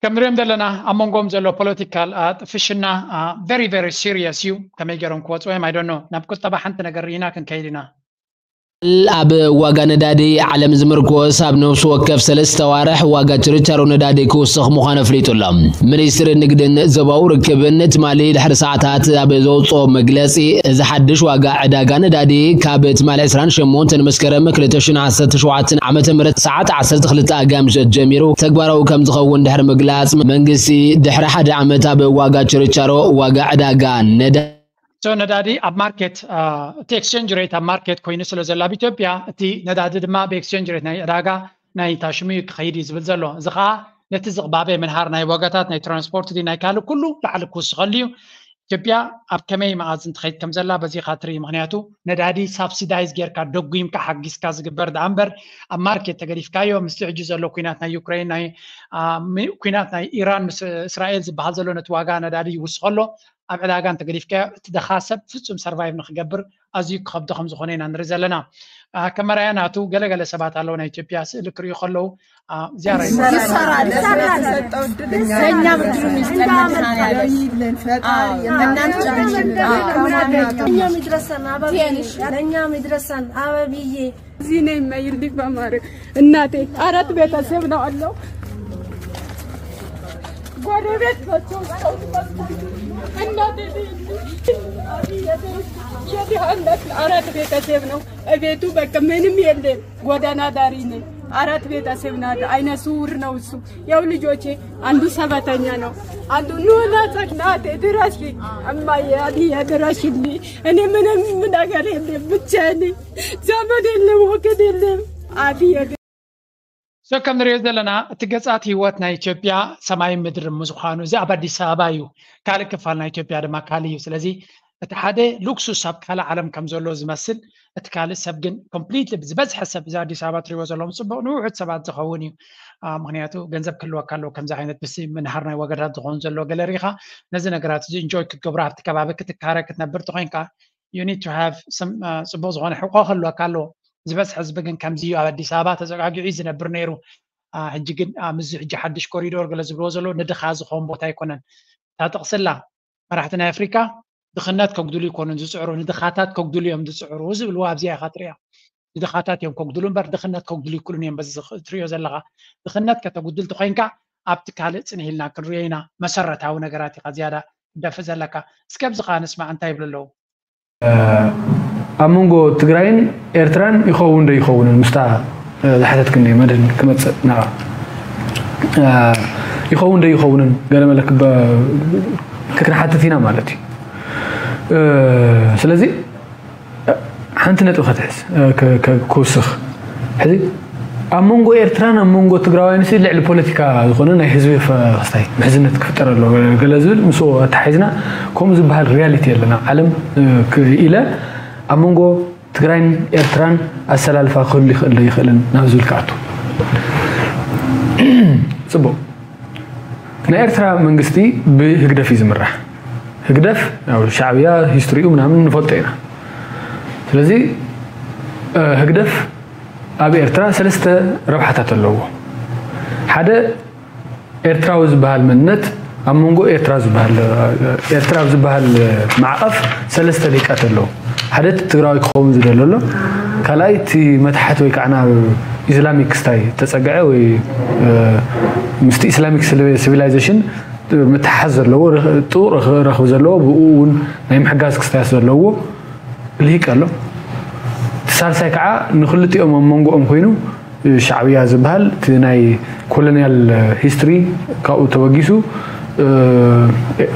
ከም ንሪኦም ዘለና ኣብ መንጎም ዘሎ ፖለቲካል ጥፍሽና very very serious እዩ። ከመይ ገይሮም ክወፅዎም? I don't know። ናብ ቁጠባ ሓንቲ ነገር ርኢና ክንከይድ ኢና። ኣብ ዋጋ ነዳዲ ዓለም ዝምርኮስ ኣብ ነፍሲ ወከፍ ሰለስተ ዋርሕ ዋጋ ችርቻሮ ነዳዲ ክውስኽ ምዃኑ ኣፍሊጡ ኣሎ። ሚኒስትሪ ንግድን ዞባዊ ርክብን ትማሊ ድሕሪ ሰዓታት ኣብ ዘውፅኦ መግለፂ፣ እዚ ሓድሽ ዋጋ ዕዳጋ ነዳዲ ካብ ትማሊ ዕስራን ሸሞንተን መስከረም ክልተ ሽሕን ዓሰርተ ሸውዓተን ዓመተ ምህረት ሰዓት ዓሰርተ ክልተ ኣጋ ምሸት ጀሚሩ ተግባራዊ ከም ዝኸውን ድሕሪ ምግላፅ፣ መንግስቲ ድሕሪ ሓደ ዓመት ኣብ ዋጋ ችርቻሮ ዋጋ ዕዳጋ ነዳዲ so ነዳዲ ኣብ ማርኬት እቲ ኤክስቼንጅ ሬት ኣብ ማርኬት ኮይኑ ስለ ዘሎ ኣብ ኢትዮጵያ እቲ ነዳዲ ድማ ብኤክስቼንጅ ሬት ናይ ዕዳጋ ናይ ታሽሙ እዩ ክኸይድ እዩ ዝብል ዘሎ። እዚ ከዓ ነቲ ዝቕባበ ምንሃር ናይ ዋጋታት ናይ ትራንስፖርት ድዩ ናይ ካልእ ኩሉ ላዕሊ ክውስኸሉ እዩ። ኢትዮጵያ ኣብ ከመይ መኣዝን ትኸይድ ከም ዘላ በዚ ኢኻ ትርኢ። ምክንያቱ ነዳዲ ሳብሲዳይዝ ጌርካ ደጉምካ ሓጊዝካ ዝግበር ደኣ እምበር ኣብ ማርኬት ተገዲፍካዮ ምስቲ ሕጂ ዘሎ ኩናት ናይ ዩክሬን ናይ ኩናት ናይ ኢራን ምስ እስራኤል ዝበሃል ዘሎ ነቲ ዋጋ ነዳዲ ይውስኸሎ ኣብ ዕዳጋ እንተገዲፍካዮ እቲ ደኻ ሰብ ፍጹም ሰርቫይቭ ንክገብር ኣዝዩ ክኸብዶ ከም ዝኾነ ኢና ንርኢ ዘለና። ከም መርኣያ ናቱ ገለገለ ሰባት ኣለዉ ናይ ኢትዮጵያ ስእሊ ክርእዩ ከለዉ ዝያራ ለእኛም ይድረሰን አበብዬ። እዚህ ነኝ መይልኝ በማርያም እናቴ አራት ቤተሰብ ነው አለው። ጎረቤት ናቸው። እናቴ የድሃ እናት አራት ቤተሰብ ነው እቤቱ። በቃ ምንም የለም። ጎዳና ዳሪ ነኝ። አራት ቤተሰብ ናት። አይነ ስውር ነው እሱ። ያው ልጆቼ አንዱ ሰባተኛ ነው፣ አንዱ ኑና እናቴ ድረስልኝ እማዬ አብዬ ድረስልኝ። እኔ ምንም ነገር የለም፣ ብቻዬን ነኝ። ዘመድ የለም፣ ወገን የለም። አብዬ so ከም ንሪኦ ዘለና እቲ ገጻት ህይወት ናይ ኢትዮጵያ ሰማይ ምድሪ ምዝዃኑ እዚ ኣብ ኣዲስ ኣበባ እዩ። ካልእ ክፋል ናይ ኢትዮጵያ ድማ ካልእ እዩ። ስለዚ እቲ ሓደ ሉክሱስ ኣብ ካልእ ዓለም ከም ዘሎ ዝመስል እቲ ካልእ ሰብ ግን ኮምፕሊትሊ ዝበዝሐ ሰብ እዚ ኣዲስ ኣበባ ትሪእዎ ዘለኹም ፅቡቕ ንውሑድ ሰባት ዝኸውን እዩ። ምክንያቱ ገንዘብ ክህልወካ ኣለዎ ከምዚ ዓይነት ብስ ምንሃር ናይ ዋጋታት ዝኸውን ዘሎ ገለ ርኢኻ ነዚ ነገራት እዚ ኢንጆይ ክትገብሮ ኣብቲ ከባቢ ክትካረ ክትነብር ተኮይንካ you need to have some ፅቡቕ ዝኾነ ሕቆ ክህልወካ ኣለዎ። ዝበዝሐ ህዝቢ ግን ከምዚ እዩ ኣብ ኣዲስ ኣበባ ተዘጋጊዑ እዩ ዝነብር ነይሩ። ሕጂ ግን ምስዚ ሕጂ ሓድሽ ኮሪዶር ገለ ዝብልዎ ዘለዉ ንድኻ ዝኸውን ቦታ ኣይኮነን። እታ ጥቕስላ መራሕቲ ናይ ኣፍሪካ ድኽነት ከጉድሉ ይኮኑን ዝፅዕሩ ንድኻታት ከጉድሉ እዮም ዝፅዕሩ ዝብልዎ ኣብዚኣ ኢኻ ትሪኣ። ንድኻታት እዮም ከጉድሉ እምበር ድኽነት ከጉድሉ ይክእሉን እዮም። በዚ ትሪኦ ዘለኻ ድኽነት ከተጉድል ተኮይንካ ኣብቲ ካልእ ፅንህ ኢልና ክንሪኦ ኢና። መሰረታዊ ነገራት ኢኻ ዝያዳ ክደፍእ ዘለካ። እስከ ኣብዚ ከዓ ንስማዕ እንታይ ይብሉ ኣለዉ። ኣብ መንጎ ትግራይን ኤርትራን ይኸውን ዶ ይኸውንን ምስታ ዝሓተትክኒ መድህን ክመፅእ ናባ ይኸውን ዶ ይኸውንን ገለመለ ክንሓትት ኢና ማለት እዩ። ስለዚ ሓንቲ ነጥቢ ከትሕዝ ክውስኽ ሕዚ ኣብ መንጎ ኤርትራን ኣብ መንጎ ትግራዋይን ሲ ልዕሊ ፖለቲካ ዝኾነ ናይ ህዝቢ ክስታይ ምሕዝነት ክፍጠር ኣለዎ ገለ ዝብል ምስ ኣተሓሒዝና ከምኡ ዝበሃል ሪያሊቲ የለን። ኣብ ዓለም ኢለ ኣብ መንጎ ትግራይን ኤርትራን ኣሰላልፋ ክህሉ ይኽእል ዶ ይኽእልን ናብ ዝብል ክኣቱ። ፅቡቕ፣ ናይ ኤርትራ መንግስቲ ብህግደፍ እዩ ዝምራሕ። ህግደፍ ሻዕብያ ሂስትሪኡ ምናምን ንፈልጦ ኢና። ስለዚ ህግደፍ ኣብ ኤርትራ ሰለስተ ረብሓታት ኣለዎ። ሓደ ኤርትራዊ ዝበሃል መንነት ኣብ መንጎ ኤርትራ ዝበሃል ኤርትራ ኣብ ዝበሃል ማዕቐፍ ሰለስተ ሊቃት ኣለዉ። ሓደ እቲ ትግራዊ ክኸውን ዝደለ ኣሎ። ካልኣይ እቲ መታሕት ወይ ከዓ ናብ ኢስላሚክ ክስታይ ተፀግዐ ወይ ምስቲ ኢስላሚክ ሲቪላይዜሽን ምትሓዝ ዘለዎ ጥቡቕ ረኽቢ ዘለዎ ብኡ እውን ናይ ምሕጋዝ ክስታያት ዘለዎ ልሂቅ ኣሎ። እቲ ሳልሳይ ከዓ ንክልቲኦም ኣብ መንጎኦም ኮይኑ ሻዕብያ ዝበሃል እቲ ናይ ኮሎኒያል ሂስትሪ ካብኡ ተበጊሱ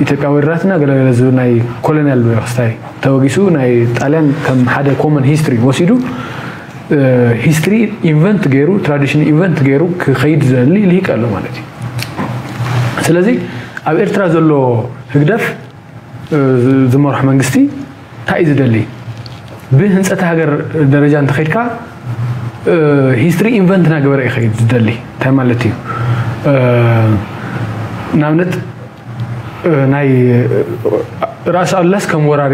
ኢትዮጵያ ወሪራትና ገለገለ ዝብል ናይ ኮሎኒያል ክስታይ ተበጊሱ ናይ ጣልያን ከም ሓደ ኮመን ሂስትሪ ወሲዱ ሂስትሪ ኢንቨንት ገይሩ ትራዲሽን ኢንቨንት ገይሩ ክኸይድ ዘሊ ልሂቅ ኣሎ ማለት እዩ። ስለዚ ኣብ ኤርትራ ዘሎ ህግደፍ ዝመርሖ መንግስቲ እንታይ እዩ ዝደሊ? ብህንፀት ሃገር ደረጃ እንተኸይድካ ሂስትሪ ኢንቨንት እናገበረ ይኸይድ ዝደሊ እንታይ ማለት እዩ? ንኣብነት ናይ ራስ ኣሉላስ ከም ወራሪ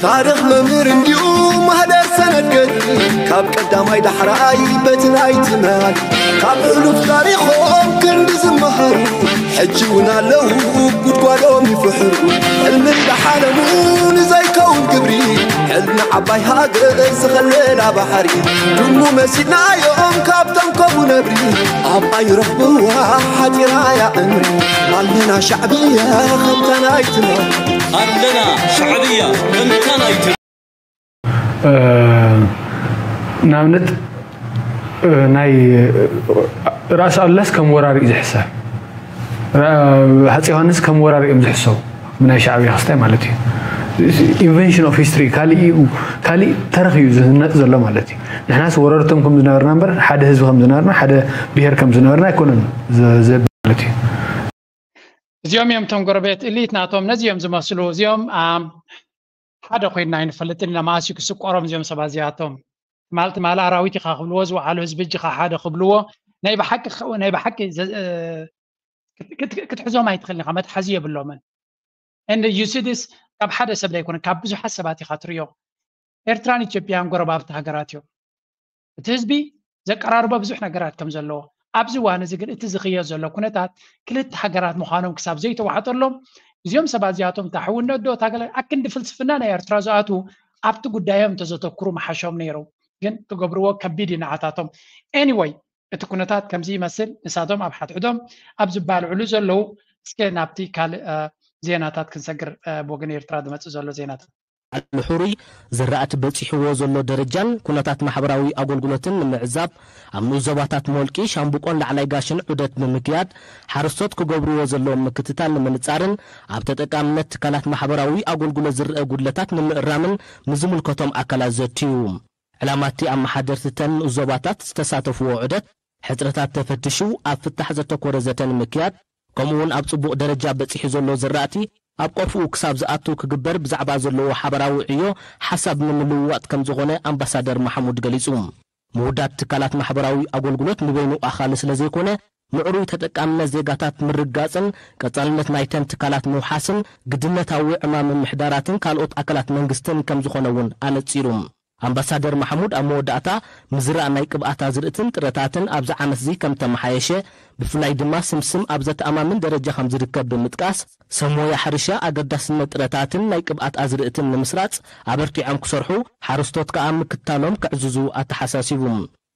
ታሪኽ መምህር እንዲዩ ማህደር ሰነድ ገድሊ ካብ ቀዳማይ ዳሕራይ በቲ ናይ ትማል ካብ ሕሉፍ ታሪኾም ክንዲ ዝመሃሩ ሕጂ እውን ኣለዉ ጉድጓዶም ይፍሕሩ ሕልሚ እንዳሓለሙ ንዘይከውን ግብሪ ሕልሚ ዓባይ ሃገር ዝኸለላ ባሕሪ ድሙ መሲልናዮም ካብቶም ከምኡ ነብሪ ኣብ ኣይረኽብዋ ሓጢራ እያ ዕምሪ ኣለና ሻዕብያ ከምታ ናይ ትማል ኣለና ሻዕብያ ከምታ ናይ ትማል ንኣብነት ናይ ራስ ኣሉላስ ከም ወራሪ እዩ ዝሕሰብ። ሃፀይ ዮሃንስ ከም ወራሪ እዮም ዝሕሰቡ ብናይ ሻዕብያ ክስታይ ማለት እዩ። ኢንቨንሽን ኦፍ ሂስትሪ ካሊእ እዩ፣ ካሊእ ተረኽ እዩ ዝህነፅ ዘሎ ማለት እዩ። ንሕናስ ወረርቶም ከም ዝነበርና እምበር ሓደ ህዝቢ ከም ዝነበርና ሓደ ብሄር ከም ዝነበርና ኣይኮነን ዘብል ማለት እዩ። እዚኦም እዮም እቶም ጎረቤት እሊት ናቶም ነዚ እዮም ዝመስሉ እዚኦም ሓደ ኮይንና ኣይንፈልጥን ኢና መኣስ እዩ ክስቆሮም እዚኦም ሰባት እዚኣቶም ትማል ትማል ኣራዊት ኢኻ ክብልዎ ዝወዓሉ ህዝቢ እጅኻ ሓደ ክብልዎ ናይ ብሓቂ ናይ ብሓቂ ክትሕዞም ኣይትኽእልን ኢኻ መትሓዚ የብሎምን and you see this ካብ ሓደ ሰብ ዘይኮነ ካብ ብዙሓት ሰባት ኢኻ ትሪኦ ኤርትራን ኢትዮጵያን ጎረባብቲ ሃገራት እዮም እቲ ህዝቢ ዘቀራርቦ ብዙሕ ነገራት ከም ዘለዎ ኣብዚ እዋን እዚ ግን እቲ ዝኽየድ ዘሎ ኩነታት ክልተ ሃገራት ምዃኖም ክሳብ ዘይተዋሕጠሎም እዚኦም ሰባት እዚኣቶም እታ ሕውነት ዶ እታ ገለ ኣክንዲ ፍልስፍና ናይ ኤርትራ ዝኣትዉ ኣብቲ ጉዳዮም እንተዘተኩሩ ምሓሾም ነይሩ ግን ክገብርዎ ከቢድ እዩ ንዓታቶም anyway እቲ ኩነታት ከምዚ ይመስል ንሳቶም ኣብ ሓድሕዶም ኣብ ዝባልዕሉ ዘለዉ እስከ ናብቲ ካልእ ዜናታት ክንሰግር ብወገን ኤርትራ ዝመፅእ ዘሎ ዜናታት ኣልሑሩይ ዝራእቲ በጺሕዎ ዘሎ ደረጃን ኩነታት ማሕበራዊ ኣገልግሎትን ንምዕዛብ ኣብ ንኡስ ዞባታት ሞልቂ፣ ሻምብቆን ላዕላይ ጋሽን ዑደት ብምክያድ ሓረስቶት ክገብርዎ ዘለዎም ምክትታል ንምንጻርን ኣብ ተጠቃምነት ትካላት ማሕበራዊ ኣገልግሎት ዝረኣ ጉድለታት ንምእራምን ንዝምልከቶም ኣካላት ዘትዩ። ዕላማ እቲ ኣመሓደርቲ ተን ንኡስ ዞባታት ዝተሳተፍዎ ዑደት ሕጽረታት ተፈቲሹ ኣብ ፍታሕ ዘተኮረ ዘተ ንምክያድ ከምኡውን ኣብ ጽቡቕ ደረጃ በጺሑ ዘሎ ዝራእቲ ኣብ ቆፍኡ ክሳብ ዝኣቱ ክግበር ብዛዕባ ዘለዎ ሓበራዊ ዕዮ ሓሳብ ንምልውዋጥ ከም ዝኾነ ኣምባሳደር ማሕሙድ ገሊጹ። ምውዳድ ትካላት ማሕበራዊ ኣገልግሎት ንበይኑ ኣኻሊ ስለ ዘይኮነ ምዕሩይ ተጠቃምነት ዜጋታት ምርግጋጽን ቀጻልነት ናይተን ትካላት ምውሓስን ግድነታዊ ዕማም ምምሕዳራትን ካልኦት ኣካላት መንግስትን ከም ዝኾነ እውን ኣነጺሩ። ኣምባሳደር ማሕሙድ ኣብ መወዳእታ ምዝራእ ናይ ቅብኣት ኣዝርእትን ጥረታትን ኣብዚ ዓመትዚ ከም ተመሓየሸ ብፍላይ ድማ ስምስም ኣብ ዘተኣማምን ደረጃ ከም ዝርከብ ብምጥቃስ ሰብ ሞያ ሕርሻ ኣገዳስነት ጥረታትን ናይ ቅብኣት ኣዝርእትን ንምስራፅ ኣበርቲዖም ክሰርሑ ሓረስቶት ከኣ ምክትታሎም ከዕዝዙ ኣተሓሳሲቡ።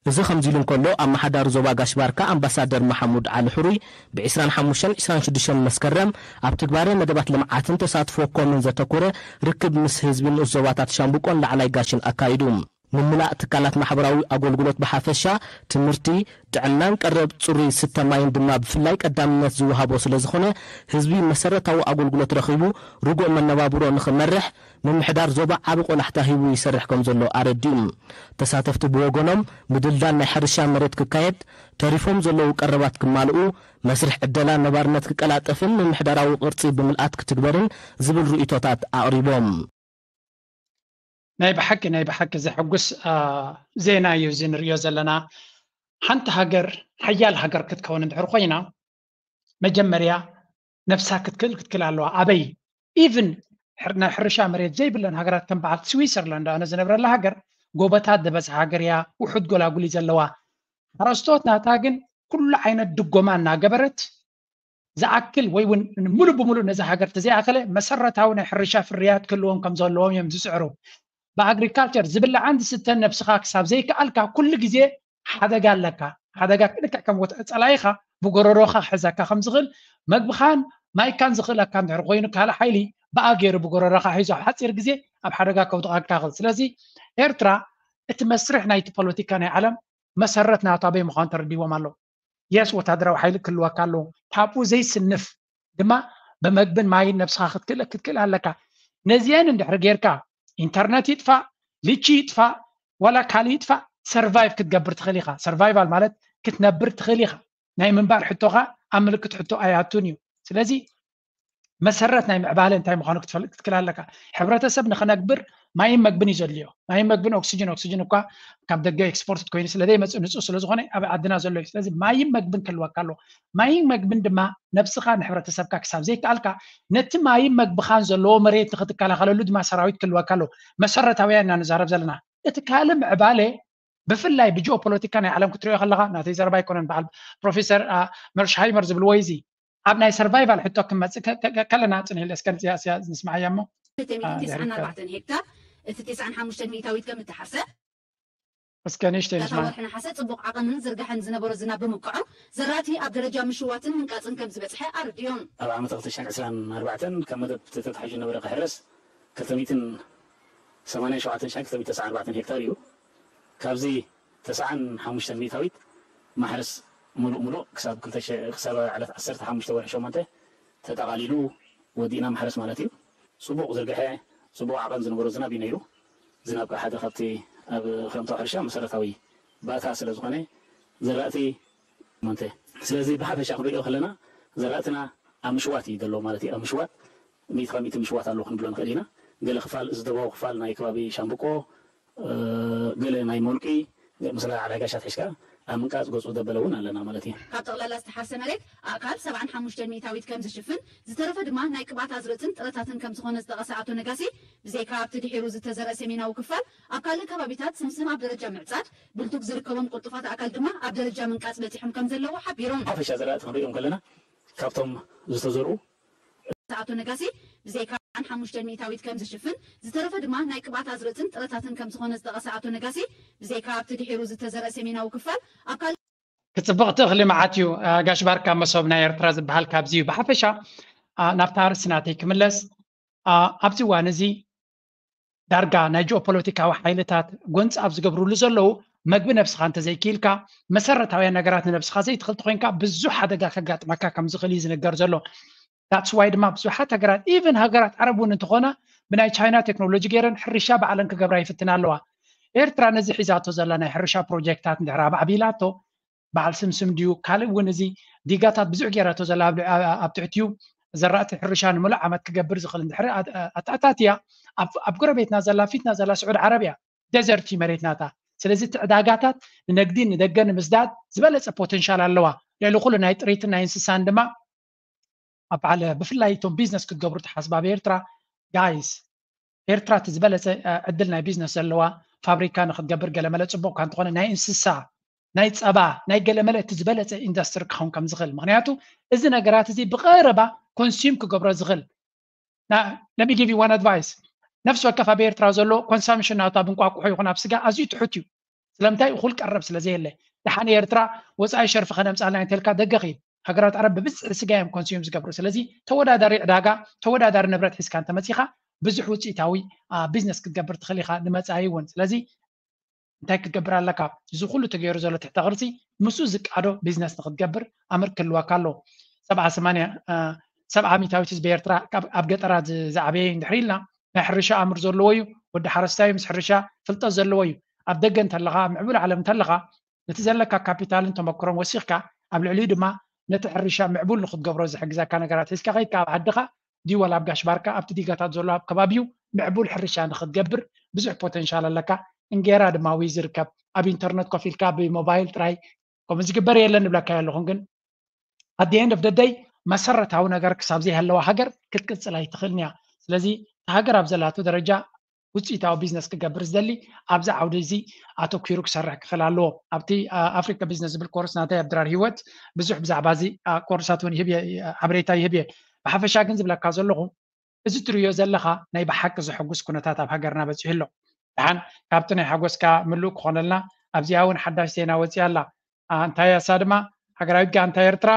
እዚ ከምዚ ኢሉ እንከሎ ኣመሓዳሪ ዞባ ጋሽ ባርካ ኣምባሳደር ማሓሙድ ዓሊ ሕሩይ ብ ዕስራን ሓሙሽተን ዕስራን ሽዱሽተን መስከረም ኣብ ትግባረ መደባት ልምዓትን ተሳትፎ ኮምን ዘተኮረ ርክብ ምስ ህዝቢ ንኡስ ዞባታት ሻምብቆን ላዕላይ ጋሽን ኣካይዱ። ምምላእ ትካላት ማሕበራዊ ኣገልግሎት ብሓፈሻ፣ ትምህርቲ፣ ጥዕናን ቀረብ ጽሩይ ስተ ማይን ድማ ብፍላይ ቀዳምነት ዝወሃቦ ስለ ዝኾነ፣ ህዝቢ መሰረታዊ ኣገልግሎት ረኺቡ ርጉእ መነባብሮ ንኽመርሕ ምምሕዳር ዞባ ዓቢ ቆላሕታ ሂቡ ይሰርሕ ከም ዘሎ ኣረዲኡ። ተሳተፍቲ ብወገኖም፣ ምድልዳል ናይ ሕርሻ መሬት ክካየድ፣ ተሪፎም ዘለዉ ቀረባት ክማልኡ፣ መስርሕ ዕደላ ነባርነት ክቀላጠፍን ምምሕዳራዊ ቅርጺ ብምልኣት ክትግበርን ዝብል ርእይቶታት ኣቕሪቦም። ናይ ብሓቂ ናይ ብሓቂ ዘሐጉስ ዜና እዩ እዚ ንሪኦ ዘለና። ሓንቲ ሃገር ሓያል ሃገር ክትከውን እንድሕር ኮይና መጀመርያ ነብሳ ክትክእል ክትክእል ኣለዋ። ኣበይ ኢቭን ናይ ሕርሻ መሬት ዘይብለን ሃገራት ከም በዓል ስዊሰርላንድ ኣነ ዝነብረላ ሃገር ጎቦታት ዝበዝሓ ሃገር እያ። ውሑድ ጎላጉሊ ዘለዋ ሓረስቶት ናታ ግን ኩሉ ዓይነት ድጎማ እናገበረት ዝኣክል ወይ እውን ሙሉእ ብሙሉእ ነዛ ሃገር ተዘይኣኸለ መሰረታዊ ናይ ሕርሻ ፍርያት ክህልዎም ከም ዘለዎም እዮም ዝፅዕሩ። ብኣግሪካልቸር ዝብላዕን ዝስተን ነብስኻ ክሳብ ዘይከኣልካ ኩሉ ግዜ ሓደጋ ኣለካ። ሓደጋ ልክዕ ከም ወትዒ ፀላኢኻ ብጎረሮኻ ክሕዘካ ከም ዝኽእል መግብኻን ማይካን ዝኽእለካ እንድሕር ኮይኑ ካልእ ሓይሊ ብኣ ገይሩ ብጎረሮኻ ሒዙ ኣብ ሓፂር ግዜ ኣብ ሓደጋ ከውድቐካ ይኽእል። ስለዚ ኤርትራ እቲ መስርሕ ናይቲ ፖለቲካ ናይ ዓለም መሰረት ናቱ ኣበይ ምዃኑ ተረዲዎም ኣለዉ። የስ ወታደራዊ ሓይሊ ክህልወካ ኣለዎ። ካብኡ ዘይስንፍ ድማ ብመግብን ማይን ነብስኻ ክትክእል ክትክእል ኣለካ። ነዚአን እንድሕር ጌርካ ኢንተርነት ይጥፋእ፣ ልቺ ይጥፋእ፣ ዋላ ካልእ ይጥፋእ ሰርቫይቭ ክትገብር ትኽእል ኢኻ። ሰርቫይቫል ማለት ክትነብር ትኽእል ኢኻ። ናይ ምንባር ሕቶኻ ኣብ ምልክት ሕቶ ኣይኣቱን እዩ። ስለዚ መሰረት ናይ ምዕባለ እንታይ ምዃኑ ክትፈልጥ ክትክል ኣለካ። ሕብረተሰብ ንክነግብር ማይን መግብን እዩ ዘድልዮ። ማይን መግብን ኦክሲጅን፣ ኦክሲጅን እኳ ካብ ደገ ኤክስፖርት ኮይኑ ስለዘይመፅእ ንፁህ ስለዝኾነ ኣብ ዓድና ዘሎ እዩ። ስለዚ ማይን መግብን ክህልወካ ኣለዎ። ማይን መግብን ድማ ነብስኻ ንሕብረተሰብካ ክሳብ ዘይከኣልካ ነቲ ማይን መግብኻን ዘለዎ መሬት ንክትከላኸለሉ ድማ ሰራዊት ክህልወካ ኣለዎ። መሰረታውያን ኢና ንዛረብ ዘለና። እቲ ካልእ ምዕባለ ብፍላይ ብጂኦፖለቲካ ናይ ዓለም ክትሪኦ ከለኻ ናተይ ዘረባ ኣይኮነን። በዓል ፕሮፌሰር መርሽሃይመር ዝብልዎ እዚ ኣብ ናይ ሰርቫይቫል ሕቶ ክመፅእ ከለና ፅንሕ ኢለ እስከ ንፅያ ንስማዓያ እሞ ክልተ ሚእትን ተስዓን ኣርባዕተን ሄክታር እቲ ተስዓን ሓሙሽተን ሚእታዊት ከም እተሓርሰ እስከ ንእሽተይ ዳታ ንስማ ወርሒ ነሓሰ ጽቡቕ ዓቐንን ዝርጋሐን ዝነበሮ ዝናብ ብምብቅዑ ዘራእቲ ኣብ ደረጃ ምሽዋትን ምንቃጽን ከም ዝበጽሐ ኣረዲኦም። ኣብ ዓመት ክልተ ሽሕን ዕስራን ኣርባዕተን ካብ መደብ ተታሒዙ ነበረ ክሕረስ ክልተ ሚእትን ሰማንያን ሸውዓተን ሽሕን ክልተ ሚእትን ተስዓን ኣርባዕተን ሄክታር እዩ። ካብዚ ተስዓን ሓሙሽተን ሚእታዊት ማሕረስ ሙሉእ ሙሉእ ክሳብ ክልተ ሺሕ ክሳብ ዕለት ዓሰርተ ሓሙሽተ ወርሒ ሸሞንተ ተጠቓሊሉ ወዲእና ማሕረስ ማለት እዩ። ጽቡቕ ዝርግሐ ጽቡቕ ዓቐን ዝነበሮ ዝናብ እዩ ነይሩ። ዝናብ ከዓ ሓደ ካብቲ ኣብ ክረምታዊ ሕርሻ መሰረታዊ ባእታ ስለ ዝኾነ ዘራእቲ ሞንተ ስለዚ ብሓፈሻ ክንሪኦ ከለና ዘራእትና ኣብ ምሽዋት እዩ ዘሎ ማለት እዩ። ኣብ ምሽዋት ሚእቲ ካብ ሚእቲ ምሽዋት ኣሎ ክንብሎ ንኽእል ኢና። ገለ ክፋል እዚ ደቡባዊ ክፋል ናይ ከባቢ ሻምብቆ ገለ ናይ ሞልቂ ምስላ ዓዳጋሻት ሒዝካ ኣብ ምንቃጽ ገጹ ደበለ እውን ኣለና ማለት እዩ። ካብ ጠቕላላ ዝተሓርሰ መሬት ኣእካል ሰብዓን ሓሙሽተን ሚእታዊት ከም ዝሽፍን ዝተረፈ ድማ ናይ ቅብኣት ኣዝርእትን ጥረታትን ከም ዝኾነ ዝጠቐሰ ኣቶ ነጋሲ ብዘይካ ኣብቲ ድሒሩ ዝተዘርአ ሰሜናዊ ክፋል ኣብ ካልእ ከባቢታት ስምስም ኣብ ደረጃ ምዕጻድ ብልቱግ ዝርከቦም ቅልጡፋት ኣእካል ድማ ኣብ ደረጃ ምንቃጽ በጺሖም ከም ዘለዉ ሓቢሮም። ሓፈሻ ዘራእቲ ክንሪኦም ከለና ካብቶም ዝተዘርኡ ኣቶ ነጋሲ ብዘይካ ሓሙሽተ ሚእታዊት ከም ዝሽፍን ዝተረፈ ድማ ናይ ቅብኣት ኣዝርእትን ጥረታትን ከም ዝኾነ ዝጠቐሰ ኣቶ ነጋሲ ብዘይካ ኣብቲ ድሒሩ ዝተዘርአ ሰሜናዊ ክፋል ኣብ ካልእ ክፅብቕቲ እኽሊ መዓት እዩ። ጋሽ ባርካ መሶብ ናይ ኤርትራ ዝበሃል ካብዚ እዩ። ብሓፈሻ ናብታ ርእሲ ናተይ ክምለስ ኣብዚ እዋን እዚ ዳርጋ ናይ ጂኦፖለቲካዊ ሓይልታት ጎንፂ ኣብ ዝገብርሉ ዘለዉ መግቢ ነብስኻ እንተዘይክኢልካ መሰረታውያን ነገራት ንነብስኻ ዘይትኽእል ተኮይንካ ብዙሕ ሓደጋ ከጋጥመካ ከም ዝኽእል እዩ ዝንገር ዘሎ። That's why ድማ ብዙሓት ሃገራት even ሃገራት ዓረብ እውን እንተኾና ብናይ ቻይና ቴክኖሎጂ ገይረን ሕርሻ ባዕለን ክገብራ ይፍትና ኣለዋ። ኤርትራ ነዚ ሒዛቶ ዘላ ናይ ሕርሻ ፕሮጀክታት እንድሕር ኣማዕቢላቶ በዓል ስምስም ድዩ ካልእ እውን እዚ ዲጋታት ብዙሕ ገይራቶ ዘላ ኣብ ትሕቲኡ ዘራእቲ ሕርሻ ንምሉእ ዓመት ክገብር ዝኽእል እንድሕር ኣተኣታትያ ኣብ ጎረቤትና ዘላ ፊትና ዘላ ስዑድ ዓረብ እያ። ደዘርቲ መሬት ናታ። ስለዚ እቲ ዕዳጋታት ንነግዲ ንደገ ንምስዳድ ዝበለፀ ፖቴንሻል ኣለዋ። ልዕሊ ኩሉ ናይ ጥሪትን ናይ እንስሳን ድማ ኣብ በዓል ብፍላይ እቶም ቢዝነስ ክትገብሩ ትሓስቡ ኣብ ኤርትራ ጋይስ ኤርትራ እቲ ዝበለፀ ዕድል ናይ ቢዝነስ ዘለዋ ፋብሪካ ንክትገብር ገለመለ ፅቡቅ እኳ እንተኾነ ናይ እንስሳ ናይ ፀባ ናይ ገለመለ እቲ ዝበለፀ ኢንዱስትሪ ክኸውን ከም ዝኽእል ምክንያቱ እዚ ነገራት እዚ ብቀረባ ኮንሱም ክገብሮ ዝኽእል let me give you one advice ነፍሲ ወከፍ ኣብ ኤርትራ ዘሎ ኮንሳምሽን ናቱ ኣብ እንቋቁሖ ይኹን ኣብ ስጋ ኣዝዩ ትሑት እዩ ስለምንታይ እኹል ቀረብ ስለ ዘየለ ደሓን ኤርትራ ወፃኢ ሸርፊ ከነምፃልና እንተልካ ደገ ኺድ ሃገራት ዓረብ ብብዝሒ ስጋ እዮም ኮንሱም ዝገብሩ ስለዚ ተወዳዳሪ ዕዳጋ ተወዳዳሪ ንብረት ሒዝካ እንተመፂኻ ብዙሕ ውፅኢታዊ ቢዝነስ ክትገብር ትኽእል ኢኻ ንመፃኢ እውን ስለዚ እንታይ ክትገብር ኣለካ እዚ ኩሉ ተገይሩ ዘሎ ትሕተ ቅርፂ ምስኡ ዝቃዶ ቢዝነስ ንክትገብር ኣምር ክህልወካ ኣለዎ ሰብዓ ሰማንያ ሰብዓ ሚታዊት ህዝቢ ኤርትራ ኣብ ገጠራት ዝዓበየ እዩ እንድሕር ኢልና ናይ ሕርሻ ኣምር ዘለዎ እዩ ወዲ ሓረስታይ ምስ ሕርሻ ፍልጠት ዘለዎ እዩ ኣብ ደገ እንተለካ ኣብ ምዕቡል ዓለም እንተለካ ነቲ ዘለካ ካፒታልን ተመክሮን ወሲኽካ ኣብ ልዕሊኡ ድማ ነቲ ሕርሻ ምዕቡል ንክትገብሮ ዝሕግዘካ ነገራት ሒዝካ ከይድካ ኣብ ዓድኻ ድዩ ዋላ ኣብ ጋሽ ባርካ ኣብቲ ዲጋታት ዘሎ ኣብ ከባቢኡ ምዕቡል ሕርሻ ንክትገብር ብዙሕ ፖተንሻል ኣለካ እንጌራ ድማ ውይ ዝርከብ ኣብ ኢንተርነት ኮፍ ኢልካ ብሞባይል ጥራይ ከምኡ ዝግበር የለን ንብለካ ኣለኹን ግን at the end of the day መሰረታዊ ነገር ክሳብ ዘይሃለዋ ሃገር ክትቅፅል ኣይትኽእልን እያ ስለዚ ሃገር ኣብ ዘላቶ ደረጃ ውፅኢታዊ ቢዝነስ ክገብር ዝደሊ ኣብዚ ዓውዲ እዚ ኣተኪሩ ክሰርሕ ክኽእል ኣለዎ ኣብቲ ኣፍሪካ ቢዝነስ ዝብል ኮርስ ናተይ ኣብ ድራር ህይወት ብዙሕ ብዛዕባ እዚ ኮርሳት እውን ይህብ ሓበሬታ ይህብ እየ ብሓፈሻ ግን ዝብለካ ዘለኹ እዚ ትርእዮ ዘለኻ ናይ ብሓቂ ዘሐጉስ ኩነታት ኣብ ሃገርና በፂሑ ኣሎ ደሓን ካብቲ ናይ ሓጎስካ ምሉእ ክኾነልና ኣብዚኣ እውን ሓዳሽ ዜና ወፂኣ ኣላ እንታይ ኣሳ ድማ ሃገራዊት ጋንታ ኤርትራ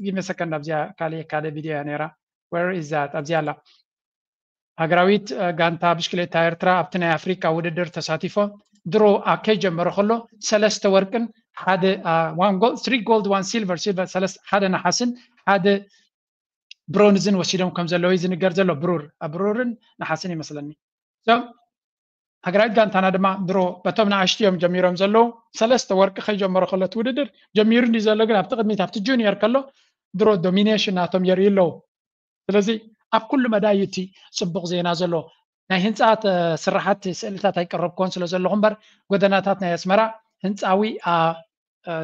give me a second ኣብዚኣ ካልእ ካልእ ቪድዮ እያ ነይራ where is that ኣብዚኣ ኣላ ሃገራዊት ጋንታ ብሽክሌታ ኤርትራ ኣብቲ ናይ ኣፍሪካ ውድድር ተሳቲፎ ድሮ ኣብ ከይጀመረ ከሎ ሰለስተ ወርቅን ሓደ one gold three gold one silver silver ሓደ ነሓስን ሓደ ብሮንዝን ወሲዶም ከም ዘለዉ ዝንገር ዘሎ ብሩር ብሩርን ነሓስን ይመስለኒ ሃገራዊት ጋንታና ድማ ድሮ በቶም ንኣሽቱ እዮም ጀሚሮም ዘለዉ ሰለስተ ወርቂ ከይጀመሮ ከሎ እቲ ውድድር ጀሚሩ እንዲ ዘሎ ግን ኣብቲ ቅድሚት ኣብቲ ጁኒየር ከሎ ድሮ ዶሚኔሽን ናቶም የርእዩ ኣለዉ። ስለዚ ኣብ ኩሉ መዳይ እቲ ጽቡቕ ዜና ዘሎ ናይ ህንፃ ስራሓት ስእልታት ኣይቀረብኮን ስለ ዘለኹ እምበር ጎደናታት ናይ ኣስመራ ህንፃዊ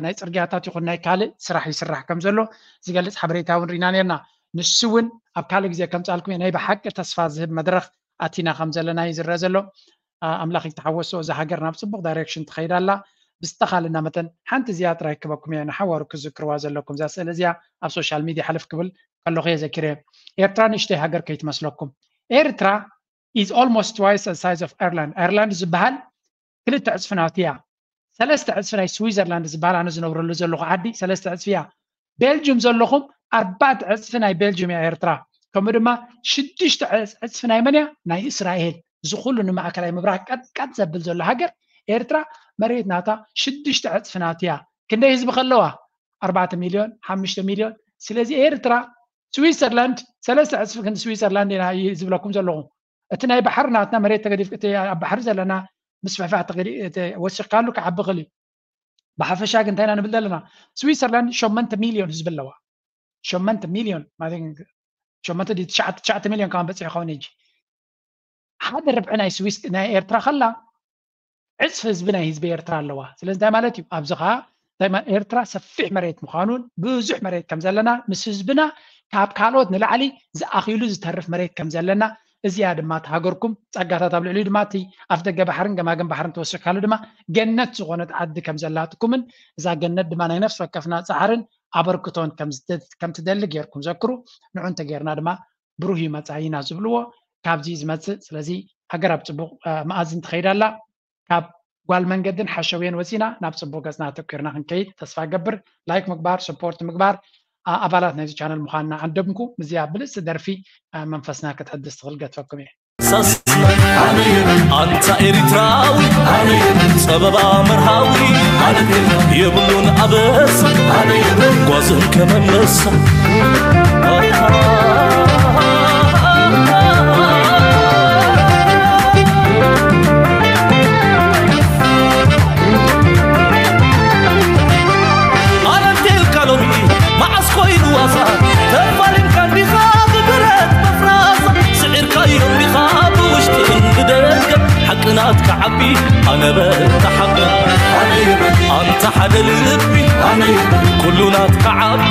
ናይ ፅርግያታት ይኹን ናይ ካልእ ስራሕ ይስራሕ ከም ዘሎ ዝገልፅ ሓበሬታ እውን ርኢና ነርና። ንሱ እውን ኣብ ካልእ ግዜ ከምፃልኩም ናይ ብሓቂ ተስፋ ዝህብ መድረኽ ኣቲና ከም ዘለና እዩ ዝረአ ዘሎ። ኣምላኽ ይተሓወሶ። እዛ ሃገር ናብ ፅቡቕ ዳይሬክሽን ትኸይድ ኣላ። ብዝተኻልና መጠን ሓንቲ እዚኣ ጥራይ ክበኩም እየ ንሓዋሩ ክዝክርዋ ዘለኩም። እዛ ስእሊ እዚኣ ኣብ ሶሻል ሚድያ ሓለፍ ክብል ከለኹ እየ ዘኪረ። ኤርትራ ንእሽተይ ሃገር ከይትመስለኩም። ኤርትራ is almost twice the size of Ireland። ኣየርላንድ ዝበሃል ክልተ ዕፅፊ ናቱ እያ። ሰለስተ ዕፅፊ ናይ ስዊዘርላንድ ዝበሃል ኣነ ዝነብረሉ ዘለኹ ዓዲ ሰለስተ ዕፅፊ እያ። ቤልጅም ዘለኹም ኣርባዕተ ዕፅፊ ናይ ቤልጅም እያ ኤርትራ። ከምኡ ድማ ሽዱሽተ ዕፅፊ ናይ መን እያ? ናይ እስራኤል። እዚ ኩሉ ንማእከላይ ምብራቅ ቀጥቀጥ ዘብል ዘሎ ሃገር ኤርትራ መሬት ናታ ሽዱሽተ ዕፅፊ ናቱ እያ። ክንደይ ህዝቢ ከለዋ? ኣርባዕተ ሚልዮን፣ ሓሙሽተ ሚልዮን። ስለዚ ኤርትራ ስዊትዘርላንድ ሰለስተ ዕፅፊ ክንዲ ስዊትዘርላንድ ኢና ዝብለኩም ዘለኹ። እቲ ናይ ባሕሪ ናትና መሬት ተገዲፍ እቲ ኣብ ባሕሪ ዘለና ምስፍሕፋሕ ወሲኽካሉ ክዓቢ ክእል እዩ። ብሓፈሻ ግን እንታይ ኢና ንብል ዘለና? ስዊትዘርላንድ ሸመንተ ሚልዮን ህዝቢ ኣለዋ። ሸመንተ ሚልዮን ሸመንተ ትሽዓተ ሚልዮን ከማን በፂሑ ይኸውን ሕጂ። ሓደ ርብዒ ናይ ስዊስ ናይ ኤርትራ ከላ ዕፅፊ ህዝቢ ናይ ህዝቢ ኤርትራ ኣለዋ። ስለዚ እንታይ ማለት እዩ? ኣብዚ ከዓ ኤርትራ ሰፊሕ መሬት ምዃኑን ብዙሕ መሬት ከም ዘለና ምስ ህዝብና ካብ ካልኦት ንላዕሊ ዝኣኽሉ ዝተርፍ መሬት ከም ዘለና እዚኣ ድማ እቲ ሃገርኩም ጸጋታት ኣብ ልዕሊኡ ድማ እቲ ኣፍ ደገ ባሕርን ገማግም ባሕርን ተወሲኽካሉ ድማ ገነት ዝኾነት ዓዲ ከም ዘላትኩምን እዛ ገነት ድማ ናይ ነፍሲ ወከፍና ጻዕርን ኣበርክቶን ከም ትደሊ ጌርኩም ዘክሩ። ንዑ እንተጌርና ድማ ብሩህ እዩ መጻኢና ዝብልዎ ካብዚ ዝመጽእ። ስለዚ ሃገር ኣብ ጽቡቕ መኣዝን ትኸይድ ኣላ። ካብ ጓል መንገድን ሓሸውየን ወፂና ናብ ፅቡቅ ገፅና ኣተኪርና ክንከይድ ተስፋ ገብር። ላይክ ምግባር፣ ሰፖርት ምግባር፣ ኣባላት ናይዚ ቻነል ምዃንና ዓንደምኩ። ምስዚኣ ብልፅቲ ደርፊ መንፈስና ክትሕድስ ትኽእል ገትፈኩም እየ። ኣንታ ኤሪትራዊ ጸበባ መርሃዊ የብሉን ኣበሳ ጓዝን ከመመሳ ኣረቴልካ ሎሚ መዓስ ኮይኑ ዋሳ ተፋሊምካ እንዲኻ ብብረት መፍራሳ ስዒርካዮ እንዲኻ ብውሽጥን ብደገ ሓቂ ናትካ ዓቢ ኣነ በታ ሓቂ ኣንታ ሓደ ልቢ ኩሉ ናትካ ዓቢ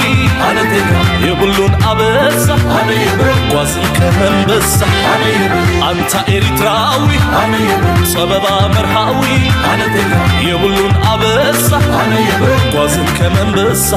የብሉን ኣበሳ ጓዝን ከመንበሳ ኣንታ ኤሪትራዊ ጸበባ መርሃዊ የብሉን ኣበሳ ጓዝን ከመንበሳ